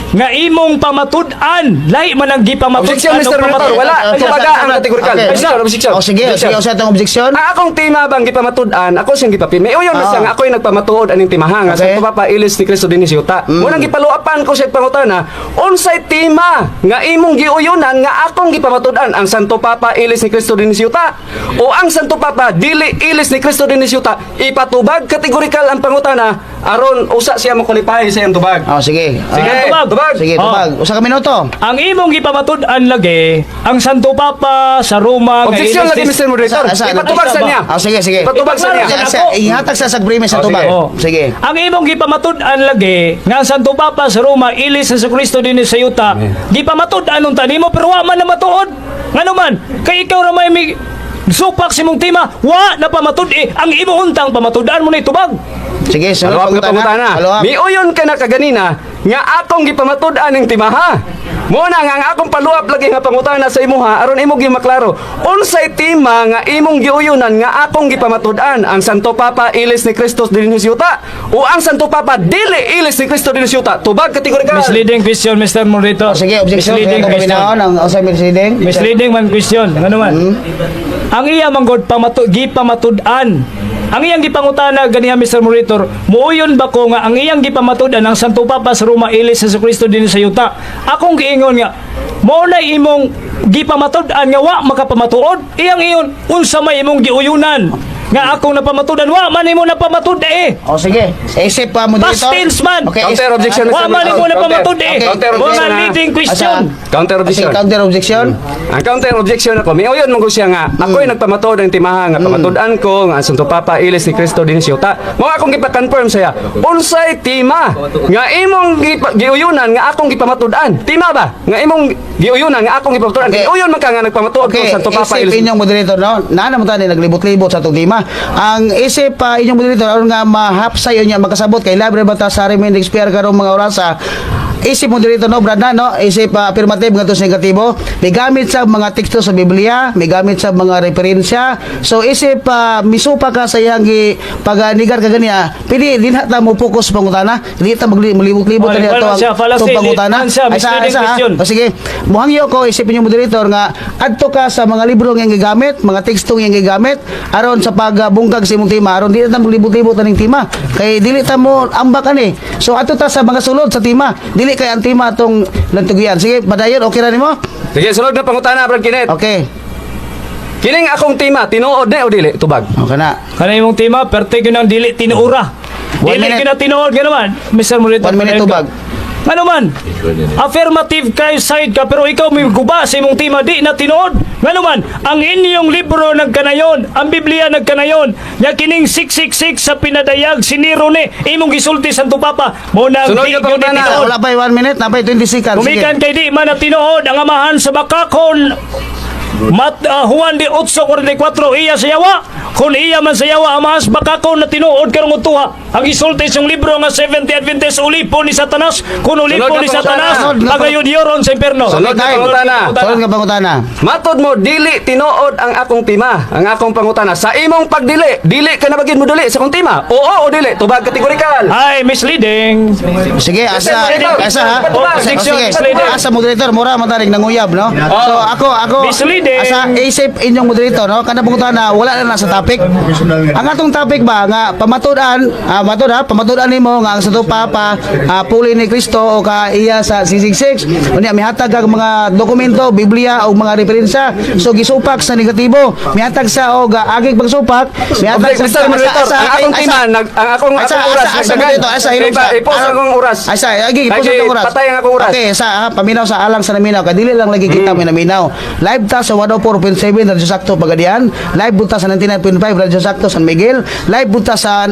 Speaker 3: nga imong pamatud-an, lahi man ang gipamatud-an
Speaker 2: Objection,
Speaker 3: og
Speaker 2: Mr. Moderator.
Speaker 3: pamatud-an.
Speaker 2: Wala. Tubaga ang kategorikal.
Speaker 1: Okay.
Speaker 2: Objection, objection.
Speaker 1: Oh, sige,
Speaker 2: Objection.
Speaker 1: sige, usa itong objection.
Speaker 2: Ang akong tema bang gipamatud-an, ako siyang gipapin. May uyon na siya nga ako'y nagpamatuod aning timaha nga Santo Papa ilis ni Kristo dinhi sa yuta. Munang gipaluapan ko siya pangutana, unsay tema nga imong giuyunan nga akong gipamatud-an, ang Santo Papa ilis ni Kristo dinhi sa yuta o ang Santo Papa dili ilis ni Kristo dinhi sa yuta? Ipatubag kategorikal ang pangutana aron usa siya mo-qualify sa iyang tubag.
Speaker 1: Oh, sige.
Speaker 2: Sige,
Speaker 1: Ah,
Speaker 3: tubag.
Speaker 2: tubag.
Speaker 1: sige, tubag. Usa ka minuto.
Speaker 3: Ang imong gipamatud-an lagi ang Santo Papa sa Roma nga
Speaker 2: Objection
Speaker 3: ilis
Speaker 2: lagi,
Speaker 3: ni-
Speaker 2: Mr. Moderator.
Speaker 1: Asa- asa-
Speaker 2: Ipatubag sa
Speaker 3: asa-
Speaker 2: niya.
Speaker 1: Oh, sige, sige.
Speaker 2: Ipatubag sa niya.
Speaker 1: Sa, sa, ihatag sa premise sa
Speaker 2: Oh,
Speaker 1: tubag.
Speaker 2: sige.
Speaker 3: Oh.
Speaker 1: Sige.
Speaker 3: Ang imong gipamatud-an lagi nga ang Santo Papa sa Roma ilis sa Kristo dinhi sa yuta. Gipamatud-an unta nimo pero wa man na matuod. Ngano man kay ikaw ra may supak sa imong tema, wa na pamatud eh. Ang imo untang pamatud-an mo na itubag.
Speaker 1: Sige, sunod
Speaker 2: Paluap nga pangutana.
Speaker 1: Paluap.
Speaker 2: Miuyon ka na kaganina nga akong gipamatud-an ning timaha. Mo na nga ang akong paluap lagi nga pangutana sa imuha aron imo gyud maklaro. Unsay tema nga imong giuyunan nga akong gipamatud-an, ang Santo Papa ilis ni Kristo dinhi sa yuta o ang Santo Papa dili ilis ni Kristo dinhi sa yuta? Tubag kategorikal.
Speaker 3: Misleading question, Mr. Moderator.
Speaker 1: Oh, sige, objection.
Speaker 3: Misleading
Speaker 1: Sige,
Speaker 3: question.
Speaker 1: paminahon ang usa misleading.
Speaker 3: Misleading man question. Ngano man? Ang iya manggod pamatu gipamatud-an. Ang iyang gipangutana ganiha, Mr. Moderator, muuyon ba ko nga ang iyang gipamatud-an ang Santo Papa sa Roma ilis sa Kristo dinhi sa yuta? Akong giingon nga mao na imong gipamatud-an nga wa makapamatuod. Iyang iyon unsa may imong giuyunan nga akong napamatud-an, wa man imo napamatud eh.
Speaker 1: Oh, sige. Isip pa moderator.
Speaker 3: Past tense man.
Speaker 1: Okay.
Speaker 2: Counter objection, Mr.
Speaker 3: Wa man imo
Speaker 2: Moderator.
Speaker 3: napamatud eh.
Speaker 2: Counter
Speaker 3: Mga
Speaker 2: objection, ha?
Speaker 3: leading question.
Speaker 1: Asa?
Speaker 2: Counter
Speaker 1: Sige,
Speaker 2: objection.
Speaker 1: counter objection.
Speaker 2: Ang counter objection ako, may uyon mo siya nga, ako'y nagpamatuod ang timaha nga pamatud-an ko nga ang Santo Papa ilis ni Kristo dinhi sa yuta. Mao akong gipa-confirm saya, unsay tema nga imong giuyunan nga akong gipamatud-an? Tema ba? Nga imong giuyunan nga akong gipamatud-an?
Speaker 1: Okay.
Speaker 2: Giuyon man ka nga nagpamatuod ko
Speaker 1: Okay,
Speaker 2: ang Santo Papa
Speaker 1: isip
Speaker 2: ilis.
Speaker 1: inyong moderator, no? Naa naman tayo naglibot-libot sa atong tema. Ang isip pa inyong moderator, aron nga mahapsay niya makasabot kay libre ba ta sa Remend Expire karong mga orasa. Isip moderator, no, brad na, no? Isip affirmative ngadto sa negatibo. May gamit sa mga teksto sa Biblia, may gamit sa mga referensya. So isip misupa ka sa iyang gi paganigar ka ganiya, pili dinha ta mo focus pangutana, dili ta maglibot-libot
Speaker 3: Oh,
Speaker 1: ta
Speaker 3: wala
Speaker 1: ato ang
Speaker 3: siya, fallacy,
Speaker 1: atong pangutana.
Speaker 3: di- siya,
Speaker 1: Ay, sa-
Speaker 3: misleading
Speaker 1: sa, ha?
Speaker 3: question.
Speaker 1: O sige, muhangyo ko isipin yung moderator nga adto ka sa mga libro nga iyang gigamit, mga teksto nga iyang gigamit aron sa pagbungkag sa imong tema, aron dili ta maglibot-libot aning tema kay dili ta mo ambak ani. So adto ta sa mga sulod sa tema, dili kay ang tema atong lantugian. Sige, padayon, okay ra nimo?
Speaker 2: Sige, sunod na pangutana, Brad Kenneth.
Speaker 1: Okay.
Speaker 2: Kining akong tema, tinuod na o dili? Tubag.
Speaker 1: Okay na.
Speaker 3: Kana imong tema, perte gyud ang dili tinuura.
Speaker 1: One
Speaker 3: Dili
Speaker 1: minute.
Speaker 3: gyud na tinuod nga naman, Mr. Moderator.
Speaker 1: 1 minute tubag.
Speaker 3: Ano man? Affirmative kay side ka pero ikaw may guba sa imong tema di na tinuod. Ngano man, ang inyong libro nagkanayon, ang Biblia nagkanayon, nya kining 666 sa pinadayag si Nero ni imong gisulti Santo Papa. Mo na
Speaker 2: Sunod
Speaker 3: di
Speaker 2: nga
Speaker 3: gyud ni
Speaker 2: pangutana.
Speaker 3: tinuod.
Speaker 1: Wala pa 1 minute, napay 20 seconds. Sige.
Speaker 3: Gumikan kay di man na tinuod ang amahan sa bakakon. Mat Juan di 8:44 iya sa yawa. Kung iya man sa yawa amahan sa bakakon na tinuod karong utuha. Ang gisulti sa libro nga 70 Adventist ulipon ni Satanas. Kung ulipon
Speaker 2: Sunod
Speaker 3: ni
Speaker 2: nga
Speaker 3: Satanas,
Speaker 1: pangutana.
Speaker 3: pagayod yoron sa impierno.
Speaker 2: Sunod nga
Speaker 1: Time.
Speaker 2: pangutana.
Speaker 1: Sunod nga pangutana.
Speaker 2: Matod mo dili tinuod ang akong tema, ang akong pangutana. Sa imong pagdili, dili ka na bagid mo dili sa akong tema. Oo o dili? Tubag kategorikal.
Speaker 3: Ay, misleading.
Speaker 1: Sige, asa,
Speaker 2: Moderator.
Speaker 1: asa ha?
Speaker 2: Patubag.
Speaker 1: O, sige,
Speaker 3: Misleading.
Speaker 1: asa moderator, mura man taring nanguyab, no? So ako,
Speaker 3: Misleading.
Speaker 1: asa isip inyong moderator, no? Kada pangutana, wala na na sa topic. Ang atong topic ba nga pamatud-an, matud ha, pamatud-an nimo nga ang Santo Papa puli ni Kristo o ka iya sa 666. Unya mihatag kag mga dokumento, Biblia o mga referensya. So gisupak sa negatibo, mihatag sa og agig pagsupak, mihatag
Speaker 2: Object,
Speaker 1: sa
Speaker 2: Mr. Moderator, ang akong tema, ang akong
Speaker 1: Asa,
Speaker 2: akong oras,
Speaker 1: asa, asa,
Speaker 2: nagdagan.
Speaker 1: moderator, asa, hilom sa.
Speaker 2: I-pause ang akong oras.
Speaker 1: Asa, agi, i-pause
Speaker 2: Lagi,
Speaker 1: ang oras.
Speaker 2: patay ang akong oras.
Speaker 1: Okay, sa ha, paminaw sa alang sa naminaw. Kadili lang lagi kita may naminaw. Live ta. sa 104.7 Radyo Sakto Pagadian, live punta sa 99.5 Radyo Sakto San Miguel, live punta sa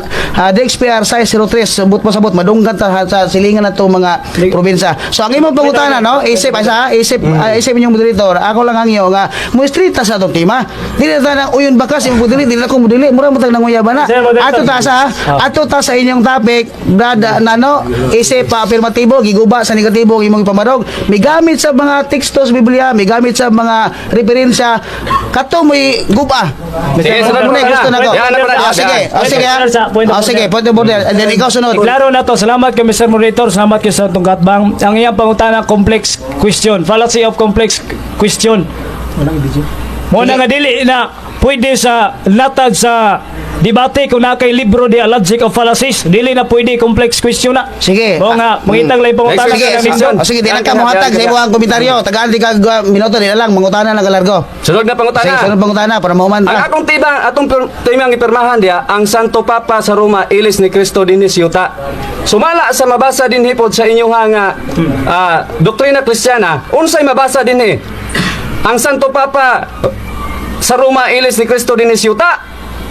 Speaker 1: DXPR size 03 sabot pa sabot madunggan ta sa silingan nato mga probinsya. So ang imong pangutana, no, isip asa isip isip inyong moderator, ako lang ang iyo nga muistrita sa atong tema. Dili ta na uyon bakas imong dili dili ako modili mura mo tag nanguyaba na.
Speaker 3: Sir, moderator.
Speaker 1: Ato ta sa ato ta sa inyong topic, Brad Nano, isip pa afirmatibo giguba sa negatibo ang imong ipamarog. Migamit sa mga teksto sa Biblia, migamit sa mga referensya kato mo'y guba.
Speaker 2: Sige, sunod
Speaker 1: Muna
Speaker 2: na.
Speaker 1: gusto na to.
Speaker 2: Yan, na pala.
Speaker 1: Ah, sige, ah, sige.
Speaker 3: Point of order, point of
Speaker 1: Ah, sige,
Speaker 3: order.
Speaker 1: point of order. And then ikaw sunod.
Speaker 3: Klaro na to. Salamat kay Mr. Moderator. Salamat kay sa atong katbang. Ang iyang pangutana, complex question. Fallacy of complex question.
Speaker 4: Walang video.
Speaker 3: Mo na nga dili na pwede sa latag sa debate kung na kay libro di Logic of Fallacies, dili na pwede complex question na.
Speaker 1: Sige.
Speaker 3: Mo nga mangitag lang pangutana
Speaker 1: Sige,
Speaker 3: sa
Speaker 1: sige,
Speaker 3: nindot.
Speaker 1: oh, sige, di lang ka mohatag sa imong komentaryo. Tagaan di ka minuto, di na lang mangutana lang kalargo.
Speaker 2: Sunod na
Speaker 1: Sige,
Speaker 2: pangutana.
Speaker 1: sunod pangutana para mahuman
Speaker 2: Ang
Speaker 1: ta.
Speaker 2: akong tiba, atong timang ipirmahan diya, ang Santo Papa sa Roma, ilis ni Kristo dinhi siyuta. Sumala sa mabasa dinhi pod sa inyo ha nga doktrina Kristiyana, unsay mabasa dinhi? Ang Santo Papa sa Roma ilis ni Kristo dinhi siyuta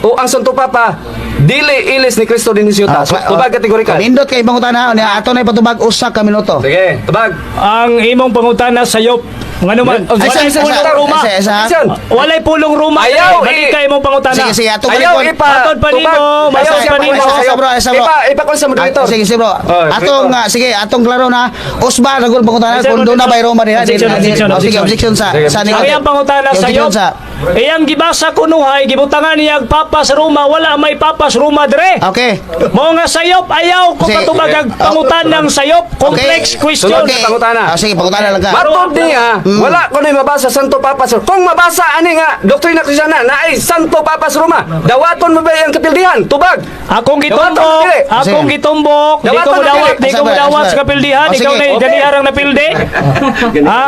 Speaker 2: o ang Santo Papa dili ilis ni Kristo dinhi siyuta? So, tubag kategorikal.
Speaker 1: Nindot kay pangutana, unya ato na ipatubag usa ka minuto.
Speaker 2: Sige, tubag.
Speaker 3: Ang imong pangutana sayop ngano man
Speaker 1: Ay,
Speaker 3: walay
Speaker 1: sa-
Speaker 3: pulong Roma.
Speaker 1: sa-
Speaker 2: Objection.
Speaker 3: Walay pulong Roma.
Speaker 2: Ayaw,
Speaker 3: Balik kay imong pangutana.
Speaker 1: Sige, sige, ato
Speaker 2: Ayaw
Speaker 1: balikon.
Speaker 2: ipa
Speaker 3: Matod pa nimo,
Speaker 2: tubag. Ayaw
Speaker 3: matod
Speaker 2: siya
Speaker 3: pa nimo.
Speaker 2: pa-
Speaker 1: Isa, bro, isa, bro.
Speaker 2: Ipa ipa kon sa moderator.
Speaker 1: Ah, sige, sige bro.
Speaker 2: Oh,
Speaker 1: Atong sige, atong klaro na usba ra gud pangutana
Speaker 3: Objection,
Speaker 1: kung doon na bay Roma diha.
Speaker 3: objection, objection,
Speaker 1: Oh, sige,
Speaker 3: objection.
Speaker 1: objection sa
Speaker 2: Sige,
Speaker 1: sa
Speaker 3: Ang
Speaker 1: negative.
Speaker 3: iyang pangutana
Speaker 1: Objection
Speaker 3: sayop.
Speaker 1: sa.
Speaker 3: Iyang gibasa kunuhay gibutangan niya ang Papa sa Roma, wala may Papa sa Roma dire.
Speaker 1: Okay.
Speaker 3: Mo nga sayop ayaw ko
Speaker 1: Sige.
Speaker 3: patubag ang pangutanang sayop, complex question.
Speaker 2: Sunod.
Speaker 1: Okay.
Speaker 2: Pangutana.
Speaker 1: Ah, sige, pangutana lang ka.
Speaker 2: Matod niya, wala ko na mabasa Santo Papa sa Kung mabasa ani nga doktrina Kristiyana naay Santo Papa sa Roma. Dawaton mo ba ang kapildihan? Tubag.
Speaker 3: Akong
Speaker 2: Dawaton,
Speaker 3: gitumbok,
Speaker 2: dili.
Speaker 3: akong
Speaker 1: Sige.
Speaker 3: gitumbok, di ko
Speaker 2: Dawaton,
Speaker 3: mudawat,
Speaker 2: dili.
Speaker 3: di ko
Speaker 1: Asa ba,
Speaker 3: mudawat
Speaker 1: asa
Speaker 3: sa
Speaker 1: ba?
Speaker 3: kapildihan,
Speaker 1: Oh,
Speaker 3: ikaw
Speaker 1: sige.
Speaker 3: na
Speaker 2: Okay.
Speaker 3: ganiharang napildi. Ha?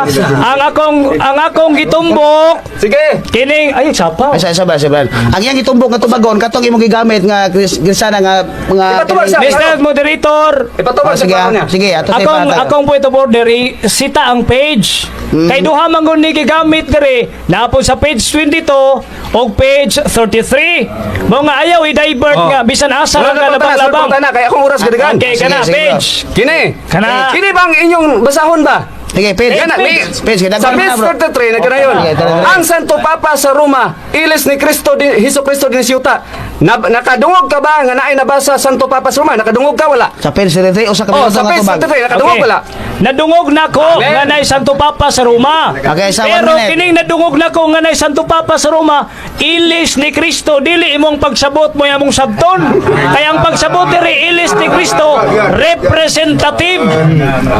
Speaker 3: Ang akong gitumbok
Speaker 2: Sige.
Speaker 3: kining ay sapa.
Speaker 1: Ay, sa ba, sa ba. Ang iyang gitumbok nga tubagon katong imong gigamit nga Kristiyana nga mga
Speaker 2: Ipatubag sa-
Speaker 3: Mr. Moderator,
Speaker 2: Ipatubag
Speaker 1: Oh,
Speaker 2: sa
Speaker 1: sige,
Speaker 2: klaro
Speaker 1: ah.
Speaker 2: niya.
Speaker 1: Sige, ato sa
Speaker 3: akong
Speaker 1: ipatag.
Speaker 3: akong point of order sita ang page. Kay duha man gud ni gigamit diri, naapon sa page 22 og page 33. Mo nga ayaw i-divert
Speaker 2: Oh.
Speaker 3: nga bisan asa
Speaker 2: Sunod
Speaker 3: lang
Speaker 2: na
Speaker 3: ka
Speaker 2: pangutana, sunod
Speaker 3: labang-labang.
Speaker 2: pangutana kay akong oras gadagan.
Speaker 3: Okay,
Speaker 1: Sige,
Speaker 3: kana
Speaker 1: sige, bro.
Speaker 3: page.
Speaker 2: Kini.
Speaker 3: Kana.
Speaker 2: Kini bang inyong basahon ba?
Speaker 1: Sige, page.
Speaker 2: Kana,
Speaker 1: Page, kay
Speaker 2: sa
Speaker 1: daghan
Speaker 2: page
Speaker 1: na, bro.
Speaker 2: 33 na kanayon.
Speaker 1: Sige, tara, tara.
Speaker 2: Ang Santo Papa sa Roma, ilis ni Kristo din Hesus Kristo din siyuta. Na, nakadungog ka ba nga naay nabasa Santo Papa sa Roma? Nakadungog ka wala?
Speaker 1: Sa page 33 usa ka
Speaker 2: Oh,
Speaker 1: minuto
Speaker 2: sa
Speaker 1: nga
Speaker 2: page
Speaker 1: tubag.
Speaker 2: 33 nakadungog wala?
Speaker 3: Nadungog na ko
Speaker 2: Amen.
Speaker 3: nga nay Santo Papa sa Roma.
Speaker 1: Okay, sa one
Speaker 3: Pero
Speaker 1: minute.
Speaker 3: kining nadungog na ko nga nay Santo Papa sa Roma, ilis ni Kristo dili imong pagsabot mo among sabton. Kaya ang pagsabot diri ilis ni Kristo representative.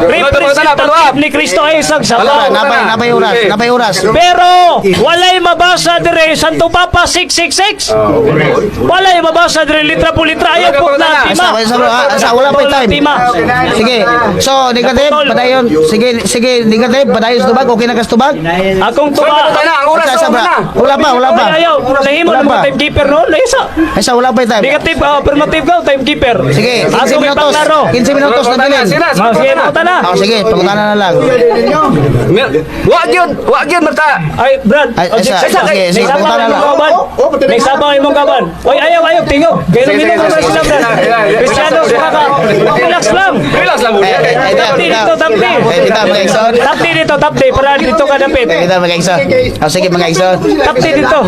Speaker 3: Representative ni Kristo ay isang
Speaker 1: Wala,
Speaker 3: sabaw.
Speaker 1: napay napay oras,
Speaker 2: Okay.
Speaker 1: napay oras.
Speaker 3: Pero walay mabasa dire Santo Papa 666. Walay mabasa dire litra po litra ayaw po na
Speaker 1: Asa,
Speaker 3: tima.
Speaker 1: asa, bro, ah, asa, wala pa time.
Speaker 3: Tima.
Speaker 1: Sige. So, negative, padayon. Sige, sige, negative, padayon sa tubag. Okay na ka sa tubag?
Speaker 3: Akong
Speaker 2: Sunod
Speaker 3: tuba.
Speaker 2: na pangutana, ang oras
Speaker 1: Asa, asa,
Speaker 2: sa
Speaker 1: bro.
Speaker 2: na.
Speaker 1: Wala pa, wala pa.
Speaker 3: Ay, ayaw, nahimo
Speaker 1: Wala
Speaker 3: na
Speaker 1: pa.
Speaker 3: mga timekeeper no? Laisa.
Speaker 1: Asa, wala pa time.
Speaker 3: Negative, affirmative ka, timekeeper.
Speaker 1: Sige, 15
Speaker 3: Ako
Speaker 1: minutos.
Speaker 3: ipaklaro.
Speaker 1: 15 minutos na bilin.
Speaker 2: Sina,
Speaker 3: Ah, sige, pangutana.
Speaker 1: Oh, sige, pangutana na lang.
Speaker 2: Wa gyud maka
Speaker 3: Ay, Brad,
Speaker 1: Ay,
Speaker 3: objection.
Speaker 1: asa, sige, sige,
Speaker 3: May sabaw
Speaker 1: pangutana
Speaker 3: imong
Speaker 1: lang.
Speaker 3: kaban. May sabaw imong kaban. Oy, ayaw, ayaw, tingog. Kaya
Speaker 2: Sige,
Speaker 3: minum
Speaker 2: sige,
Speaker 3: na
Speaker 2: sige,
Speaker 3: sila,
Speaker 2: sige.
Speaker 3: Brad.
Speaker 2: Sige,
Speaker 3: Cristiano,
Speaker 2: sige.
Speaker 3: suka ka. Relax lang.
Speaker 2: Relax lang muna.
Speaker 1: Eh, eh, eh,
Speaker 3: Tapdi dito, tapdi.
Speaker 1: Eh, kita mga igsoon.
Speaker 3: Tapdi dito, tapdi. Para dito ka dapit.
Speaker 1: Eh, kita mga igsoon. Oh, sige mga igsoon.
Speaker 3: Tapdi dito.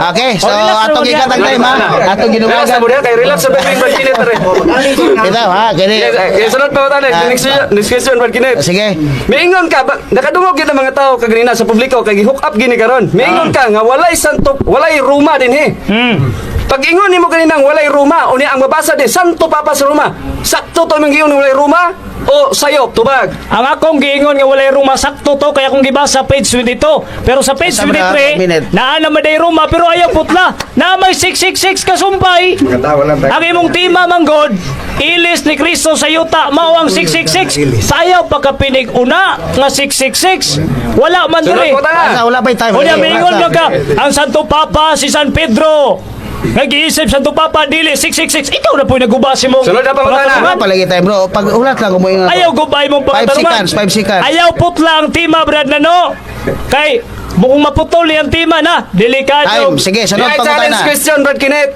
Speaker 1: Okay, so
Speaker 3: Oh, relax
Speaker 1: atong
Speaker 3: lang
Speaker 1: ikat ang time ha. Atong
Speaker 2: Relax
Speaker 1: ginuwagan.
Speaker 2: na muna kay relax sa baby Brad Kenneth re.
Speaker 1: Kita ha, gani.
Speaker 2: Yes, sunod pangutana, next question Brad Kenneth.
Speaker 1: Sige.
Speaker 2: Miingon ka ba, nakadungog gyud ang mga tao kaganina sa publiko kay gi-hook up gini karon. Miingon ka nga walay santo, walay Roma dinhi. Pag ingon nimo kaninang walay Roma, unya ang mabasa din Santo Papa sa Roma. Sakto to imong giingon walay Roma o sayop tubag.
Speaker 3: Ang akong giingon nga walay Roma sakto to kaya akong gibasa page 22. Pero sa page
Speaker 1: Sa bra,
Speaker 3: 23,
Speaker 1: minute.
Speaker 3: naa na maday Roma pero ayaw putla. Na may 666 kasumpay. Ang imong tima manggod, ilis ni Kristo sa yuta mao ang 666. Sayaw pagkapinig una nga 666. Wala man
Speaker 2: Sunod
Speaker 3: diri.
Speaker 2: po ta.
Speaker 1: Asa, wala pa time.
Speaker 3: Unya
Speaker 1: Sige,
Speaker 3: miingon
Speaker 1: asa.
Speaker 3: man ka ang Santo Papa si San Pedro. Nag-iisip Santo Papa dili 666. Ikaw na po naguba si mong
Speaker 2: Sunod na pangutana.
Speaker 1: Wala pa lagi time, bro. Pag ulat lang kumuingon.
Speaker 3: Ayaw gubay mong
Speaker 1: 5
Speaker 3: pagkatarungan.
Speaker 1: seconds, 5 seconds.
Speaker 3: Ayaw putla ang tima, Brad Nano. Kay, Bukong maputol ang tema na. Delikado.
Speaker 1: Time. Sige, sunod
Speaker 2: Yeah, challenge
Speaker 1: pangutana.
Speaker 2: question, Brad Kenneth.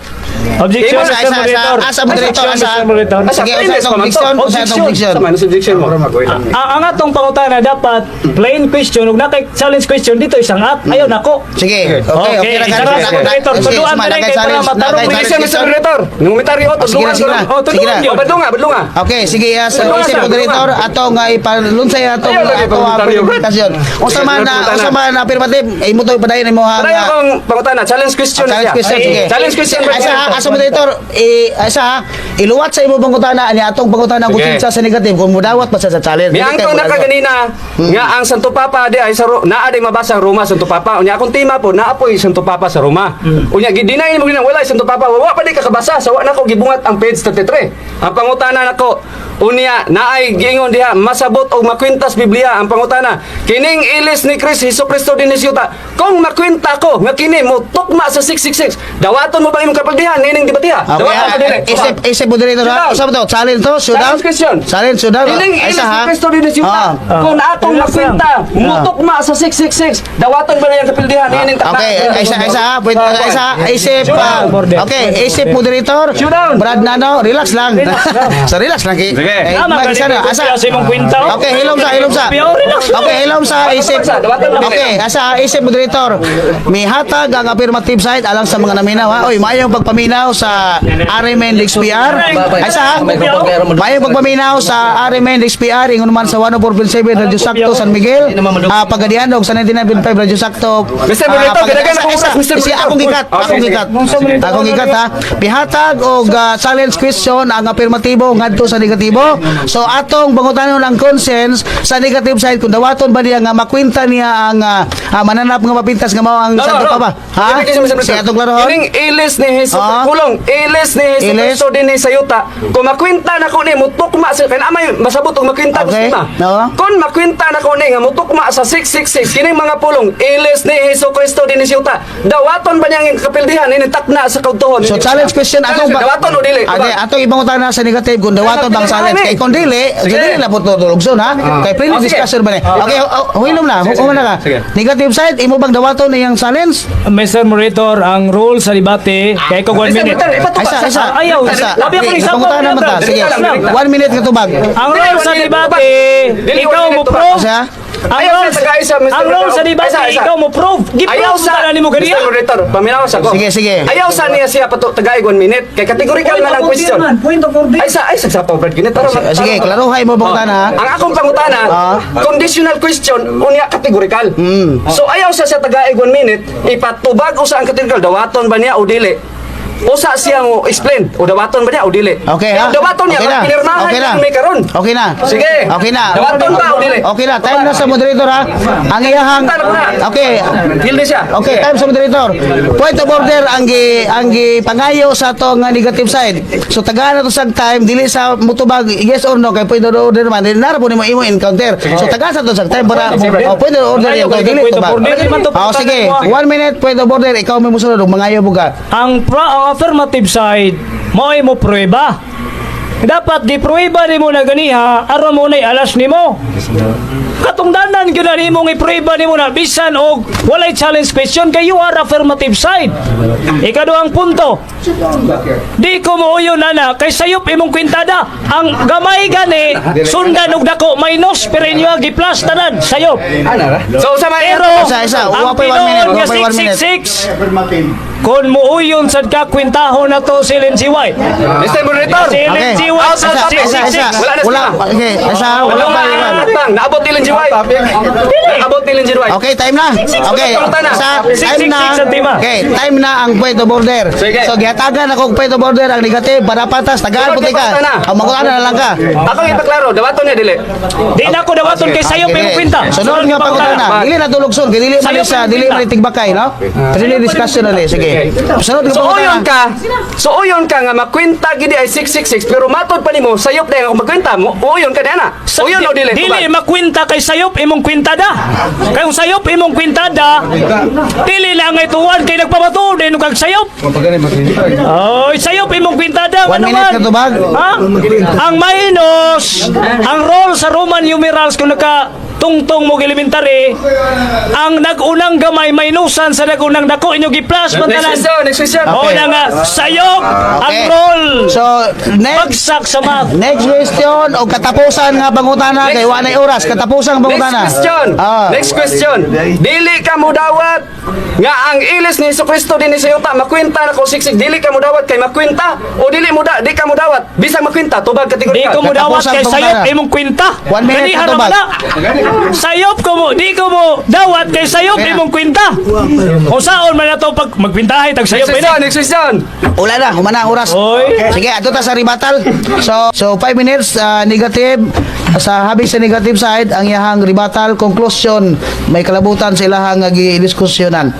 Speaker 3: Objection,
Speaker 1: Asa,
Speaker 3: Mr.
Speaker 1: asa, asa,
Speaker 3: Moderator.
Speaker 1: asa, moderator,
Speaker 3: Objection,
Speaker 1: asa.
Speaker 3: Mr. Moderator.
Speaker 1: Sige, usa
Speaker 2: premise
Speaker 1: itong
Speaker 2: pa man to.
Speaker 1: objection, usa itong objection.
Speaker 2: Sa man objection mo.
Speaker 3: Ang atong pangutana dapat plain question ug nakay challenge question dito isang app. Ayaw nako.
Speaker 1: Sige, okay, okay ra
Speaker 3: Isa ra, moderator.
Speaker 1: Sige,
Speaker 3: Tuduan
Speaker 1: suma,
Speaker 3: ta
Speaker 1: nakay
Speaker 3: kay para
Speaker 1: challenge,
Speaker 3: matarong
Speaker 1: nakay
Speaker 3: mo.
Speaker 2: Objection,
Speaker 1: challenge
Speaker 2: Mr.
Speaker 1: question.
Speaker 2: Moderator. Nangumitaryo
Speaker 1: Sige na,
Speaker 2: tudungan
Speaker 1: sige na.
Speaker 3: Oh,
Speaker 2: ko.
Speaker 1: Sige na.
Speaker 3: tuduan yun.
Speaker 2: Oh, badlunga, badlunga.
Speaker 1: Okay, sige, sa
Speaker 2: Tulungan
Speaker 1: isip
Speaker 2: sa,
Speaker 1: moderator
Speaker 2: tulungan.
Speaker 1: ato nga ipalunsay atong
Speaker 2: Ayaw, lagi
Speaker 1: ato ang
Speaker 2: pagkomentaryo, Brad.
Speaker 1: presentasyon. Unsa man na unsa man na affirmative, imo to padayon imo ang
Speaker 2: Padayon akong pangutana, challenge question
Speaker 1: Ah, challenge
Speaker 2: na siya.
Speaker 1: question, sige.
Speaker 2: Challenge question, Brad
Speaker 1: Asa
Speaker 2: Kenneth.
Speaker 1: asa moderator, eh asa ha, iluwat sa imo pangutana ani atong pangutana kung
Speaker 2: Sige.
Speaker 1: kinsa sa negative kung mudawat pa sa challenge. Dili
Speaker 2: Miangko
Speaker 1: tayo
Speaker 2: na ka
Speaker 1: mudawat.
Speaker 2: ganina nga ang Santo Papa di ay sa naa di mabasa ang Roma Santo Papa. Unya akong tema po naa po'y Santo Papa sa Roma. Unya gideny mo gina wala Santo Papa. Wa pa di ka kabasa sa wa nako gibungat ang page 33. Ang pangutana nako unya naay giingon diha masabot og makwintas Biblia ang pangutana. Kining ilis ni Chris Hesus Kristo dinhi sa yuta. Kung makwinta ko nga kini mo tukma sa 666, dawaton mo ba imong kapildihan nining debatiha?
Speaker 1: Okay,
Speaker 2: Dawaton
Speaker 1: ah,
Speaker 2: mo dili.
Speaker 1: isip isip moderator ha.
Speaker 2: Showdown.
Speaker 1: Usa ba to? Challenge to, showdown.
Speaker 2: Challenge question.
Speaker 1: Challenge showdown.
Speaker 2: Ining
Speaker 1: Ay,
Speaker 2: ilis
Speaker 1: isa,
Speaker 2: ni
Speaker 1: ha?
Speaker 2: Kristo dinhi sa yuta.
Speaker 1: Ah.
Speaker 2: Kung akong
Speaker 3: Relax lang.
Speaker 2: makwinta, mutukma sa 666, dawaton ba na yung kapildihan nining takna?
Speaker 1: Okay, isa isa ha, pwede isa isip ah,
Speaker 3: Border.
Speaker 1: okay, isip moderator.
Speaker 2: Showdown.
Speaker 1: Brad Nano, relax lang. So relax lang kay.
Speaker 2: Sige.
Speaker 1: Eh,
Speaker 3: Tama
Speaker 1: mag- isa
Speaker 3: ka
Speaker 1: na, asa.
Speaker 3: sa imong kwenta. oh.
Speaker 1: Okay, hilom sa, hilom sa.
Speaker 3: Pero relax lang.
Speaker 1: Okay, hilom sa isip.
Speaker 2: Dawatan mo,
Speaker 1: Okay, asa isip moderator. Mihatag ang affirmative side alang sa mga naminaw ha. Oy, maayong pagpaminaw sa RMN XPR. Ay sa ha. Maayong pagpaminaw sa RMN XPR ingon man sa 104.7 Radyo Sakto San Miguel. Ah, Pagadian og sa 99.5 Radyo Sakto.
Speaker 2: Mr. Moderator, ganagan akong oras, Mr.
Speaker 1: Sige,
Speaker 2: Moderator.
Speaker 1: akong gikat,
Speaker 2: Oh,
Speaker 1: akong
Speaker 2: sige,
Speaker 1: gikat.
Speaker 3: sige.
Speaker 1: Akong gikat ha. Pihatag og challenge question ang afirmatibo ngadto sa negatibo. So atong pangutanon ang conscience sa negative side kung dawaton ba niya nga makwinta niya ang mananap nga mapintas nga mao ang
Speaker 2: No, no,
Speaker 1: Santo
Speaker 2: no.
Speaker 1: Papa. Ha?
Speaker 2: Dili, dili, Mr.
Speaker 1: Sige, atong klarohon.
Speaker 2: Kining ilis ni Jesus,
Speaker 1: Ah.
Speaker 2: kulong, ilis ni Jesus
Speaker 1: Ilis.
Speaker 2: Kristo dinhi sa yuta. Kung makwinta na ko ni mutukma sa kay naamay masabot og makwinta
Speaker 1: Okay.
Speaker 2: ko sa
Speaker 1: No.
Speaker 2: Kung makwinta na ko ni nga mutukma sa 666 kining mga pulong, ilis ni Jesus Kristo dinhi sa yuta. Dawaton ba niya ang kapildihan ini takna sa kaudtohon?
Speaker 1: So challenge question atong
Speaker 2: Challenge, dawaton o dili?
Speaker 1: Ate, atong ipangutana sa negative kung dawaton bang challenge kay kung dili,
Speaker 2: Sige.
Speaker 1: dili na po tulugson ha. Kay friendly
Speaker 2: Oh, sige.
Speaker 1: discussion ba ni? Okay, huilom na,
Speaker 2: Sige,
Speaker 1: human na ka.
Speaker 2: sige.
Speaker 1: Negative side imo bang dawaton iyang challenge?
Speaker 3: Mr. Moderator, ang rule sa debate kay ko 1
Speaker 2: Mr.
Speaker 3: minute.
Speaker 2: Moderator, ipatuba
Speaker 1: Ay, isa, isa.
Speaker 3: Ayaw,
Speaker 1: Isa.
Speaker 3: labi ako
Speaker 1: Okay,
Speaker 3: ni Sapo,
Speaker 1: pangutana man ta.
Speaker 3: Brad.
Speaker 1: Sige.
Speaker 2: Dili lang, dili lang.
Speaker 1: 1 minute ka tubag.
Speaker 3: Ang
Speaker 2: Dili,
Speaker 3: role sa
Speaker 2: one minute,
Speaker 3: debate,
Speaker 2: Dili,
Speaker 3: ikaw
Speaker 2: one
Speaker 3: mo
Speaker 2: minute,
Speaker 3: prove.
Speaker 1: Asa?
Speaker 3: Ang
Speaker 2: Ayaw
Speaker 3: role
Speaker 2: sa taga-isa, Mr.
Speaker 3: ang role sa
Speaker 2: Moderator.
Speaker 3: debate,
Speaker 2: Isa, isa.
Speaker 3: ikaw mo prove.
Speaker 2: Ayaw
Speaker 3: Gi-prove
Speaker 2: sa
Speaker 3: sa nimo
Speaker 2: Mr.
Speaker 3: ganiya.
Speaker 2: Moderator, paminaw sa ko.
Speaker 1: Sige, sige.
Speaker 2: Ayaw sa niya siya pato tagaig 1 minute kay categorical man ang question.
Speaker 3: Point of order.
Speaker 2: Ay sa ay sagsapaw Brad Kenneth. Tara,
Speaker 1: Sige, sige, klaruhay mo pangutana ha.
Speaker 2: Ang akong pangutana, conditional question unya categorical. So ayaw sa siya tagaig 1 minute, ipatubag usa ang categorical dawaton ba niya o dili? Usa siya mo explain o dawaton ba niya o dili?
Speaker 1: Okay ha?
Speaker 2: Kaya dawaton niya
Speaker 1: Okay na.
Speaker 2: pinirmahan
Speaker 1: Okay na.
Speaker 2: may karon.
Speaker 1: Okay na.
Speaker 2: Sige.
Speaker 1: Okay na.
Speaker 2: Dawaton ba o dili?
Speaker 1: Okay na. Time na sa moderator ha. Ang iyahang Okay.
Speaker 2: Hildi siya.
Speaker 1: Okay, time sa moderator. Point of order ang gi pangayo sa ato nga negative side. So tagaan na to sa time dili sa mutubag yes or no kay point of order man dili na ra po nimo imo encounter. So tagaan sa to sa time para oh, point of order
Speaker 3: Mangayo
Speaker 1: yung
Speaker 3: kay
Speaker 1: dili
Speaker 3: point of
Speaker 1: tubag.
Speaker 3: order, di man to
Speaker 1: Oh, sige,
Speaker 3: pangutana mo,
Speaker 1: 1 minute point of order ikaw may musunod ug mangayo buga.
Speaker 3: Ang pro ang affirmative side, mo'y mo prueba. Dapat giprueba nimo na ganiha aron mo na'y alas nimo. Katungdanan gyud na nimo nga iprueba nimo na bisan og walay challenge question kay you are affirmative side. Ikaduhang punto. Di ko mooyon ana kay sayop imong kwintada. Ang gamay gani sundan og dako minus pero inyo gi plus tanan sayop.
Speaker 2: So usa man
Speaker 3: Pero
Speaker 1: Isa, isa.
Speaker 3: ang
Speaker 1: Uwa pa 1 minute,
Speaker 3: tinuod
Speaker 1: uwa
Speaker 3: nga
Speaker 1: pa 1 minute.
Speaker 3: 666 kung muuyon sad ka kwintahon na to si Lindsay White.
Speaker 2: Mr. Moderator.
Speaker 3: Si Lindsay White
Speaker 2: Out
Speaker 1: Isa,
Speaker 2: of topic.
Speaker 1: isa, isa.
Speaker 2: Wala na
Speaker 1: Wala,
Speaker 2: sila.
Speaker 1: okay, isa, wala pa.
Speaker 2: Wala. Naabot ni Lindsay White. Naabot ni Lindsay White.
Speaker 1: Okay, time na. Okay, sa time na.
Speaker 3: 666 ang tema.
Speaker 1: Okay, time na ang point of order.
Speaker 2: Sige.
Speaker 1: So gihatagan ako og point of order ang negative para patas tagaan
Speaker 2: Sunod
Speaker 1: pud
Speaker 2: kay
Speaker 1: ka.
Speaker 2: pangutana.
Speaker 1: Ang mangutana na lang ka.
Speaker 2: Ako ipaklaro, dawaton niya dili.
Speaker 3: Di na ko dawaton kay sayop
Speaker 1: Okay.
Speaker 3: imong kwinta.
Speaker 1: Sunod nga pangutana. Dili na tulugson kay dili man
Speaker 3: Sayop
Speaker 1: sa
Speaker 3: imong
Speaker 1: dili
Speaker 3: kwinta.
Speaker 1: man tigbakay, no? Friendly discussion na ni. Sige. Sunod nga
Speaker 2: So uyon
Speaker 1: pangutana.
Speaker 2: ka, so uyon ka nga makwenta gidi ay 666 pero matod pa nimo sayop dahil ako magkwenta mo, uyon ka na. Uyon o dili.
Speaker 3: Dili makwinta kay sayop imong kwintada. Kay kung sayop imong kwintada, dili lang ay tuwan kay nagpamatuod din kag sayop. Oy, sayop imong kwintada.
Speaker 1: One
Speaker 3: Ano
Speaker 1: minute
Speaker 3: man?
Speaker 1: ka tubag.
Speaker 3: Ha? Ang minus, ang role sa Roman numerals kung naka Tungtong mo elementary, ang nagunang gamay minusan sa nagunang dako, inyo gi-plus man
Speaker 2: Next
Speaker 3: tanan.
Speaker 2: question, next question.
Speaker 1: Okay.
Speaker 3: O na nga, sayop ang roll.
Speaker 1: So, next
Speaker 3: Bagsak sa math.
Speaker 1: Next question o katapusan nga pangutana kay wa nay oras, katapusan
Speaker 2: Next
Speaker 1: pangutana.
Speaker 2: question.
Speaker 1: Ah.
Speaker 2: Next question. Dili ka mudawat nga ang ilis ni Jesucristo dinhi sa yuta makwenta na ko siksik, dili ka mudawat kay makwenta o dili muda di ka mudawat bisag makwenta, tubag
Speaker 3: Di
Speaker 2: kategorikal.
Speaker 3: ko mo dawat
Speaker 1: Katapusan
Speaker 3: kay sayop
Speaker 1: pangutana.
Speaker 3: imong kwenta.
Speaker 1: 1 minute
Speaker 3: Ganihan
Speaker 1: na tubag.
Speaker 3: na. Sayop ko mo, di ko mo dawat kay sayop
Speaker 1: Kaya.
Speaker 3: imong kwenta. O saon man nato pag magkwentahay tag sayop
Speaker 2: Next question,
Speaker 3: ini.
Speaker 2: next question.
Speaker 1: Wala na, humana ang oras.
Speaker 3: Oy.
Speaker 1: Sige, ato ta sa rebuttal. So 5 minutes, negative sa habi sa negative side ang iyahang rebuttal conclusion, may kalabutan sa ilahang nga gidiskusyonan.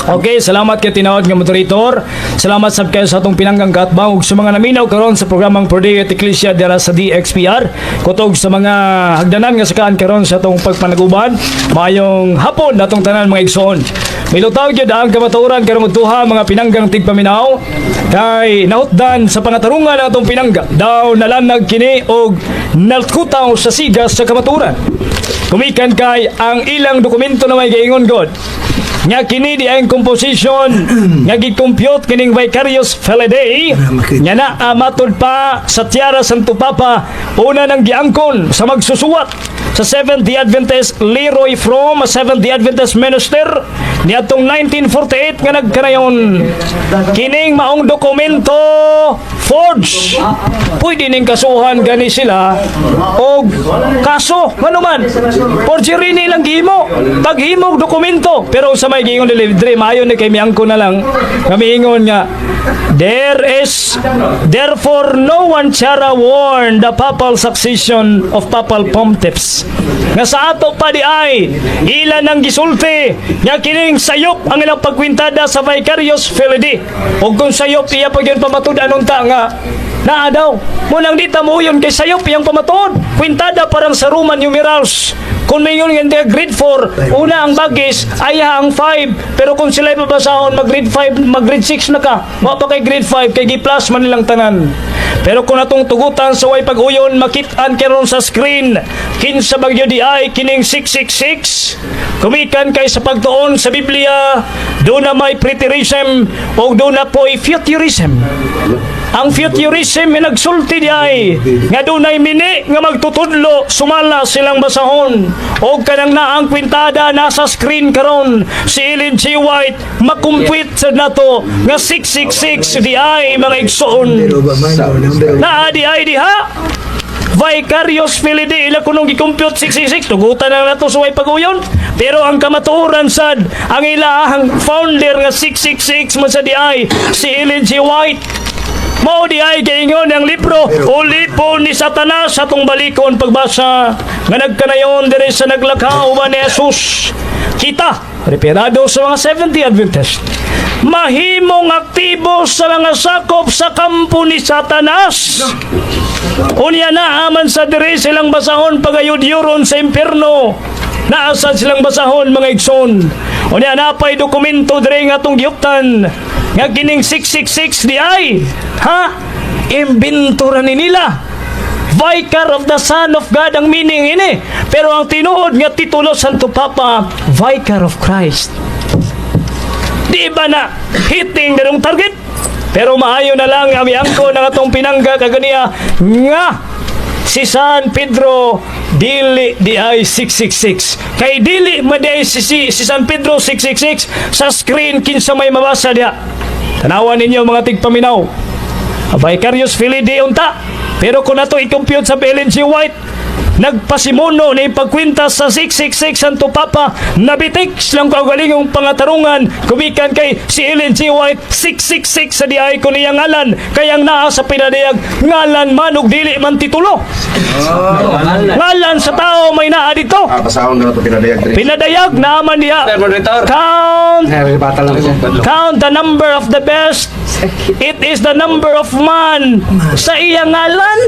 Speaker 3: Okay, salamat kay tinawag nga moderator. Salamat sab kayo sa atong pinanggang katbang ug sa mga naminaw karon sa programang Prodeo at Ecclesia dira sa DXPR. Kutog sa mga hagdanan nga sakaan karon sa atong pagpanaguban. Maayong hapon natong tanan, mga igsoon. Milutaw gyud ang kamatuoran karong udtuha, mga pinanggang tigpaminaw, kay nahutdan sa pangatarungan ang atong pinangga. Daw nalanag kini og nalkutaw sa sigas sa kamatuoran. Kumikan kay ang ilang dokumento na may giingon god nga kini di ang composition nga gi-compute kining Vicarius Filii nga naa matud pa sa Tiara Santo Papa, una nang giangkon sa magsusuwat sa Seventh-day Adventist Leroy Fromm, a Seventh-day Adventist minister, niadtong 1948 nga nagkanayon. Kining maong dokumento forged, pwede ning kasuhan gani sila og kaso, ngano man forgery ni ilang gihimo paghimog dokumento. Pero sa may giingon nila dre, maayo ni kay miangko na lang kami ingon nga there is therefore no one tiara warn the papal succession of papal pontiffs nga sa ato pa di ay ilan ang gisulti nga kining sayop ang ilang pagkwintada sa Vicarius Filii. Ug kung sayop iya pa gyud pamatud-an unta nga naa daw mo nang di ta mo kay sayop iyang pamatuod kwintada, parang sa Roman numerals. Kung may nga hindi grade 4, una ang bagis ay ang 5, pero kung sila babasahon mag grade 5, mag grade 6 na ka, wa pa kay grade 5 kay gi-plus man nilang tanan. Pero kung atong tugutan sa way pag-uyon, makit-an karon sa screen kinsa bagyo di ay kining 666. Kumikan kay sa pagtuon sa Biblia, do na may preterism o do na po'y futurism. Ang futurism ay nagsulti di ay nga dunay mini nga magtutudlo sumala silang basahon og kanang naang kwintada nasa screen karon si Ellen G. White, makumpit sa nato nga 666 di ay, mga igsoon.
Speaker 4: Pero ba man, o number
Speaker 3: Naa di ay diha Vicarius Filii, ila kunong gi-compute 666, tugutan na nato sa way pag-uyon. Pero ang kamatuoran sad, ang ilahang founder nga 666 man sa di ay si Ellen G. White. Mao di ay giingon ang libro Ulipon ni Satanas atong balikon pagbasa nga nagkanayon diri sa naglakaw ba ni Jesus. Kita referado sa mga 70 Adventist mahimong aktibo sa mga sakop sa kampo ni Satanas. Unya na aman sa diri silang basahon pagayud-yuron sa impierno. Naasad silang basahon, mga igsoon. Unya napay dokumento diri nga atong gihuptan nga kining 666 di ay ha imbento ra ni nila. Vicar of the Son of God ang meaning ini. Pero ang tinuod nga titulo Santo Papa, Vicar of Christ. Di ba na hitting darong target? Pero maayo na lang ang miangko ng atong pinangga kaganiya nga si San Pedro dili di ay 666. Kay dili man di ay si San Pedro 666 sa screen, kinsa may mabasa diha. Tanawan ninyo, mga tigpaminaw. Vicarius Filii unta. Pero kung nato i-compute sa Ellen G. White, nagpasimuno ni pagkwinta sa 666 Santo Papa, nabitik silang kaugalingong pangatarungan kumikan kay si Ellen G. White 666 sa diay ko niyang ngalan, kay ang naa sa pinadayag ngalan man ug dili man titulo. Ngalan sa tao may naa dito.
Speaker 6: Ah, basahon na ito pinadayag diri.
Speaker 3: Pinadayag na man diha.
Speaker 2: Sir Moderator.
Speaker 3: Count
Speaker 5: Bata lang siya.
Speaker 3: Count the number of the best. It is the number of man sa iyang ngalan.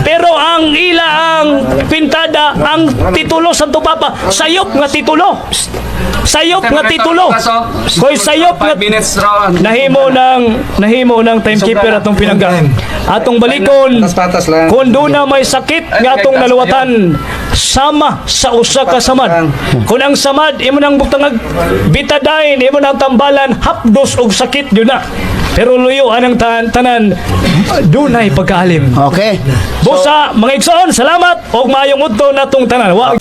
Speaker 3: Pero ang ila ang pintada, ang titulo Santo Papa, sayop nga titulo. Sayop nga titulo. Koy sayop nga
Speaker 2: 5 minutes raw.
Speaker 3: Nahimo ng timekeeper atong pinangga. Atong balikon.
Speaker 5: Patas-patas lang.
Speaker 3: Kung doon na may sakit nga atong naluwatan. Sama sa usa ka samad. Kung ang samad imo nang butangag Betadine, imo nang tambalan, hapdos og sakit yun na. Pero luyo anang tanan dunay pagkaalim.
Speaker 1: Okay.
Speaker 3: Busa, mga igsoon, salamat og maayong udto natong tanan. Wa